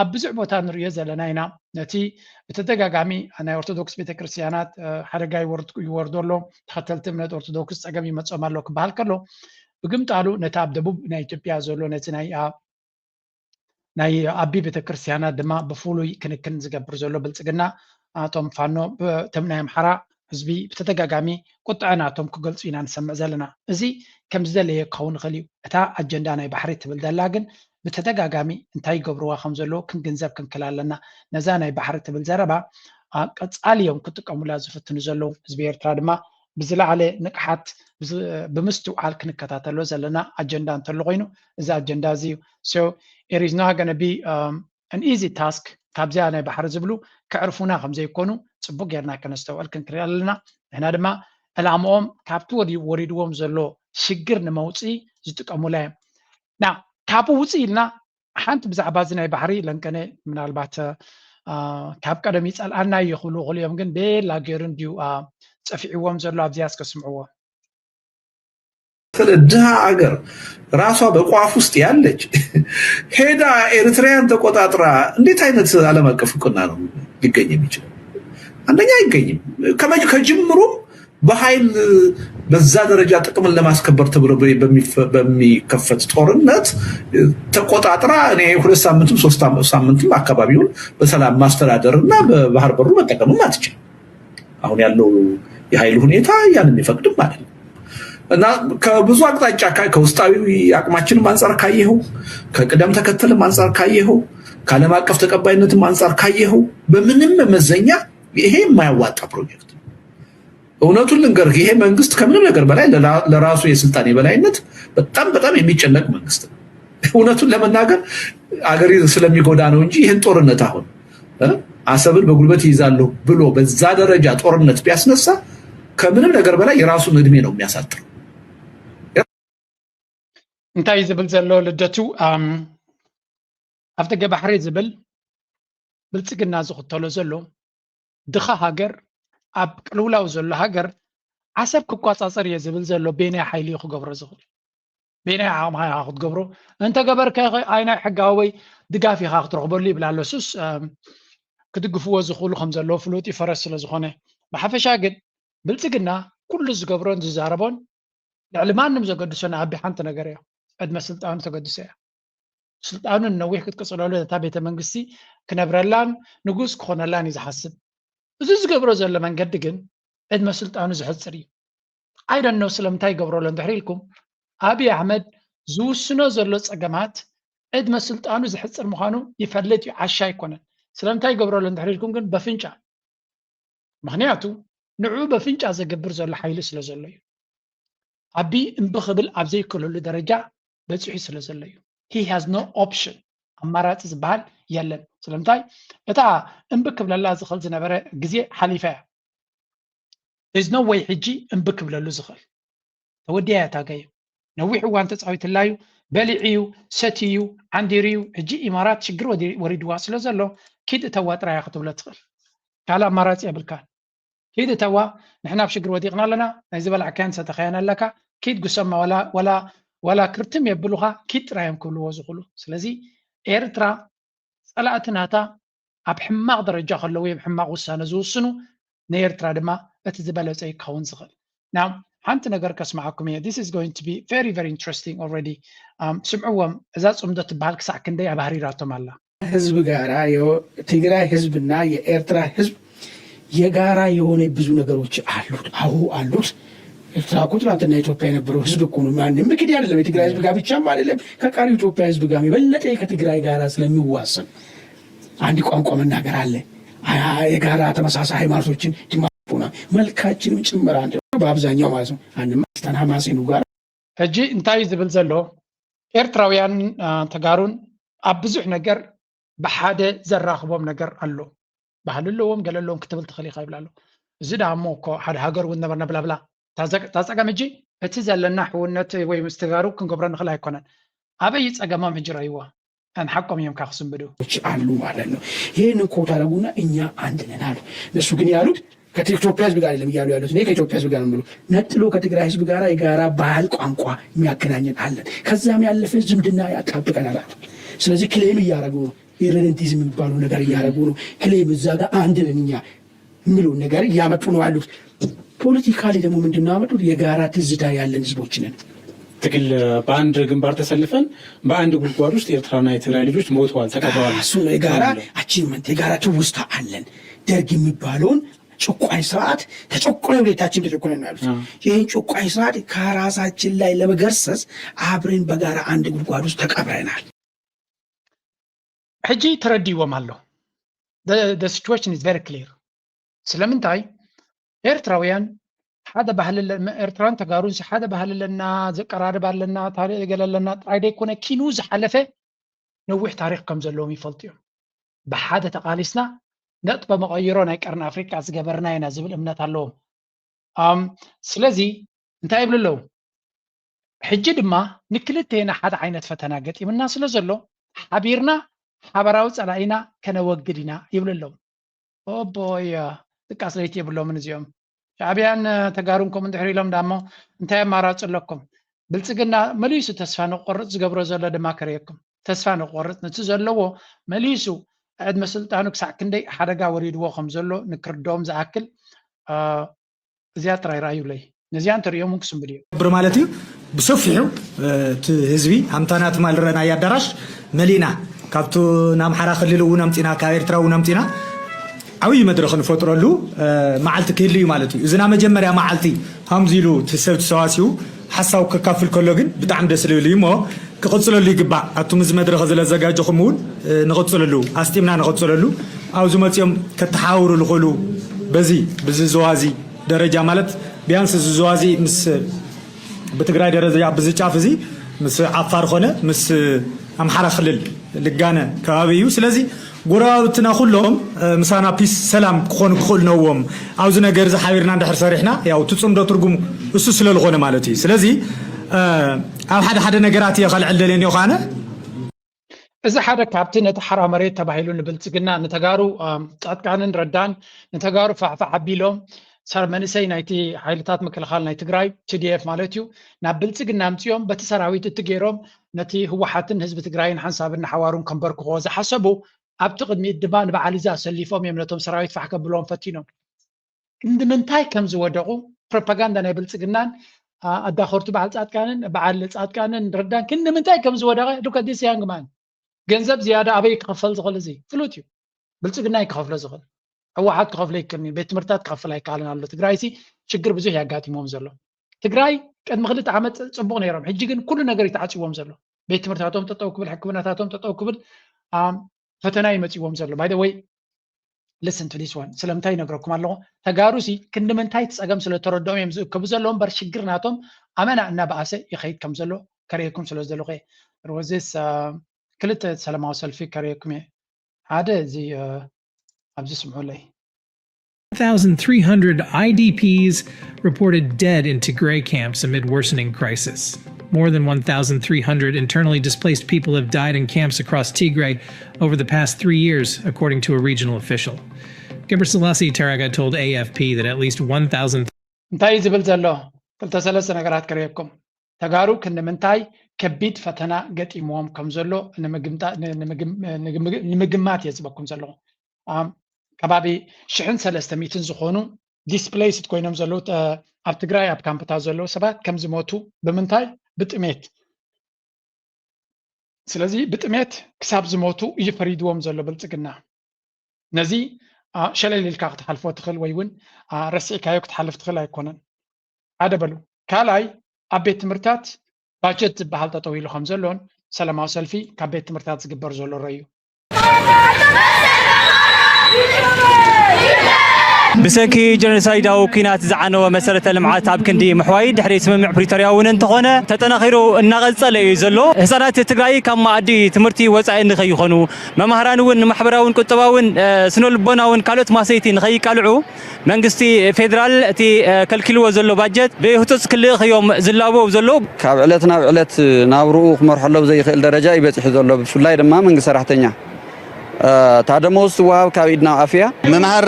ኣብ ብዙሕ ቦታ ንሪኦ ዘለና ኢና። ነቲ ብተደጋጋሚ ናይ ኦርቶዶክስ ቤተክርስትያናት ሓደጋ ይወርዶ ኣሎ፣ ተኸተልቲ እምነት ኦርቶዶክስ ፀገም ይመፆም ኣሎ ክበሃል ከሎ ብግምጣሉ ነቲ ኣብ ደቡብ ናይ ኢትዮጵያ ዘሎ ነቲ ናይ ናይ ኣቢ ቤተክርስትያናት ድማ ብፍሉይ ክንክን ዝገብር ዘሎ ብልፅግና እቶም ፋኖ እቶም ናይ ኣምሓራ ህዝቢ ብተደጋጋሚ ቁጥዐ ናቶም ክገልፁ ኢና ንሰምዕ ዘለና። እዚ ከም ዝደለየ ክኸውን ይኽእል እዩ። እታ ኣጀንዳ ናይ ባሕሪ ትብል ዘላ ግን ብተደጋጋሚ እንታይ ይገብርዋ ከም ዘለዉ ክንግንዘብ ክንክል ኣለና። ነዛ ናይ ባሕሪ ትብል ዘረባ ቀፃሊ እዮም ክጥቀሙላ ዝፍትኑ ዘለዉ። ህዝቢ ኤርትራ ድማ ብዝለዓለ ንቕሓት ብምስትውዓል ክንከታተሎ ዘለና ኣጀንዳ እንተሎ ኮይኑ እዚ ኣጀንዳ እዚ እዩ። So it is not gonna be an easy task ካብዚኣ ናይ ባሕሪ ዝብሉ ከዕርፉና ከም ዘይኮኑ ፅቡቅ ጌርና ከነስተውዕል ክንክእል ኣለና። ንሕና ድማ ዕላምኦም ካብቲ ወሪድዎም ዘሎ ሽግር ንመውፅኢ ዝጥቀሙላ እዮም። ና ካብኡ ውፅእ ኢልና ሓንቲ ብዛዕባ እዚ ናይ ባሕሪ ለንቀነ ምናልባት ካብ ቀደም ይፀልኣና እዩ ክብሉ ይኽእሉ እዮም፣ ግን ቤላ ገይሩ እንድዩ ፀፊዕዎም ዘሎ ኣብዚኣ እስከ ስምዕዎ። ድሃ አገር ራሷ በቋፍ ውስጥ ያለች ሄዳ ኤርትራያን ተቆጣጥራ እንዴት አይነት ዓለም አቀፍ እውቅና ነው ሊገኝ የሚችለው? አንደኛ አይገኝም። ከመጅ- ከጅምሩም በኃይል በዛ ደረጃ ጥቅምን ለማስከበር ተብሎ በ- በሚፈ- በሚከፈት ጦርነት ተቆጣጥራ እኔ ሁለት ሳምንትም ሶስት ሳም- ሳምንትም አካባቢውን በሰላም ማስተዳደር እና በባህር በሩ መጠቀምም አትችል። አሁን ያለው የኃይል ሁኔታ ያን የሚፈቅድም አይደለም እና ከብዙ አቅጣጫ ከ- ከውስጣዊ አቅማችንም አንጻር ካየኸው፣ ከቅደም ተከተልም አንጻር ካየኸው፣ ከዓለም አቀፍ ተቀባይነትም አንጻር ካየኸው በምንም መመዘኛ ይሄ የማያዋጣ ፕሮጀክት ነው። እውነቱን ልንገርህ፣ ይሄ መንግስት ከምንም ነገር በላይ ለራሱ የስልጣን የበላይነት በጣም በጣም የሚጨነቅ መንግስት ነው። እውነቱን ለመናገር አገር ስለሚጎዳ ነው እንጂ ይህን ጦርነት አሁን አሰብን በጉልበት ይይዛለሁ ብሎ በዛ ደረጃ ጦርነት ቢያስነሳ ከምንም ነገር በላይ የራሱን እድሜ ነው የሚያሳጥር። እንታይ ዝብል ዘሎ ልደቱ ኣብ ደገ ባሕሪ ዝብል ብልፅግና ዝኽተሎ ዘሎ ድኻ ሃገር ኣብ ቅልውላው ዘሎ ሃገር ዓሰብ ክቋፃፀር እየ ዝብል ዘሎ ቤናይ ሓይሊ እዩ ክገብሮ ዝኽእል። ቤናይ ዓቕምኻ ኢኻ ክትገብሮ። እንተገበርከ ኣይናይ ሕጋዊ ወይ ድጋፍ ኢኻ ክትረኽበሉ ይብል ኣሎ። እሱስ ክድግፍዎ ዝኽእሉ ከም ዘለዉ ፍሉጥ እዩ ፈረስ ስለ ዝኾነ። ብሓፈሻ ግን ብልፅግና ኩሉ ዝገብሮን ዝዛረቦን ልዕሊ ማንም ዘገድሶ ንኣቢ ሓንቲ ነገር እያ። ዕድመ ስልጣኑ ተገድሶ እያ። ስልጣኑ ንነዊሕ ክትቅፅለሉ ነታ ቤተ መንግስቲ ክነብረላን ንጉስ ክኾነላን እዩ ዝሓስብ። እዚ ዝገብሮ ዘሎ መንገዲ ግን ዕድመ ስልጣኑ ዝሕፅር እዩ። I don't know ስለምንታይ ይገብሮ ኣሎ እንድሕር ኢልኩም ኣብይ ኣሕመድ ዝውስኖ ዘሎ ፀገማት ዕድመ ስልጣኑ ዝሕፅር ምዃኑ ይፈልጥ እዩ። ዓሻ ኣይኮነን። ስለምንታይ ይገብሮ ኣሎ እንድሕር ኢልኩም ግን በፍንጫ ምኽንያቱ ንዕኡ በፍንጫ ዘገብር ዘሎ ሓይሊ ስለ ዘሎ እዩ። ኣቢ እምቢ ክብል ኣብ ዘይክእለሉ ደረጃ በፂሑ ስለ ዘሎ እዩ። He has no option ኣማራፂ ዝበሃል የለን። ስለምንታይ እታ እምቢ ክብለላ ዝኽእል ዝነበረ ግዜ ሓሊፋ እያ። There's no way ሕጂ እምቢ ክብለሉ ዝኽእል ተወዲያ እያ ታገየ ነዊሕ እዋን ተፃዊትላ እዩ። በሊዑ እዩ፣ ሰትዩ እዩ፣ ዓንዲሩ እዩ። ሕጂ ኢማራት ሽግር ወሪድዋ ስለ ዘሎ ኪድ እተዋ ጥራያ ክትብሎ ትኽእል። ካልእ ኣማራፂ የብልካን። ኪድ እተዋ፣ ንሕና ኣብ ሽግር ወዲቕና ኣለና፣ ናይ ዝበላዕካያን ሰተኻያን ኣለካ፣ ኪድ ጉሰማ ዋላ ክርትም የብሉኻ፣ ኪድ ጥራዮም ክብልዎ ዝኽእሉ። ስለዚ ኤርትራ ፀላእቲ ናታ ኣብ ሕማቕ ደረጃ ከለዉ እዮም ሕማቕ ውሳነ ዝውስኑ። ንኤርትራ ድማ እቲ ዝበለፀ ይከውን ዝኽእል። Now ሓንቲ ነገር ከስምዓኩም እየ። This is going to be very very interesting already. ስምዕዎም፣ እዛ ፅምዶ ትበሃል ክሳዕ ክንደይ ኣባህሪራቶም ኣላ። ህዝብ ጋራ ትግራይ ህዝብና የኤርትራ ህዝብ የጋራ የሆነ ብዙ ነገሮች አሉት። አዎ አሉት። ኤርትራ እኮ ትናንትና ኢትዮጵያ የነበረው ህዝብ እኮ ነው። ማንም እንግዲህ አይደለም የትግራይ ህዝብ ጋር ብቻም አይደለም ከቀሪው ኢትዮጵያ ህዝብ ጋር የበለጠ ከትግራይ ጋራ ስለሚዋሰን አንድ ቋንቋ መናገር አለ። የጋራ ተመሳሳይ ሃይማኖቶችን ዲማሆና መልካችንም ጭምር አንድ በአብዛኛው ማለት ነው። አንድማ ስተን ሐማሴኑ ጋር ሕጂ እንታይ ዝብል ዘሎ ኤርትራውያን ተጋሩን ኣብ ብዙሕ ነገር ብሓደ ዘራኽቦም ነገር ኣሎ። ባህሊ ኣለዎም ገለ ኣለዎም ክትብል ትኽእል ኢኻ ይብል ኣሎ። እዚ ደኣ እሞ እኮ ሓደ ሃገር እውን ነበርና ብላብላ። እታ ጸገም ሕጂ እቲ ዘለና ሕውነት ወይ ምስ ተጋሩ ክንገብሮ ንኽእል ኣይኮነን። ኣበይ ጸገሞም ሕጂ ረእይዎ። ሓቆም እዮም ካብ ክስንብዱ አሉ ማለት ነው። ይህንን ኮት አደረጉና እኛ አንድ ነን አሉ። እነሱ ግን ያሉት ከኢትዮጵያ ህዝብ ጋር አይደለም እያሉ ያሉት። እኔ ከኢትዮጵያ ህዝብ ጋር ነው የምለው። ነጥሎ ከትግራይ ህዝብ ጋር የጋራ ባህል፣ ቋንቋ የሚያገናኘን አለን። ከዛም ያለፈ ዝምድና ያጣብቀናል አሉ። ስለዚህ ክሌም እያደረጉ ነው። ኢሬደንቲዝም የሚባለው ነገር እያደረጉ ነው። ክሌም እዛ ጋር አንድ ነን እኛ የሚለውን ነገር እያመጡ ነው ያሉት። ፖለቲካሊ ደግሞ ምንድነው ያመጡት? የጋራ ትዝታ ያለን ህዝቦች ነን። ትግል በአንድ ግንባር ተሰልፈን በአንድ ጉድጓድ ውስጥ ኤርትራና የትግራይ ልጆች ሞተዋል፣ ተቀብረዋል። እሱ ነው የጋራ አቺቭመንት፣ የጋራ ትውስታ አለን። ደርግ የሚባለውን ጨቋኝ ስርዓት ተጨቆነ፣ ሁለታችን ተጨቆነ ነው ያሉት። ይህን ጨቋኝ ስርዓት ከራሳችን ላይ ለመገርሰስ አብረን በጋራ አንድ ጉድጓድ ውስጥ ተቀብረናል። ሕጂ ተረዲዎም ኣሎ። The situation is very clear። ስለምንታይ ኤርትራውያን ሓደ ባህሊ ኤርትራን ተጋሩን ሓደ ባህሊ ኣለና፣ ዘቀራርብ ኣለና፣ ታሪክ ገለ ኣለና ጥራይ ደይኮነ ኪኑ ዝሓለፈ ነዊሕ ታሪክ ከም ዘለዎም ይፈልጡ እዮም። ብሓደ ተቃሊስና ነጥበ መቐይሮ ናይ ቀርኒ ኣፍሪቃ ዝገበርና ኢና ዝብል እምነት ኣለዎም። ስለዚ እንታይ ይብሉ ኣለዉ? ሕጂ ድማ ንክልቴና ሓደ ዓይነት ፈተና ገጢምና ስለ ዘሎ ሓቢርና ሓበራዊ ጸላኢና ከነወግድ ኢና ይብሉ ኣለዉ። ኦቦይ ድቃስ ለይቲ የብሎምን እዚኦም። ሻዕብያን ተጋሩን ከምኡ እንድሕር ኢሎም ዳሞ እንታይ ኣማራፂ ኣለኩም? ብልፅግና መሊሱ ተስፋ ንቆርፅ ዝገብሮ ዘሎ ድማ ከርእየኩም። ተስፋ ንቆርፅ ነቲ ዘለዎ መሊሱ ዕድመ ስልጣኑ ክሳዕ ክንደይ ሓደጋ ወሪድዎ ከም ዘሎ ንክርድኦም ዝኣክል፣ እ፣ እዚኣ ጥራይ ረኣዩለይ። ነዚኣ እንተሪኦም እውን ክስንብድ እዮም። ብር ማለት እዩ። ብሰፊሑ እቲ ህዝቢ ሃምታና ትማል ረናይ ኣዳራሽ መሊእና፣ ካብቲ ንኣምሓራ ክልል እውን ኣምፂና፣ ካብ ኤርትራ እውን ኣምፂና ዓብዪ መድረኽ ንፈጥረሉ መዓልቲ ክህሉ እዩ ማለት እዩ። እዚ ናይ መጀመርያ መዓልቲ ከምዚ ኢሉ እቲ ሰብ ተሰባሲቡ ሓሳቡ ከካፍል ከሎ ግን ብጣዕሚ ደስ ልብል እዩ እሞ ክቕፅለሉ ይግባእ። ኣቱም እዚ መድረኽ እዚ ለዘጋጀኹም እውን ንቕፅለሉ፣ ኣስጢምና ንቕፅለሉ። ኣብዚ መፂኦም ከተሓውሩ ዝኽእሉ በዚ ብዚ ዘዋዚ ደረጃ ማለት ቢያንስ እዚ ዘዋዚ ምስ ብትግራይ ደረጃ ብዚ ጫፍ እዚ ምስ ዓፋር ኾነ ምስ ኣምሓራ ክልል ልጋነ ከባቢ እዩ። ስለዚ ጎረባብትና ኩሎም ምሳና ፒስ ሰላም ክኾኑ ክኽእሉ ነዎም። ኣብዚ ነገር እዚ ሓቢርና እንድሕር ሰሪሕና ያው እቲ ፅምዶ ትርጉሙ እሱ ስለ ዝኾነ ማለት እዩ። ስለዚ ኣብ ሓደ ሓደ ነገራት እየ ከልዕል ደልየ እኒኦ ካነ እዚ ሓደ ካብቲ ነቲ ሓራ መሬት ተባሂሉ ንብልፅግና ንተጋሩ ፃድቃንን ረዳን ንተጋሩ ፋሕፋሕ ኣቢሎም ሰር መንእሰይ ናይቲ ሓይልታት ምክልኻል ናይ ትግራይ ቲ ዲ ኤፍ ማለት እዩ ናብ ብልፅግና ኣምፅኦም በቲ ሰራዊት እቲ ገይሮም ነቲ ህወሓትን ህዝቢ ትግራይን ሓንሳብን ንሓዋሩን ከንበርክኾ ዝሓሰቡ ኣብቲ ቅድሚት ድማ ንበዓል እዚ ኣሰሊፎም እዮም ነቶም ሰራዊት ፋሕ ከብልዎም ፈቲኖም። ክንዲ ምንታይ ከም ዝወደቑ ፕሮፓጋንዳ ናይ ብልፅግናን ኣዳኸርቱ በዓል ፃድቃንን በዓል ፃድቃንን ረዳን ክንዲ ምንታይ ከም ዝወደቐ ዱከ ዲስ ያንግ ማን ገንዘብ ዝያዳ ኣበይ ክኸፈል ዝኽእል እዚ ፍሉጥ እዩ። ብልፅግና እዩ ክኸፍሎ ዝኽእል። ህወሓት ክኸፍሎ ይክእል ቤት ትምህርትታት ክኸፍል ኣይከኣልን ኣሎ። ትግራይ ሲ ሽግር ብዙሕ ያጋጢሞም ዘሎ። ትግራይ ቅድሚ ክልተ ዓመት ፅቡቕ ነይሮም፣ ሕጂ ግን ኩሉ ነገር እዩ ተዓፅዎም ዘሎ። ቤት ትምህርታቶም ጠጠው ክብል፣ ሕክምናታቶም ጠጠው ክብል ፈተና ይመፅዎም ዘሎ። ባይ ወይ listen to this one ስለምንታይ ይነግረኩም ኣለኹ። ተጋሩ ሲ ክንዲ ምንታይ እቲ ፀገም ስለተረድኦም እዮም ዝእከቡ ዘሎ እምበር ሽግር ናቶም ኣመና እናበኣሰ ይኸይድ ከም ዘሎ ከርእየኩም ስለ ዝደለኹ እየ። ሮዝስ ክልተ ሰላማዊ ሰልፊ ከርእየኩም እየ። ሓደ እዚ ኣብዚ ስምዑለይ። one thousand three hundred I D Ps reported dead in Tigray camps amid worsening crisis. More than one thousand three hundred internally displaced people have died in camps across Tigray over the past three years, according to a regional official. Gebrselassie Terega told A F P that at least one thousand እንታይ እዩ ዝብል ዘሎ? ክልተ ሰለስተ ነገራት ከርእየኩም። ተጋሩ ክንዲ ምንታይ ከቢድ ፈተና ገጢምዎም ከም ዘሎ ንምግማት እየ ዝበኩም ዘለኹ። ከባቢ ሽሕን ሰለስተ ሚእትን ዝኾኑ displaced ኮይኖም ዘለዉ ኣብ ትግራይ ኣብ ካምፕታት ዘለዉ ሰባት ከም ዝሞቱ ብምንታይ? ብጥሜት። ስለዚ ብጥሜት ክሳብ ዝሞቱ እዩ ፈሪድዎም ዘሎ ብልፅግና። ነዚ ሸለል ኢልካ ክትሓልፎ ትኽእል ወይ እውን ረሲዕካዮ ክትሓልፍ ትኽእል ኣይኮነን። ሓደ በሉ። ካልኣይ ኣብ ቤት ትምህርታት ባጀት ዝበሃል ጠጠው ኢሉ ከም ዘሎን ሰላማዊ ሰልፊ ካብ ቤት ትምህርታት ዝግበር ዘሎ ረዩ ብሰንኪ ጀኖሳይዳዊ ኲናት ዝዓነወ መሰረተ ልምዓት ኣብ ክንዲ ምሕዋይ ድሕሪ ስምምዕ ፕሪቶርያ እውን እንተኾነ ተጠናኺሩ እናቐጸለ እዩ ዘሎ። ህፃናት ትግራይ ካብ መኣዲ ትምህርቲ ወፃኢ ንኸይኾኑ መማህራን እውን ንማሕበራውን ቁጠባውን ስነልቦናውን ካልኦት ማሰይቲ ንኸይቃልዑ መንግስቲ ፌደራል እቲ ከልኪልዎ ዘሎ ባጀት ብህፁፅ ክልእኽ እዮም ዝላበው ዘለዉ። ካብ ዕለት ናብ ዕለት ናብርኡ ክመርሖሎም ዘይኽእል ደረጃ እዩ በፂሑ ዘሎ። ብፍላይ ድማ መንግስቲ ሰራሕተኛ እታ ደመወዝ ትወሃብ ካብ ኢድ ናብ ኣፍ እያ። ምምሃር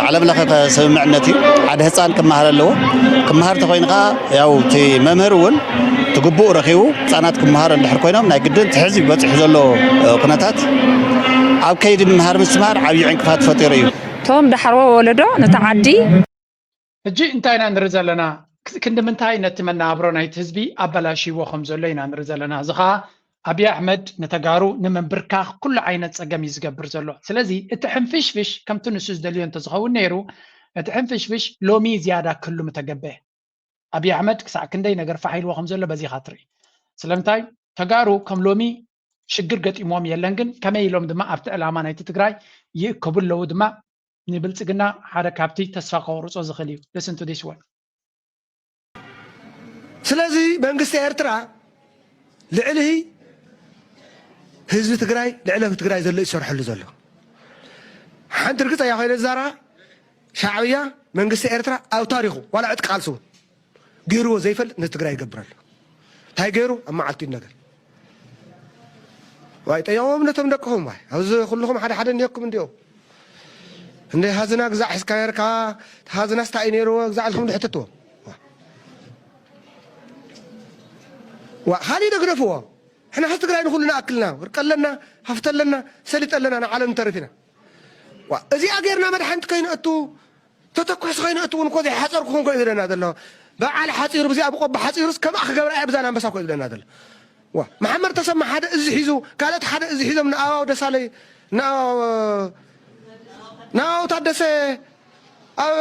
ዓለም ለኸ ስምምዕነት እዩ። ሓደ ህፃን ክመሃር ኣለዎ። ክመሃር ተኮይኑ ከዓ ያው እቲ መምህር እውን እቲ ግቡእ ረኪቡ ህፃናት ክመሃሩ እንድሕር ኮይኖም ናይ ግድን እቲ ሕዚ በፂሑ ዘሎ ኩነታት ኣብ ከይዲ ምምሃር ምስትምሃር ዓብዪ ዕንቅፋት ፈጢሩ እዩ። እቶም ዳሕረዎ ወለዶ ነታ ዓዲ ሕጂ እንታይ ኢና ንርኢ ዘለና? ክንዲ ምንታይ ነቲ መነባብሮ ናይቲ ህዝቢ ኣበላሽይዎ ከም ዘሎ ኢና ንርኢ ዘለና። እዚ ኸኣ ኣብይ ኣሕመድ ንተጋሩ ንምንብርካኽ ኩሉ ዓይነት ጸገም እዩ ዝገብር ዘሎ። ስለዚ እቲ ሕንፍሽፍሽ ከምቲ ንሱ ዝደልዮ እንተዝኸውን ነይሩ፣ እቲ ሕንፍሽፍሽ ሎሚ ዝያዳ ክህሉ ምተገበ። ኣብይ ኣሕመድ ክሳዕ ክንደይ ነገር ፋሕ ኢልዎ ከም ዘሎ በዚኻ ትርኢ። ስለምንታይ ተጋሩ ከም ሎሚ ሽግር ገጢምዎም የለን፣ ግን ከመይ ኢሎም ድማ ኣብቲ ዕላማ ናይቲ ትግራይ ይእከቡ ኣለዉ ድማ ንብልጽግና ሓደ ካብቲ ተስፋ ከቑርጾ ዝኽእል እዩ። Listen to this one. ስለዚ መንግስቲ ኤርትራ ልዕሊ ህዝቢ ትግራይ ልዕሊ ትግራይ ዘሎ ይሰርሐሉ ዘሎ ሓንቲ ርግፅ እያ ኮይነ ዛራ ሻዕብያ መንግስቲ ኤርትራ ኣብ ታሪኹ ዋላ ዕጥቂ ቃልሲ እውን ገይርዎ ዘይፈልጥ ንትግራይ ይገብረሉ እንታይ ገይሩ ኣብ መዓልቲ ነገር ዋይ ጠያዎም ነቶም ደቅኹም ዋይ ኣብዚ ኩልኹም ሓደ ሓደ እንዲኩም እንዲኦም እንደ ሃዝና ግዛዕ ሒዝካ ነርካ ሃዝናስ እንታይ ነይርዎ ግዛዕ ኢልኩም ድሕትትዎም ዋ ካሊእ ደግደፍዎ ሕና ኸስ ትግራይ ንኹሉ ንኣክልና፣ ወርቂ ኣለና፣ ሃፍቲ ኣለና፣ ሰሊጥ ኣለና፣ ንዓለም ንተርፍ ኢና። ዋ፣ እዚኣ ጌርና መድሓኒት ከይንእቱ፣ ተተኳሲ ከይንእቱ እውን እኮ ዘይሓፀር ክኾን ኮይኑ ዝብለና ዘሎ። በዓል ሓፂሩ፣ ብዚኣ ብቆቦ ሓፂሩስ ከምኣ ክገብራ እያ ብዛን ኣንበሳ እኮ ዝብለና ዘሎ። ዋ፣ መሓመድ ተሰማ ሓደ እዚ ሒዙ፣ ካልኦት ሓደ እዚ ሒዞም ንኣባው ደሳለይ፣ ንኣባው፣ ንኣባው ታደሰ ኣብ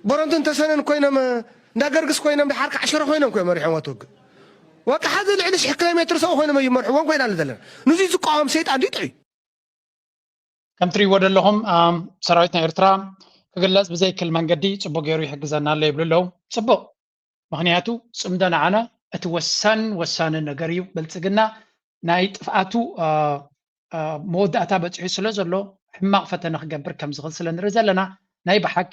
ቦረንቱን ተሰነን ኮይኖም፣ እንዳ ገርግስ ኮይኖም፣ ድሓር ከዓ ሽረ ኮይኖም እኮ እዮም መሪሖም እቲ ውግእ። ወቂ ሓዚ ልዕሊ ሽሕ ኪሎ ሜትር ሰው ኮይኖም እዮም መርሕዎም ኮይና ኣሎ ዘለና። ንዙይ ዝቃወም ሰይጣን ድዩ ጥዑይ? ከም ትሪእዎ ዘለኹም፣ ኣም፣ ሰራዊት ናይ ኤርትራ ክግለጽ ብዘይክል መንገዲ ጽቡቅ ገይሩ ይሕግዘና ኣሎ ይብሉ ኣለዉ። ጽቡቅ። ምኽንያቱ ጽምዶ ንዓና እቲ ወሳን ወሳኒ ነገር እዩ። ብልጽግና ናይ ጥፍኣቱ፣ አ፣ አ፣ መወዳእታ በጺሑ ስለ ዘሎ፣ ሕማቕ ፈተነ ክገብር ከም ዝኽእል ስለ ንርኢ ዘለና፣ ናይ ብሓቂ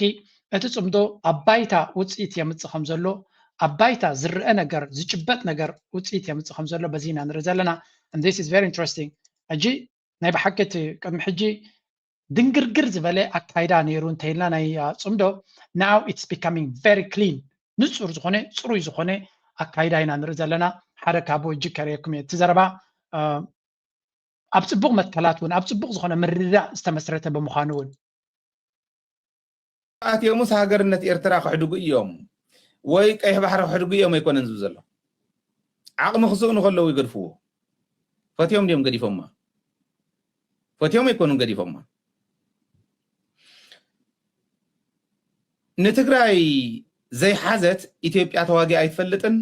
እቲ ጽምዶ ኣብ ባይታ ውጽኢት የምጽእ ከም ዘሎ፣ ኣብ ባይታ ዝረአ ነገር፣ ዝጭበጥ ነገር ውጽኢት የምጽእ ከም ዘሎ በዚ ኢና ንርኢ ዘለና። And this is very interesting። ሕጂ ናይ ብሓቂ እቲ ቅድሚ ሕጂ ድንግርግር ዝበለ ኣካይዳ ነይሩ እንተኢልና ናይ፣ አ፣ ጽምዶ፣ now it's becoming very clean፣ ንጹር ዝኾነ፣ ጽሩይ ዝኾነ ኣካይዳ ኢና ንርኢ ዘለና። ሓደ ካብኡ ሕጂ ከርእየኩም እየ። እቲ ዘረባ፣ አ፣ ኣብ ጽቡቕ መትከላት እውን፣ ኣብ ጽቡቕ ዝኾነ ምርድዳእ ዝተመስረተ ብምዃኑ እውን። ኣትዮምስ ሃገርነት ኤርትራ ክሕድጉ እዮም ወይ ቀይሕ ባሕሪ ክሕድጉ እዮም ኣይኮነን ዝብል ዘሎ። ዓቕሚ ክስእኑ ከለዉ ይገድፍዎ። ፈትዮም ድዮም ገዲፎማ? ፈትዮም ኣይኮኑን ገዲፎማ። ንትግራይ ዘይሓዘት ኢትዮጵያ ተዋጊኣ ኣይትፈልጥን።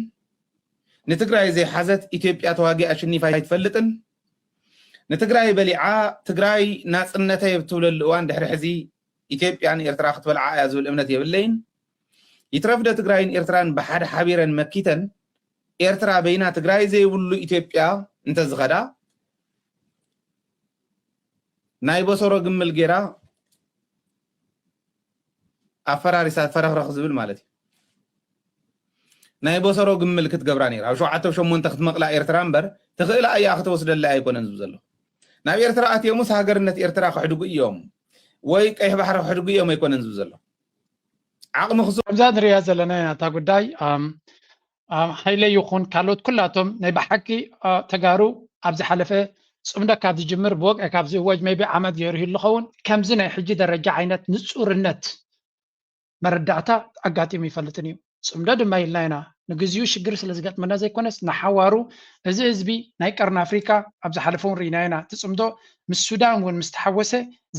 ንትግራይ ዘይሓዘት ኢትዮጵያ ተዋጊኣ ኣሽኒፋ ኣይትፈልጥን። ንትግራይ በሊዓ፣ ትግራይ ናጽነተይ ኣብ ትብለሉ እዋን ድሕሪ ሕዚ ኢትዮጵያን ኤርትራ ክትበልዓ እያ ዝብል እምነት የብለይን። ይትረፍዶ ትግራይን ኤርትራን ብሓደ ሓቢረን መኪተን ኤርትራ በይና ትግራይ ዘይብሉ ኢትዮጵያ እንተዝኸዳ ናይ በሰሮ ግምል ጌራ ኣፈራሪሳ ፈረኽረኽ ዝብል ማለት እዩ። ናይ በሰሮ ግምል ክትገብራ ነይራ ኣብ ሸውዓተ ሸሞንተ ክትመቕላ ኤርትራ እምበር ትኽእላ እያ ክትወስደላ ኣይኮነን ዝብል ዘሎ። ናብ ኤርትራ ኣትዮምስ ሃገርነት ኤርትራ ክሕድጉ እዮም ወይ ቀይሕ ባሕሪ ክሕድጉ እዮም ኣይኮነን ዝብል ዘሎ። ዓቕሚ ክስ ከምዛ ንሪኣ ዘለና ኢና እታ ጉዳይ። ኣም፣ ኣም፣ ሃይለ ይኹን ካልኦት ኩላቶም ናይ ብሓቂ፣ አ፣ ተጋሩ ኣብ ዝሓለፈ ጽምዶ ካብ ዝጅምር ብወግዒ ካብ ዝእወጅ maybe ዓመት ገይሩ ይህሉ ኸውን። ከምዚ ናይ ሕጂ ደረጃ ዓይነት ንጹርነት መረዳእታ ኣጋጢሙ ይፈልጥን እዩ። ጽምዶ ድማ ኢልና ኢና። ንግዚኡ ሽግር ስለ ዝገጥመና ዘይኮነስ ንሓዋሩ እዚ ህዝቢ ናይ ቀርኒ ኣፍሪካ ኣብ ዝሓለፈ እውን ርኢና ኢና። እቲ ጽምዶ ምስ ሱዳን እውን ምስ ተሓወሰ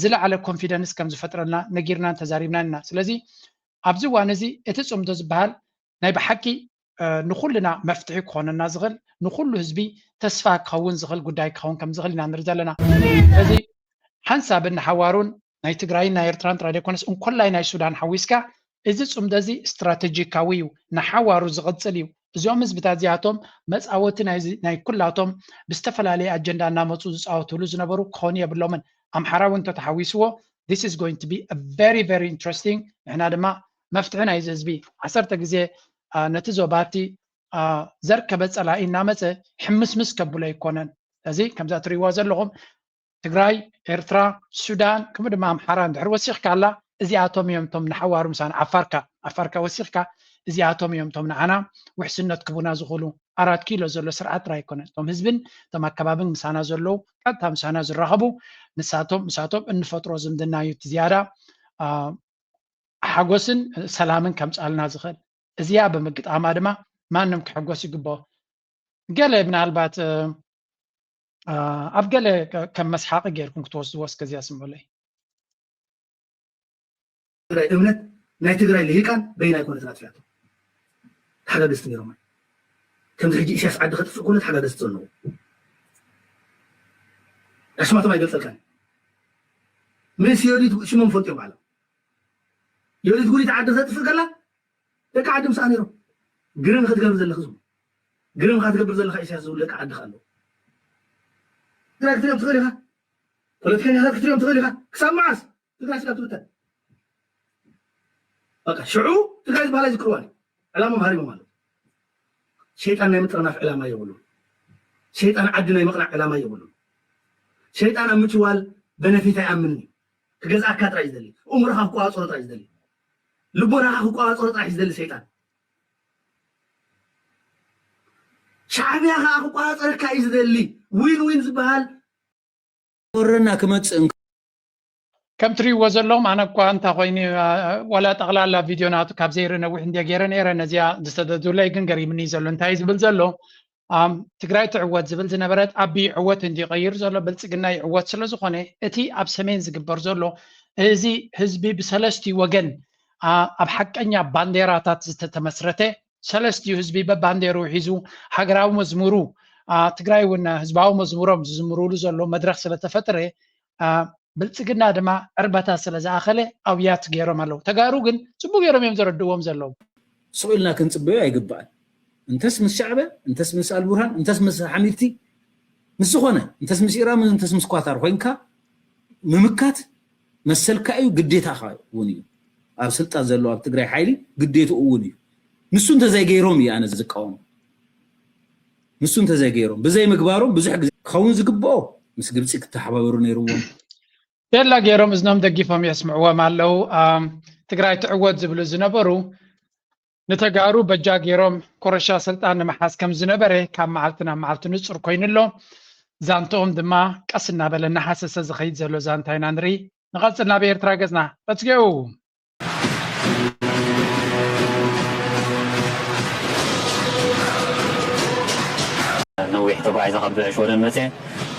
ዝለዓለ confidence ከም ዝፈጥረልና ነጊርናን ተዛሪብናን ኢና። ስለዚ ኣብዚ እዋን እዚ እቲ ጽምዶ ዝበሃል ናይ ብሓቂ፣ እ፣ ንኹልና መፍትሒ ክኾነና ዝኽእል፣ ንኹሉ ህዝቢ ተስፋ ክኸውን ዝኽእል ጉዳይ ክኸውን ከም ዝኽእል ኢና ንርኢ ዘለና። ስለዚ ሓንሳብን ንሓዋሩን ናይ ትግራይን ናይ ኤርትራን ጥራይ ዘይኮነስ እንኮላይ ናይ ሱዳን ሓዊስካ እዚ ጽምዶ እዚ ስትራተጂካዊ እዩ፣ ንሓዋሩ ዝቕጽል እዩ። እዚኦም ህዝብታት እዚኣቶም መጻወቲ ናይዚ ናይ ኩላቶም ብዝተፈላለየ ኣጀንዳ እናመጹ ዝጻወትሉ ዝነበሩ ክኾኑ የብሎምን። ኣምሓራ እውን እንተተሓዊስዎ this is going to be a very very interesting። ንሕና ድማ መፍትሒ ናይዚ ህዝቢ ዓሰርተ ግዜ፣ አ፣ ነቲ ዞባቲ፣ አ፣ ዘርከበ ጸላኢ እናመጸ ሕምስምስ ከብሎ ኣይኮነን። ስለዚ ከምዛ ትርእይዋ ዘለኹም ትግራይ፣ ኤርትራ፣ ሱዳን ከምኡ ድማ ኣምሓራ እንድሕር ወሲኽካ ኣላ እዚኣቶም እዮም እቶም ንሓዋሩ ምሳና ዓፋርካ ዓፋርካ ወሲኽካ እዚኣቶም እዮም እቶም ንዓና ውሕስነት ክቡና ዝኽእሉ። ኣራት ኪሎ ዘሎ ስርዓት ጥራይ ኣይኮነን እቶም ህዝብን እቶም ኣከባብን ምሳና ዘለዉ ቀጥታ ምሳና ዝራኸቡ ንሳቶም ምሳቶም እንፈጥሮ ዝምድና እዩ እቲ ዝያዳ፣ አ፣ ሓጎስን ሰላምን ከምፅኣልና ዝኽእል። እዚኣ ብምግጣማ ድማ ማንም ክሕጎስ ይግብኦ። ገለ ምናልባት፣ እ፣ አ፣ ኣብ ገለ ከ-፣ ከም መስሓቂ ጌርኩም ክትወስድዎ እስከ እዚኣ ስምዑለይ። ትግራይ እምነት ናይ ትግራይ ልሂቃን በይና ኣይኮነትን ኣጥፊኣቶ። ተሓጋገዝቲ ነይሮም። ከምዚ ሕጂ ኢሳያስ ዓዲ ከጥፍእ ኮነ ተሓጋገዝቲ ዘለዎ። ኣስማቶም ኣይገልጸልካን። ምስ ዮዲት ሽሞም ፈልጥዮም ባዕሎም። ዮዲት ጉዲት ዓዲ ከተጥፍእ ከላ ደቂ ዓዲ ምስኣ ነይሮም። ግርም ክትገብር ዘለኺ ዝብሉ። ግርም ክትገብር ዘለኻ ኢሳያስ ዝብሉ ደቂ ዓዲ ኣለዉ። ትግራይ ክትሪኦም ትኽእል ኢኻ። ፖለቲከኛታት ክትሪኦም ትኽእል ኢኻ። ክሳብ መዓስ? ትግራይ ስጋብ ትብተን። በቃ ሽዑ ትግራይ ዝበሃል ኣይዝክርዋን እዩ። ዕላሞም ሃሪሞም ኣለዉ። ሸይጣን ናይ ምጥርናፍ ዕላማ የብሉን። ሸይጣን ዓዲ ናይ ምቕናዕ ዕላማ የብሉን። ሸይጣን ኣብ ምጭዋል በነፊት ኣይኣምንን እዩ። ክገዝኣካ ጥራይ ዝደሊ፣ እምሮኻ ክቆፃፀሮ ጥራይ ዝደሊ፣ ልቦናኻ ክቆፃፀሮ ጥራይ ዝደሊ ሰይጣን። ሻዕብያ ከዓ ክቆፃፀረካ እዩ ዝደሊ። ዊን ዊን ዝበሃል ወረና ክመፅእ እንከ ከም ትሪእዎ ዘለኹም ኣነ እኳ እንታ ኮይኑ ዋላ ጠቕላላ ቪድዮ ናቱ ካብ ዘይርኢ ነዊሕ እንደ ገይረ ነይረ። ነዚኣ ዝተደዱለይ ግን ገሪምኒ ዘሎ እንታይ ዝብል ዘሎ ትግራይ ትዕወት ዝብል ዝነበረት ኣቢ ዕወት እንዲ ቀይሩ ዘሎ ብልፅግና ይዕወት ስለ ዝኾነ እቲ ኣብ ሰሜን ዝግበር ዘሎ እዚ ህዝቢ ብሰለስቲ ወገን ኣብ ሓቀኛ ባንዴራታት ዝተተመስረተ ሰለስቲኡ ህዝቢ በባንዴሩ ሒዙ ሃገራዊ መዝሙሩ ትግራይ እውን ህዝባዊ መዝሙሮም ዝዝምሩሉ ዘሎ መድረክ ስለተፈጥረ ብልፅግና ድማ ዕርበታ ስለዝኣኸለ ኣውያት ገይሮም ኣለዉ። ተጋሩ ግን ፅቡቅ ገይሮም እዮም ዘረድዎም ዘለዉ። ስቕ ኢልና ክንፅበዮ ኣይግባእን። እንተስ ምስ ሻዕብያ፣ እንተስ ምስ ኣልቡርሃን፣ እንተስ ምስ ሓሚድቲ፣ ምስ ዝኾነ፣ እንተስ ምስ ኢራን፣ እንተስ ምስ ኳታር ኮይንካ ምምካት መሰልካ እዩ፣ ግዴታኻ እውን እዩ። ኣብ ስልጣን ዘሎ ኣብ ትግራይ ሓይሊ ግዴትኡ እውን እዩ። ንሱ እንተዘይገይሮም እዩ ኣነ ዝቃወም። ንሱ እንተዘይገይሮም ብዘይምግባሮም ብዙሕ ግዜ ክኸውን ዝግብኦ ምስ ግብፂ ክተሓባበሩ ነይርዎም። ቤላ ገይሮም እዝኖም ደጊፎም የስምዕዎም ኣለዉ። ትግራይ ትዕወት ዝብሉ ዝነበሩ ንተጋሩ በጃ ገይሮም ኮረሻ ስልጣን ንምሓዝ ከም ዝነበረ ካብ መዓልቲ ናብ መዓልቲ ንፁር ኮይኑ ኣሎ። ዛንትኦም ድማ ቀስ እናበለ እናሓሰሰ ዝኸይድ ዘሎ ዛንታ ኢና ንርኢ። ንቐፅል ናብ ኤርትራ ገፅና። Let's go! ነዊሕ ተጓዒዘ ካብ ሽወደን መፅየ።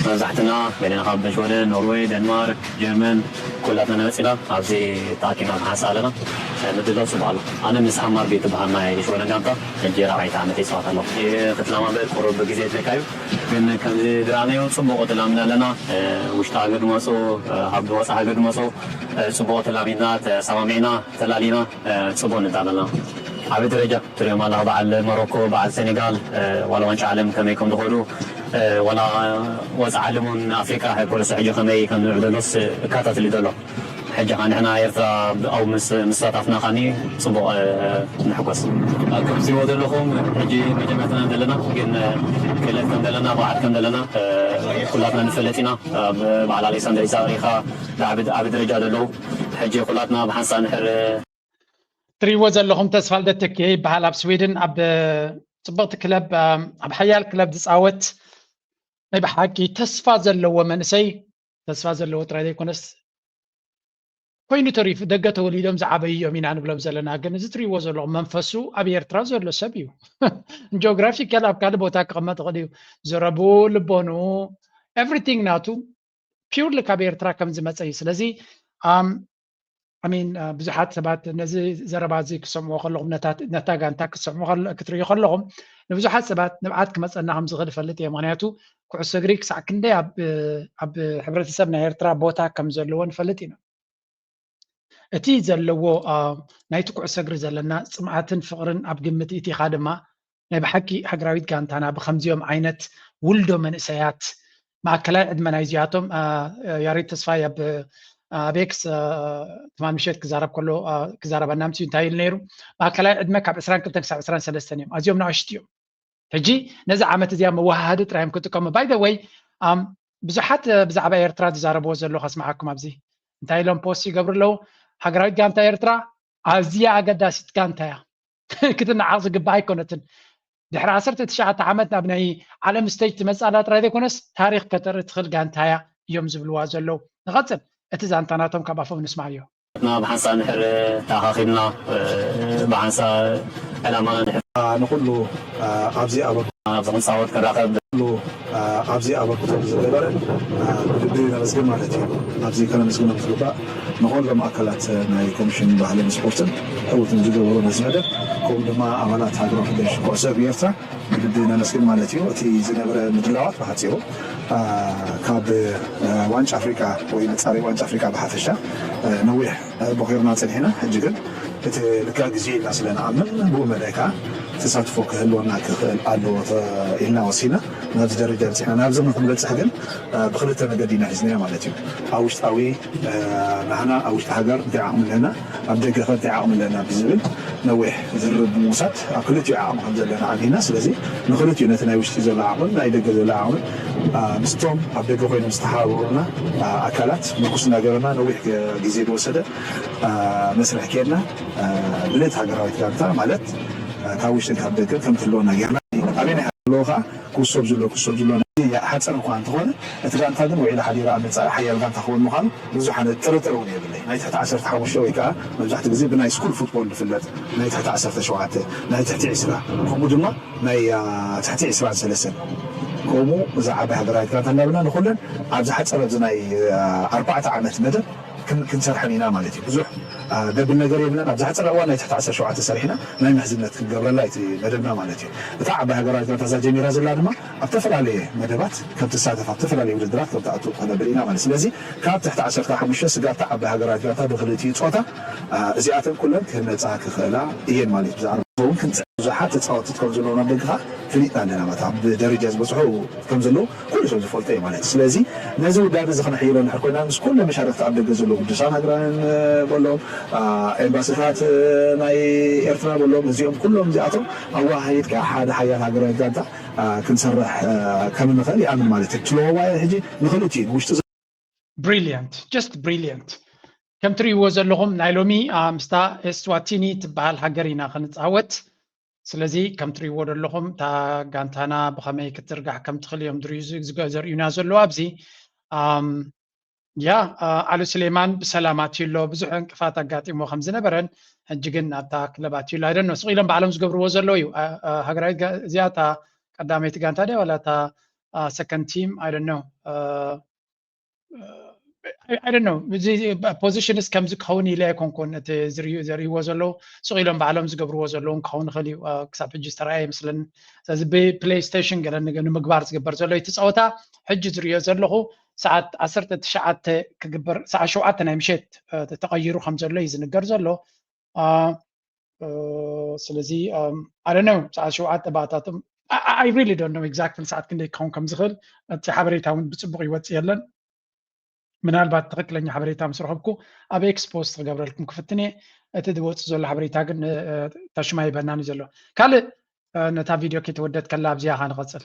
መብዛሕትና ገሌና ካብ ሽወደን፣ ኖርወይ፣ ደንማርክ፣ ጀርመን ኩላትና ንመፂና ኣብዚ ተኣኪብና ንሓንሳ ኣለና። ምድላው ፅቡቅ ኣሎ። ኣነ ምስ ሃማርቢ ትበሃል ናይ ሽወደን ጋንታ ሕጂ ራብዓይቲ ዓመት ይፃወት ኣለኹ። ክትለማመድ ቁሩብ ግዜ የድልየካ እዩ፣ ግን ከምዚ ዝረኣናዮ ፅቡቅ ተላሚድና ኣለና። ውሽጢ ሃገር ድመፁ፣ ኣብ ወፃኢ ሃገር ድመፁ ፅቡቅ ተላሚድና፣ ተሰማሚዕና፣ ተላሊና ፅቡቅ ንዳ ኣለና። ዓቢ ደረጃ ትሪኦም ኣለኻ። በዓል ሞሮኮ፣ በዓል ሴኔጋል፣ ዋላ ዋንጫ ዓለም ከመይ ከም ዝኸዱ፣ ዋላ ወፃኢ ዓለም እውን ኣፍሪቃ ኮለሶ ሕጂ ከመይ ከም ዝንዕብ ዘሎስ እከታተል ዘሎ። ሕጂ ኸዓ ንሕና ኤርትራ ኣብኡ ምስ ምስታፍና ኸዓኒ ፅቡቕ ንሕጎስ። ከምትሪእዎ ዘለኹም ሕጂ መጀመርትና ዘለና ግን ክእለት ከም ዘለና ብቕዓት ከም ዘለና ኩላትና ንፈልጥ ኢና። ኣብ በዓል ኣሌክሳንደር ኢሳቅ ሪኢኻ ዓቢ ደረጃ ዘለዉ ሕጂ ኩላትና ብሓንሳእ ንሕር ትሪእዎ ዘለኹም ተስፋልደት ተኪኤ ይበሃል። ኣብ ስዊድን ኣብ ፅብቕቲ ክለብ ኣብ ሓያል ክለብ ዝፃወት ናይ ብሓቂ ተስፋ ዘለዎ መንእሰይ ተስፋ ዘለዎ ጥራይ ዘይኮነስ ኮይኑ ተሪፉ ደገ ተወሊዶም ዝዓበዩ እዮም ኢና ንብሎም ዘለና። ግን እዚ ትሪእዎ ዘለኹም መንፈሱ ኣብ ኤርትራ ዘሎ ሰብ እዩ። ጂኦግራፊካል ኣብ ካልእ ቦታ ክቕመጥ ይኽእል እዩ። ዘረቡ፣ ልቦኑ፣ ኤቭሪቲንግ ናቱ ፒውርሊ ካብ ኤርትራ ከም ዝመፀ እዩ። ስለዚ ኣም ኣሚን ብዙሓት ሰባት ነዚ ዘረባ እዚ ክሰምዑ ከለኹም ነታ ጋንታ ክትሰምዑ ክትርእዩ ከለኹም ንብዙሓት ሰባት ንብዓት ክመፀና ከም ዝኽእል እፈልጥ እየ። ምክንያቱ ኩዕሶ እግሪ ክሳዕ ክንደይ ኣብ ሕብረተሰብ ናይ ኤርትራ ቦታ ከም ዘለዎ ንፈልጥ ኢና። እቲ ዘለዎ ናይቲ ኩዕሶ እግሪ ዘለና ፅምኣትን ፍቕርን ኣብ ግምት ኢቲኻ ድማ ናይ ብሓቂ ሃገራዊት ጋንታና ብከምዚኦም ዓይነት ውልዶ መንእሰያት ማእከላይ ዕድመ ናይዚኣቶም ያሬድ ተስፋይ ኣብ ኣብ ኤክስ ትማል ምሸት ክዛረብ ከሎ ክዛረበና ምስ እንታይ ኢሉ ነይሩ ማእከላይ ዕድመ ካብ ዕስራን ክልተን ክሳብ ዕስራን ሰለስተን እዮም ኣዝዮም ንኣሽቱ እዮም ሕጂ ነዚ ዓመት እዚኣ መወሃሃዲ ጥራዮም ክጥቀሙ ባይ ወይ ብዙሓት ብዛዕባ ኤርትራ ዝዛረብዎ ዘሎ ከስምዓኩም ኣብዚ እንታይ ኢሎም ፖስት ይገብሩ ኣለዉ ሃገራዊት ጋንታ ኤርትራ ኣዝያ ኣገዳሲት ጋንታ እያ ክትነዓቕ ዝግባእ ኣይኮነትን። ድሕሪ ዓሰርተ ትሽዓተ ዓመት ናብ ናይ ዓለም ስቴጅ ትመፅእ ኣላ ጥራይ ዘይኮነስ ታሪክ ከተርኢ ትኽእል ጋንታ እያ እዮም ዝብልዋ ዘለዉ። ንቐፅል እቲ ዛንታ ናቶም ካብ ኣፎም ንስማዓዮ። ብሓንሳእ ንሕር ተኣኻኺብና ብሓንሳእ ዕላማና ንሕር ንኹሉ ኣብዚ ኣበርክቶ ኣብዚ ክንፃወት ክንራኸብ ኩሉ ኣብዚ ኣበርክቶ ዝገበረ ብልቢ ነመስግን ማለት እዩ። ኣብዚ ከነመስግኖም ዝግባእ ንኹሎም ኣካላት ናይ ኮሚሽን ባህልን ስፖርትን ዕውትን ዝገበሩ ነዚ መደብ ከምኡ ድማ ኣባላት ሃገራዊ ፌደሬሽን ኩዕሶ እግሪ ኤርትራ ብልቢ ነመስግን ማለት እዩ። እቲ ዝነበረ ምድላዋት ብሓፂሩ ካብ ዋንጫ ኣፍሪቃ ወይ መፃረይ ዋንጫ ኣፍሪቃ ብሓፈሻ ነዊሕ ቦኺርና ፀኒሕና ሕጂ ግን እቲ ልክዕ ግዜ ኢልና ስለ ንኣምን ብኡ መዳይ ከዓ ተሳትፎ ክህልወና ክኽእል ኣለዎ ኢልና ወሲና ናብዚ ደረጃ በፂሕና። ናብዚ ንክንበፅሕ ግን ብክልተ መገዲ ኢና ሒዝናዮ ማለት እዩ። ኣብ ውሽጣዊ ንሕና ኣብ ውሽጢ ሃገር እንታይ ዓቕሚ ኣለና፣ ኣብ ደገ ከ እንታይ ዓቕሚ ኣለና ብዝብል ነዊሕ ዝርርብ ብምውሳድ ኣብ ክልቲኡ ዓቕሚ ከም ዘለና ኣሚና። ስለዚ ንክልቲኡ ነቲ ናይ ውሽጢ ዘሎ ዓቕምን ናይ ደገ ዘሎ ዓቕምን ምስቶም ኣብ ደገ ኮይኖም ዝተሓባበሩና ኣካላት ምርኩስ እናገበርና ነዊሕ ግዜ ዝወሰደ መስርሕ ኬድና ድሌት ሃገራዊት ጋንታ ማለት ካብ ውሽጥን ካብ ደገን ከም ትህልወና ጌርና ኣበየናይ ከዓ ክውሰብ ዘሎ ክውሰብ ዘሎ ሓፀር እኳ እንተኾነ እቲ ጋንታ ግን ውዒሉ ሓዲሩ ኣብ መፃኢ ሓያል ጋንታ ክኸውን ምዃኑ ብዙሕ ዓይነት ጥርጥር እውን የብለይ። ናይ ትሕቲ ዓሰርተ ሓሙሽተ ወይ ከዓ መብዛሕትኡ ግዜ ብናይ ስኩል ፉትቦል ዝፍለጥ ናይ ትሕቲ ዓሰርተ ሸውዓተ ናይ ትሕቲ ዕስራ ከምኡ ድማ ናይ ትሕቲ ዕስራን ሰለስተን ከምኡ እዛ ዓባይ ሃገራዊት ጋንታ እንዳብልና ንኩለን ኣብ ዝሓፀረ ኣብዚ ናይ ኣርባዕተ ዓመት መደብ ክንሰርሐን ኢና ማለት እዩ። ብዙሕ ደብል ነገር የብለን። ኣብ ዝሓፀረ እዋን ናይ ትሕቲ ዓሰርተ ሸውዓተ ሰሪሕና ናይ ምሕዝነት ክንገብረላ እቲ መደብና ማለት እዩ። እታ ዓባይ ሃገራዊት ጋንታ እዛ ጀሚራ ዘላ ድማ ኣብ ዝተፈላለየ መደባት ከም ትሳተፍ ኣብ ዝተፈላለየ ውድድራት ከም ትኣቱ ክነብል ኢና ማለት ስለዚ ካብ ትሕቲ ዓሰርተ ሓሙሽተ ስጋብ እታ ዓባይ ሃገራዊት ጋንታ ብክልቲኡ ፆታ እዚኣተን ኩለን ክህነፃ ክኽእላ እየን ማለት ብዛዕባ እውን ክንፅዕ ብዙሓት ተፃወትት ከም ዘለዉ ናብ ደግኻ ፍሊጥና ኣለና ማለት ኣብ ደረጃ ዝበፅሑ ከም ዘለዉ ኩሉ ሰብ ዝፈልጦ እዩ ማለት እዩ ስለዚ ነዚ ውዳቤ እዚ ክነሕይሎ እንድሕር ኮይና ምስ ኩለ መሻርክቲ ኣብ ደገ ዘለዉ ቅዱሳን ሃገራውያን በሎም ኤምባስታት ናይ ኤርትራ በሎም እዚኦም ኩሎም እዚኣቶም ኣዋሃሂድካ ሓደ ሓያል ሃገራዊ ጋንታ ክንሰርሕ ከም ንኽእል ይኣምን ማለት እዩ ስለዋዋየ ሕጂ ንኽልቲኡ ውሽጢ brilliant just brilliant ከም ትርእይዎ ዘለኹም ናይ ሎሚ ምስታ ኤስዋቲኒ ትበሃል ሃገር ኢና ክንፃወት ስለዚ ከም ትርእይዎ ዘለኹም እታ ጋንታና ብኸመይ ክትዝርጋሕ ከም ትኽእል እዮም ዘርእዩና ዘለዉ ኣብዚ ያ ኣሉ ስሌማን ብሰላም ኣትዩ ኣሎ ብዙሕ ዕንቅፋት ኣጋጢሞ ከም ዝነበረን ሕጂ ግን ኣብታ ክለብ ኣትዩ ኣሎ ኣይደኖ ስቕ ኢሎም ባዕሎም ዝገብርዎ ዘለዉ እዩ ሃገራዊት እዚኣ እታ ቀዳመይቲ ጋንታ ድያ ዋላ እታ ሰከንድ ቲም ኣይደኖ ኣይደኖ እዚ ፖዚሽንስ ከምዚ ክኸውን ኢለ ኣይኮንኩን እቲ ዘርእይዎ ዘለዉ ስቕ ኢሎም ባዕሎም ዝገብርዎ ዘለዉ ክኸውን ይኽእል እዩ ክሳብ ሕጂ ዝተረኣየ ይመስለኒ ስለዚ ብፕሌይስቴሽን ገለ ንምግባር ዝግበር ዘሎ እቲ ፀወታ ሕጂ ዝርእዮ ዘለኹ ሰዓት ዓሰርተ ትሽዓተ ክግበር ሰዓት ሸውዓተ ናይ ምሸት ተቐይሩ ከም ዘሎ እዩ ዝንገር ዘሎ ስለዚ ኣደነው ሰዓት ሸውዓተ ባእታቶም I really don't know exactly ሰዓት ክንደይ ክኸውን ከም ዝኽእል እቲ ሓበሬታ እውን ብፅቡቕ ይወፅእ የለን ምናልባት ትኽክለኛ ሓበሬታ ምስ ረኸብኩ ኣብ ኤክስ ፖስት ክገብረልኩም ክፍትን እየ እቲ ዝወፅእ ዘሎ ሓበሬታ ግን ታሽማ ይበናን እዩ ዘሎ ካልእ ነታ ቪድዮ ከይተወደት ከላ ኣብዚኣ ኻ ንቐፅል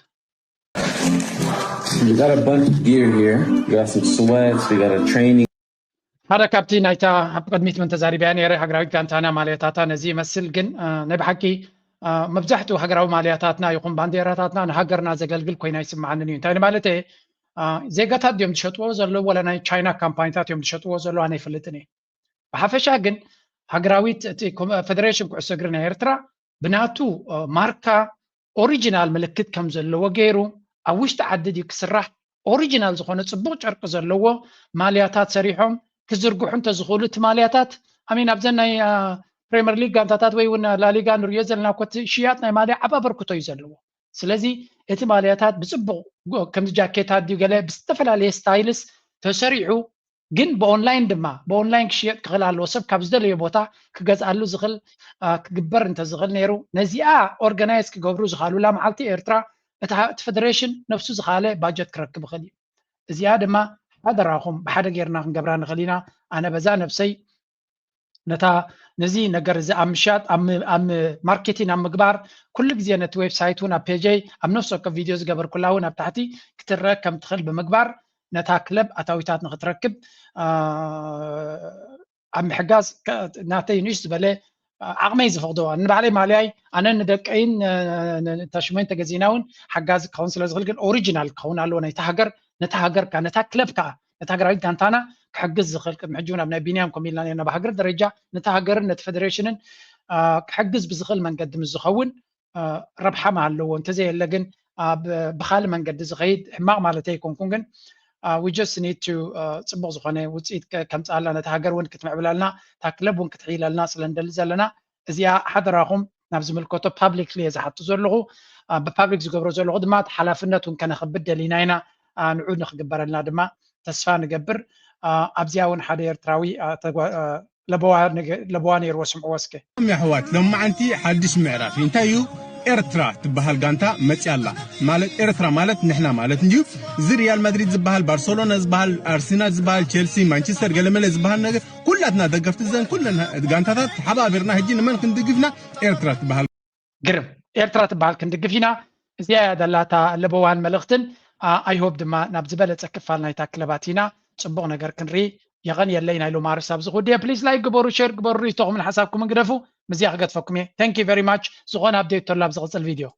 You got a bunch of gear here. You got some sweats. You got a training. ሓደ ካብቲ ናይታ ኣብ ቅድሚት ምን ተዛሪብያ ነረ ሃገራዊት ጋንታና ማልያታታ ነዚ ይመስል ግን ናይ ብሓቂ መብዛሕትኡ ሃገራዊ ማልያታትና ይኹን ባንዴራታትና ንሃገርና ዘገልግል ኮይና ይስምዓንን እዩ እንታይ ማለት ዜጋታት ድዮም ዝሸጥዎ ዘለዉ ወላ ናይ ቻይና ካምፓኒታት እዮም ዝሸጥዎ ዘለዉ ኣነ ይፈልጥን እየ ብሓፈሻ ግን ሃገራዊት እቲ ፌደሬሽን ኩዕሶ እግሪ ናይ ኤርትራ ብናቱ ማርካ ኦሪጂናል ምልክት ከም ዘለዎ ገይሩ ኣብ ውሽጢ ዓዲ ድዩ ክስራሕ ኦሪጂናል ዝኾነ ፅቡቕ ጨርቂ ዘለዎ ማልያታት ሰሪሖም ክዝርግሑ እንተዝኽእሉ እቲ ማልያታት ኣሚን ኣብዘን ናይ ፕሪምየር ሊግ ጋንታታት ወይ እውን ላሊጋ ንሪኦ ዘለና ኮቲ ሽያጥ ናይ ማልያ ዓብ ኣበርክቶ እዩ ዘለዎ ስለዚ እቲ ማልያታት ብፅቡቕ ከምዚ ጃኬታት ድዩ ገለ ብዝተፈላለየ ስታይልስ ተሰሪሑ ግን ብኦንላይን ድማ ብኦንላይን ክሽየጥ ክኽእል ኣለዎ ሰብ ካብ ዝደለዮ ቦታ ክገዝኣሉ ዝኽእል ክግበር እንተዝኽእል ነይሩ ነዚኣ ኦርጋናይዝ ክገብሩ ዝኽኣሉላ መዓልቲ ኤርትራ እቲ ፌደሬሽን ነብሱ ዝኻለ ባጀት ክረክብ ይኽእል እዩ እዚኣ ድማ ሓደራኹም ብሓደ ጌርና ክንገብራ ንኽእል ኢና ኣነ በዛ ነብሰይ ነታ ነዚ ነገር እዚ ኣብ ምሻጥ ኣብ ማርኬቲን ኣብ ምግባር ኩሉ ግዜ ነቲ ዌብሳይት እውን ኣብ ፔጀይ ኣብ ነፍሲ ወከፍ ቪድዮ ዝገበርኩላ እውን ኣብ ታሕቲ ክትረአ ከም ትኽእል ብምግባር ነታ ክለብ ኣታዊታት ንክትረክብ ኣብ ምሕጋዝ ናተይ ንእሽ ዝበለ ዓቕመይ ዝፈቕዶ ንባዕለይ ማልያይ ኣነ ንደቀይን ታሽሞይን ተገዚእና እውን ሓጋዚ ክኸውን ስለ ዝኽእል ግን ኦሪጂናል ክኸውን ኣለዎ ናይታ ሃገር ነታ ሃገር ነታ ክለብ ከዓ ነታ ሃገራዊት ጋንታና ክሕግዝ ዝኽእል ቅድሚ ሕጂ እውን ኣብ ናይ ቢንያም ኮም ኢልና ነርና ብሃገር ደረጃ ነታ ሃገርን ነቲ ፌደሬሽንን ክሕግዝ ብዝኽእል መንገዲ ምስ ዝኸውን ረብሓ ኣለዎ እንተዘየለ ግን ብካልእ መንገዲ ዝኸይድ ሕማቕ ማለት ኣይኮንኩን ግን we just need to ፅቡቕ ዝኾነ ውፅኢት ከምፅኣልና ነቲ ሃገር እውን ክትምዕብላልና እታ ክለብ እውን ክትሕይለልና ስለ ንደሊ ዘለና እዚኣ ሓደራኹም ናብ ዝምልከቶ ፓብሊክሊ እየ ዝሓቱ ዘለኹ ብፓብሊክ ዝገብሮ ዘለኹ ድማ ሓላፍነት እውን ከነኽብድ ደሊና ኢና ንዑ ንክግበረልና ድማ ተስፋ ንገብር ኣብዚኣ እውን ሓደ ኤርትራዊ ለበዋ ነይርዎ ስምዕዎ እስከ ም ኣሕዋት ሎማዓንቲ ሓድሽ ምዕራፍ እዩ እንታይ እዩ ኤርትራ ትበሃል ጋንታ መፅያ ኣላ ማለት ኤርትራ ማለት ንሕና ማለት እንድዩ እዚ ሪያል ማድሪድ ዝበሃል ባርሰሎና ዝበሃል ኣርሰናል ዝበሃል ቸልሲ ማንቸስተር ገለመለ ዝበሃል ነገር ኩላትና ደገፍቲ ዘን ኩለን ጋንታታት ተሓባቢርና ሕጂ ንመን ክንድግፍና ኤርትራ ትበሃል ግርም ኤርትራ ትበሃል ክንድግፍ ኢና እዚኣ እያ ደላታ ለበዋን መልእኽትን ኣይሆብ ድማ ናብ ዝበለፀ ክፋል ናይታ ክለባት ኢና ፅቡቕ ነገር ክንርኢ የቐንየለይ ናይ ሎማርስ ኣብዚ ኩድየ ፕሊስ ላይክ ግበሩ ሸር ግበሩ ርእቶኹምን ሓሳብኩምን ግደፉ ምስዚኣ ክገድፈኩም እየ thank you very much ዝኾነ ኣብዴት ተሎ ኣብ ዝቕፅል ቪድዮ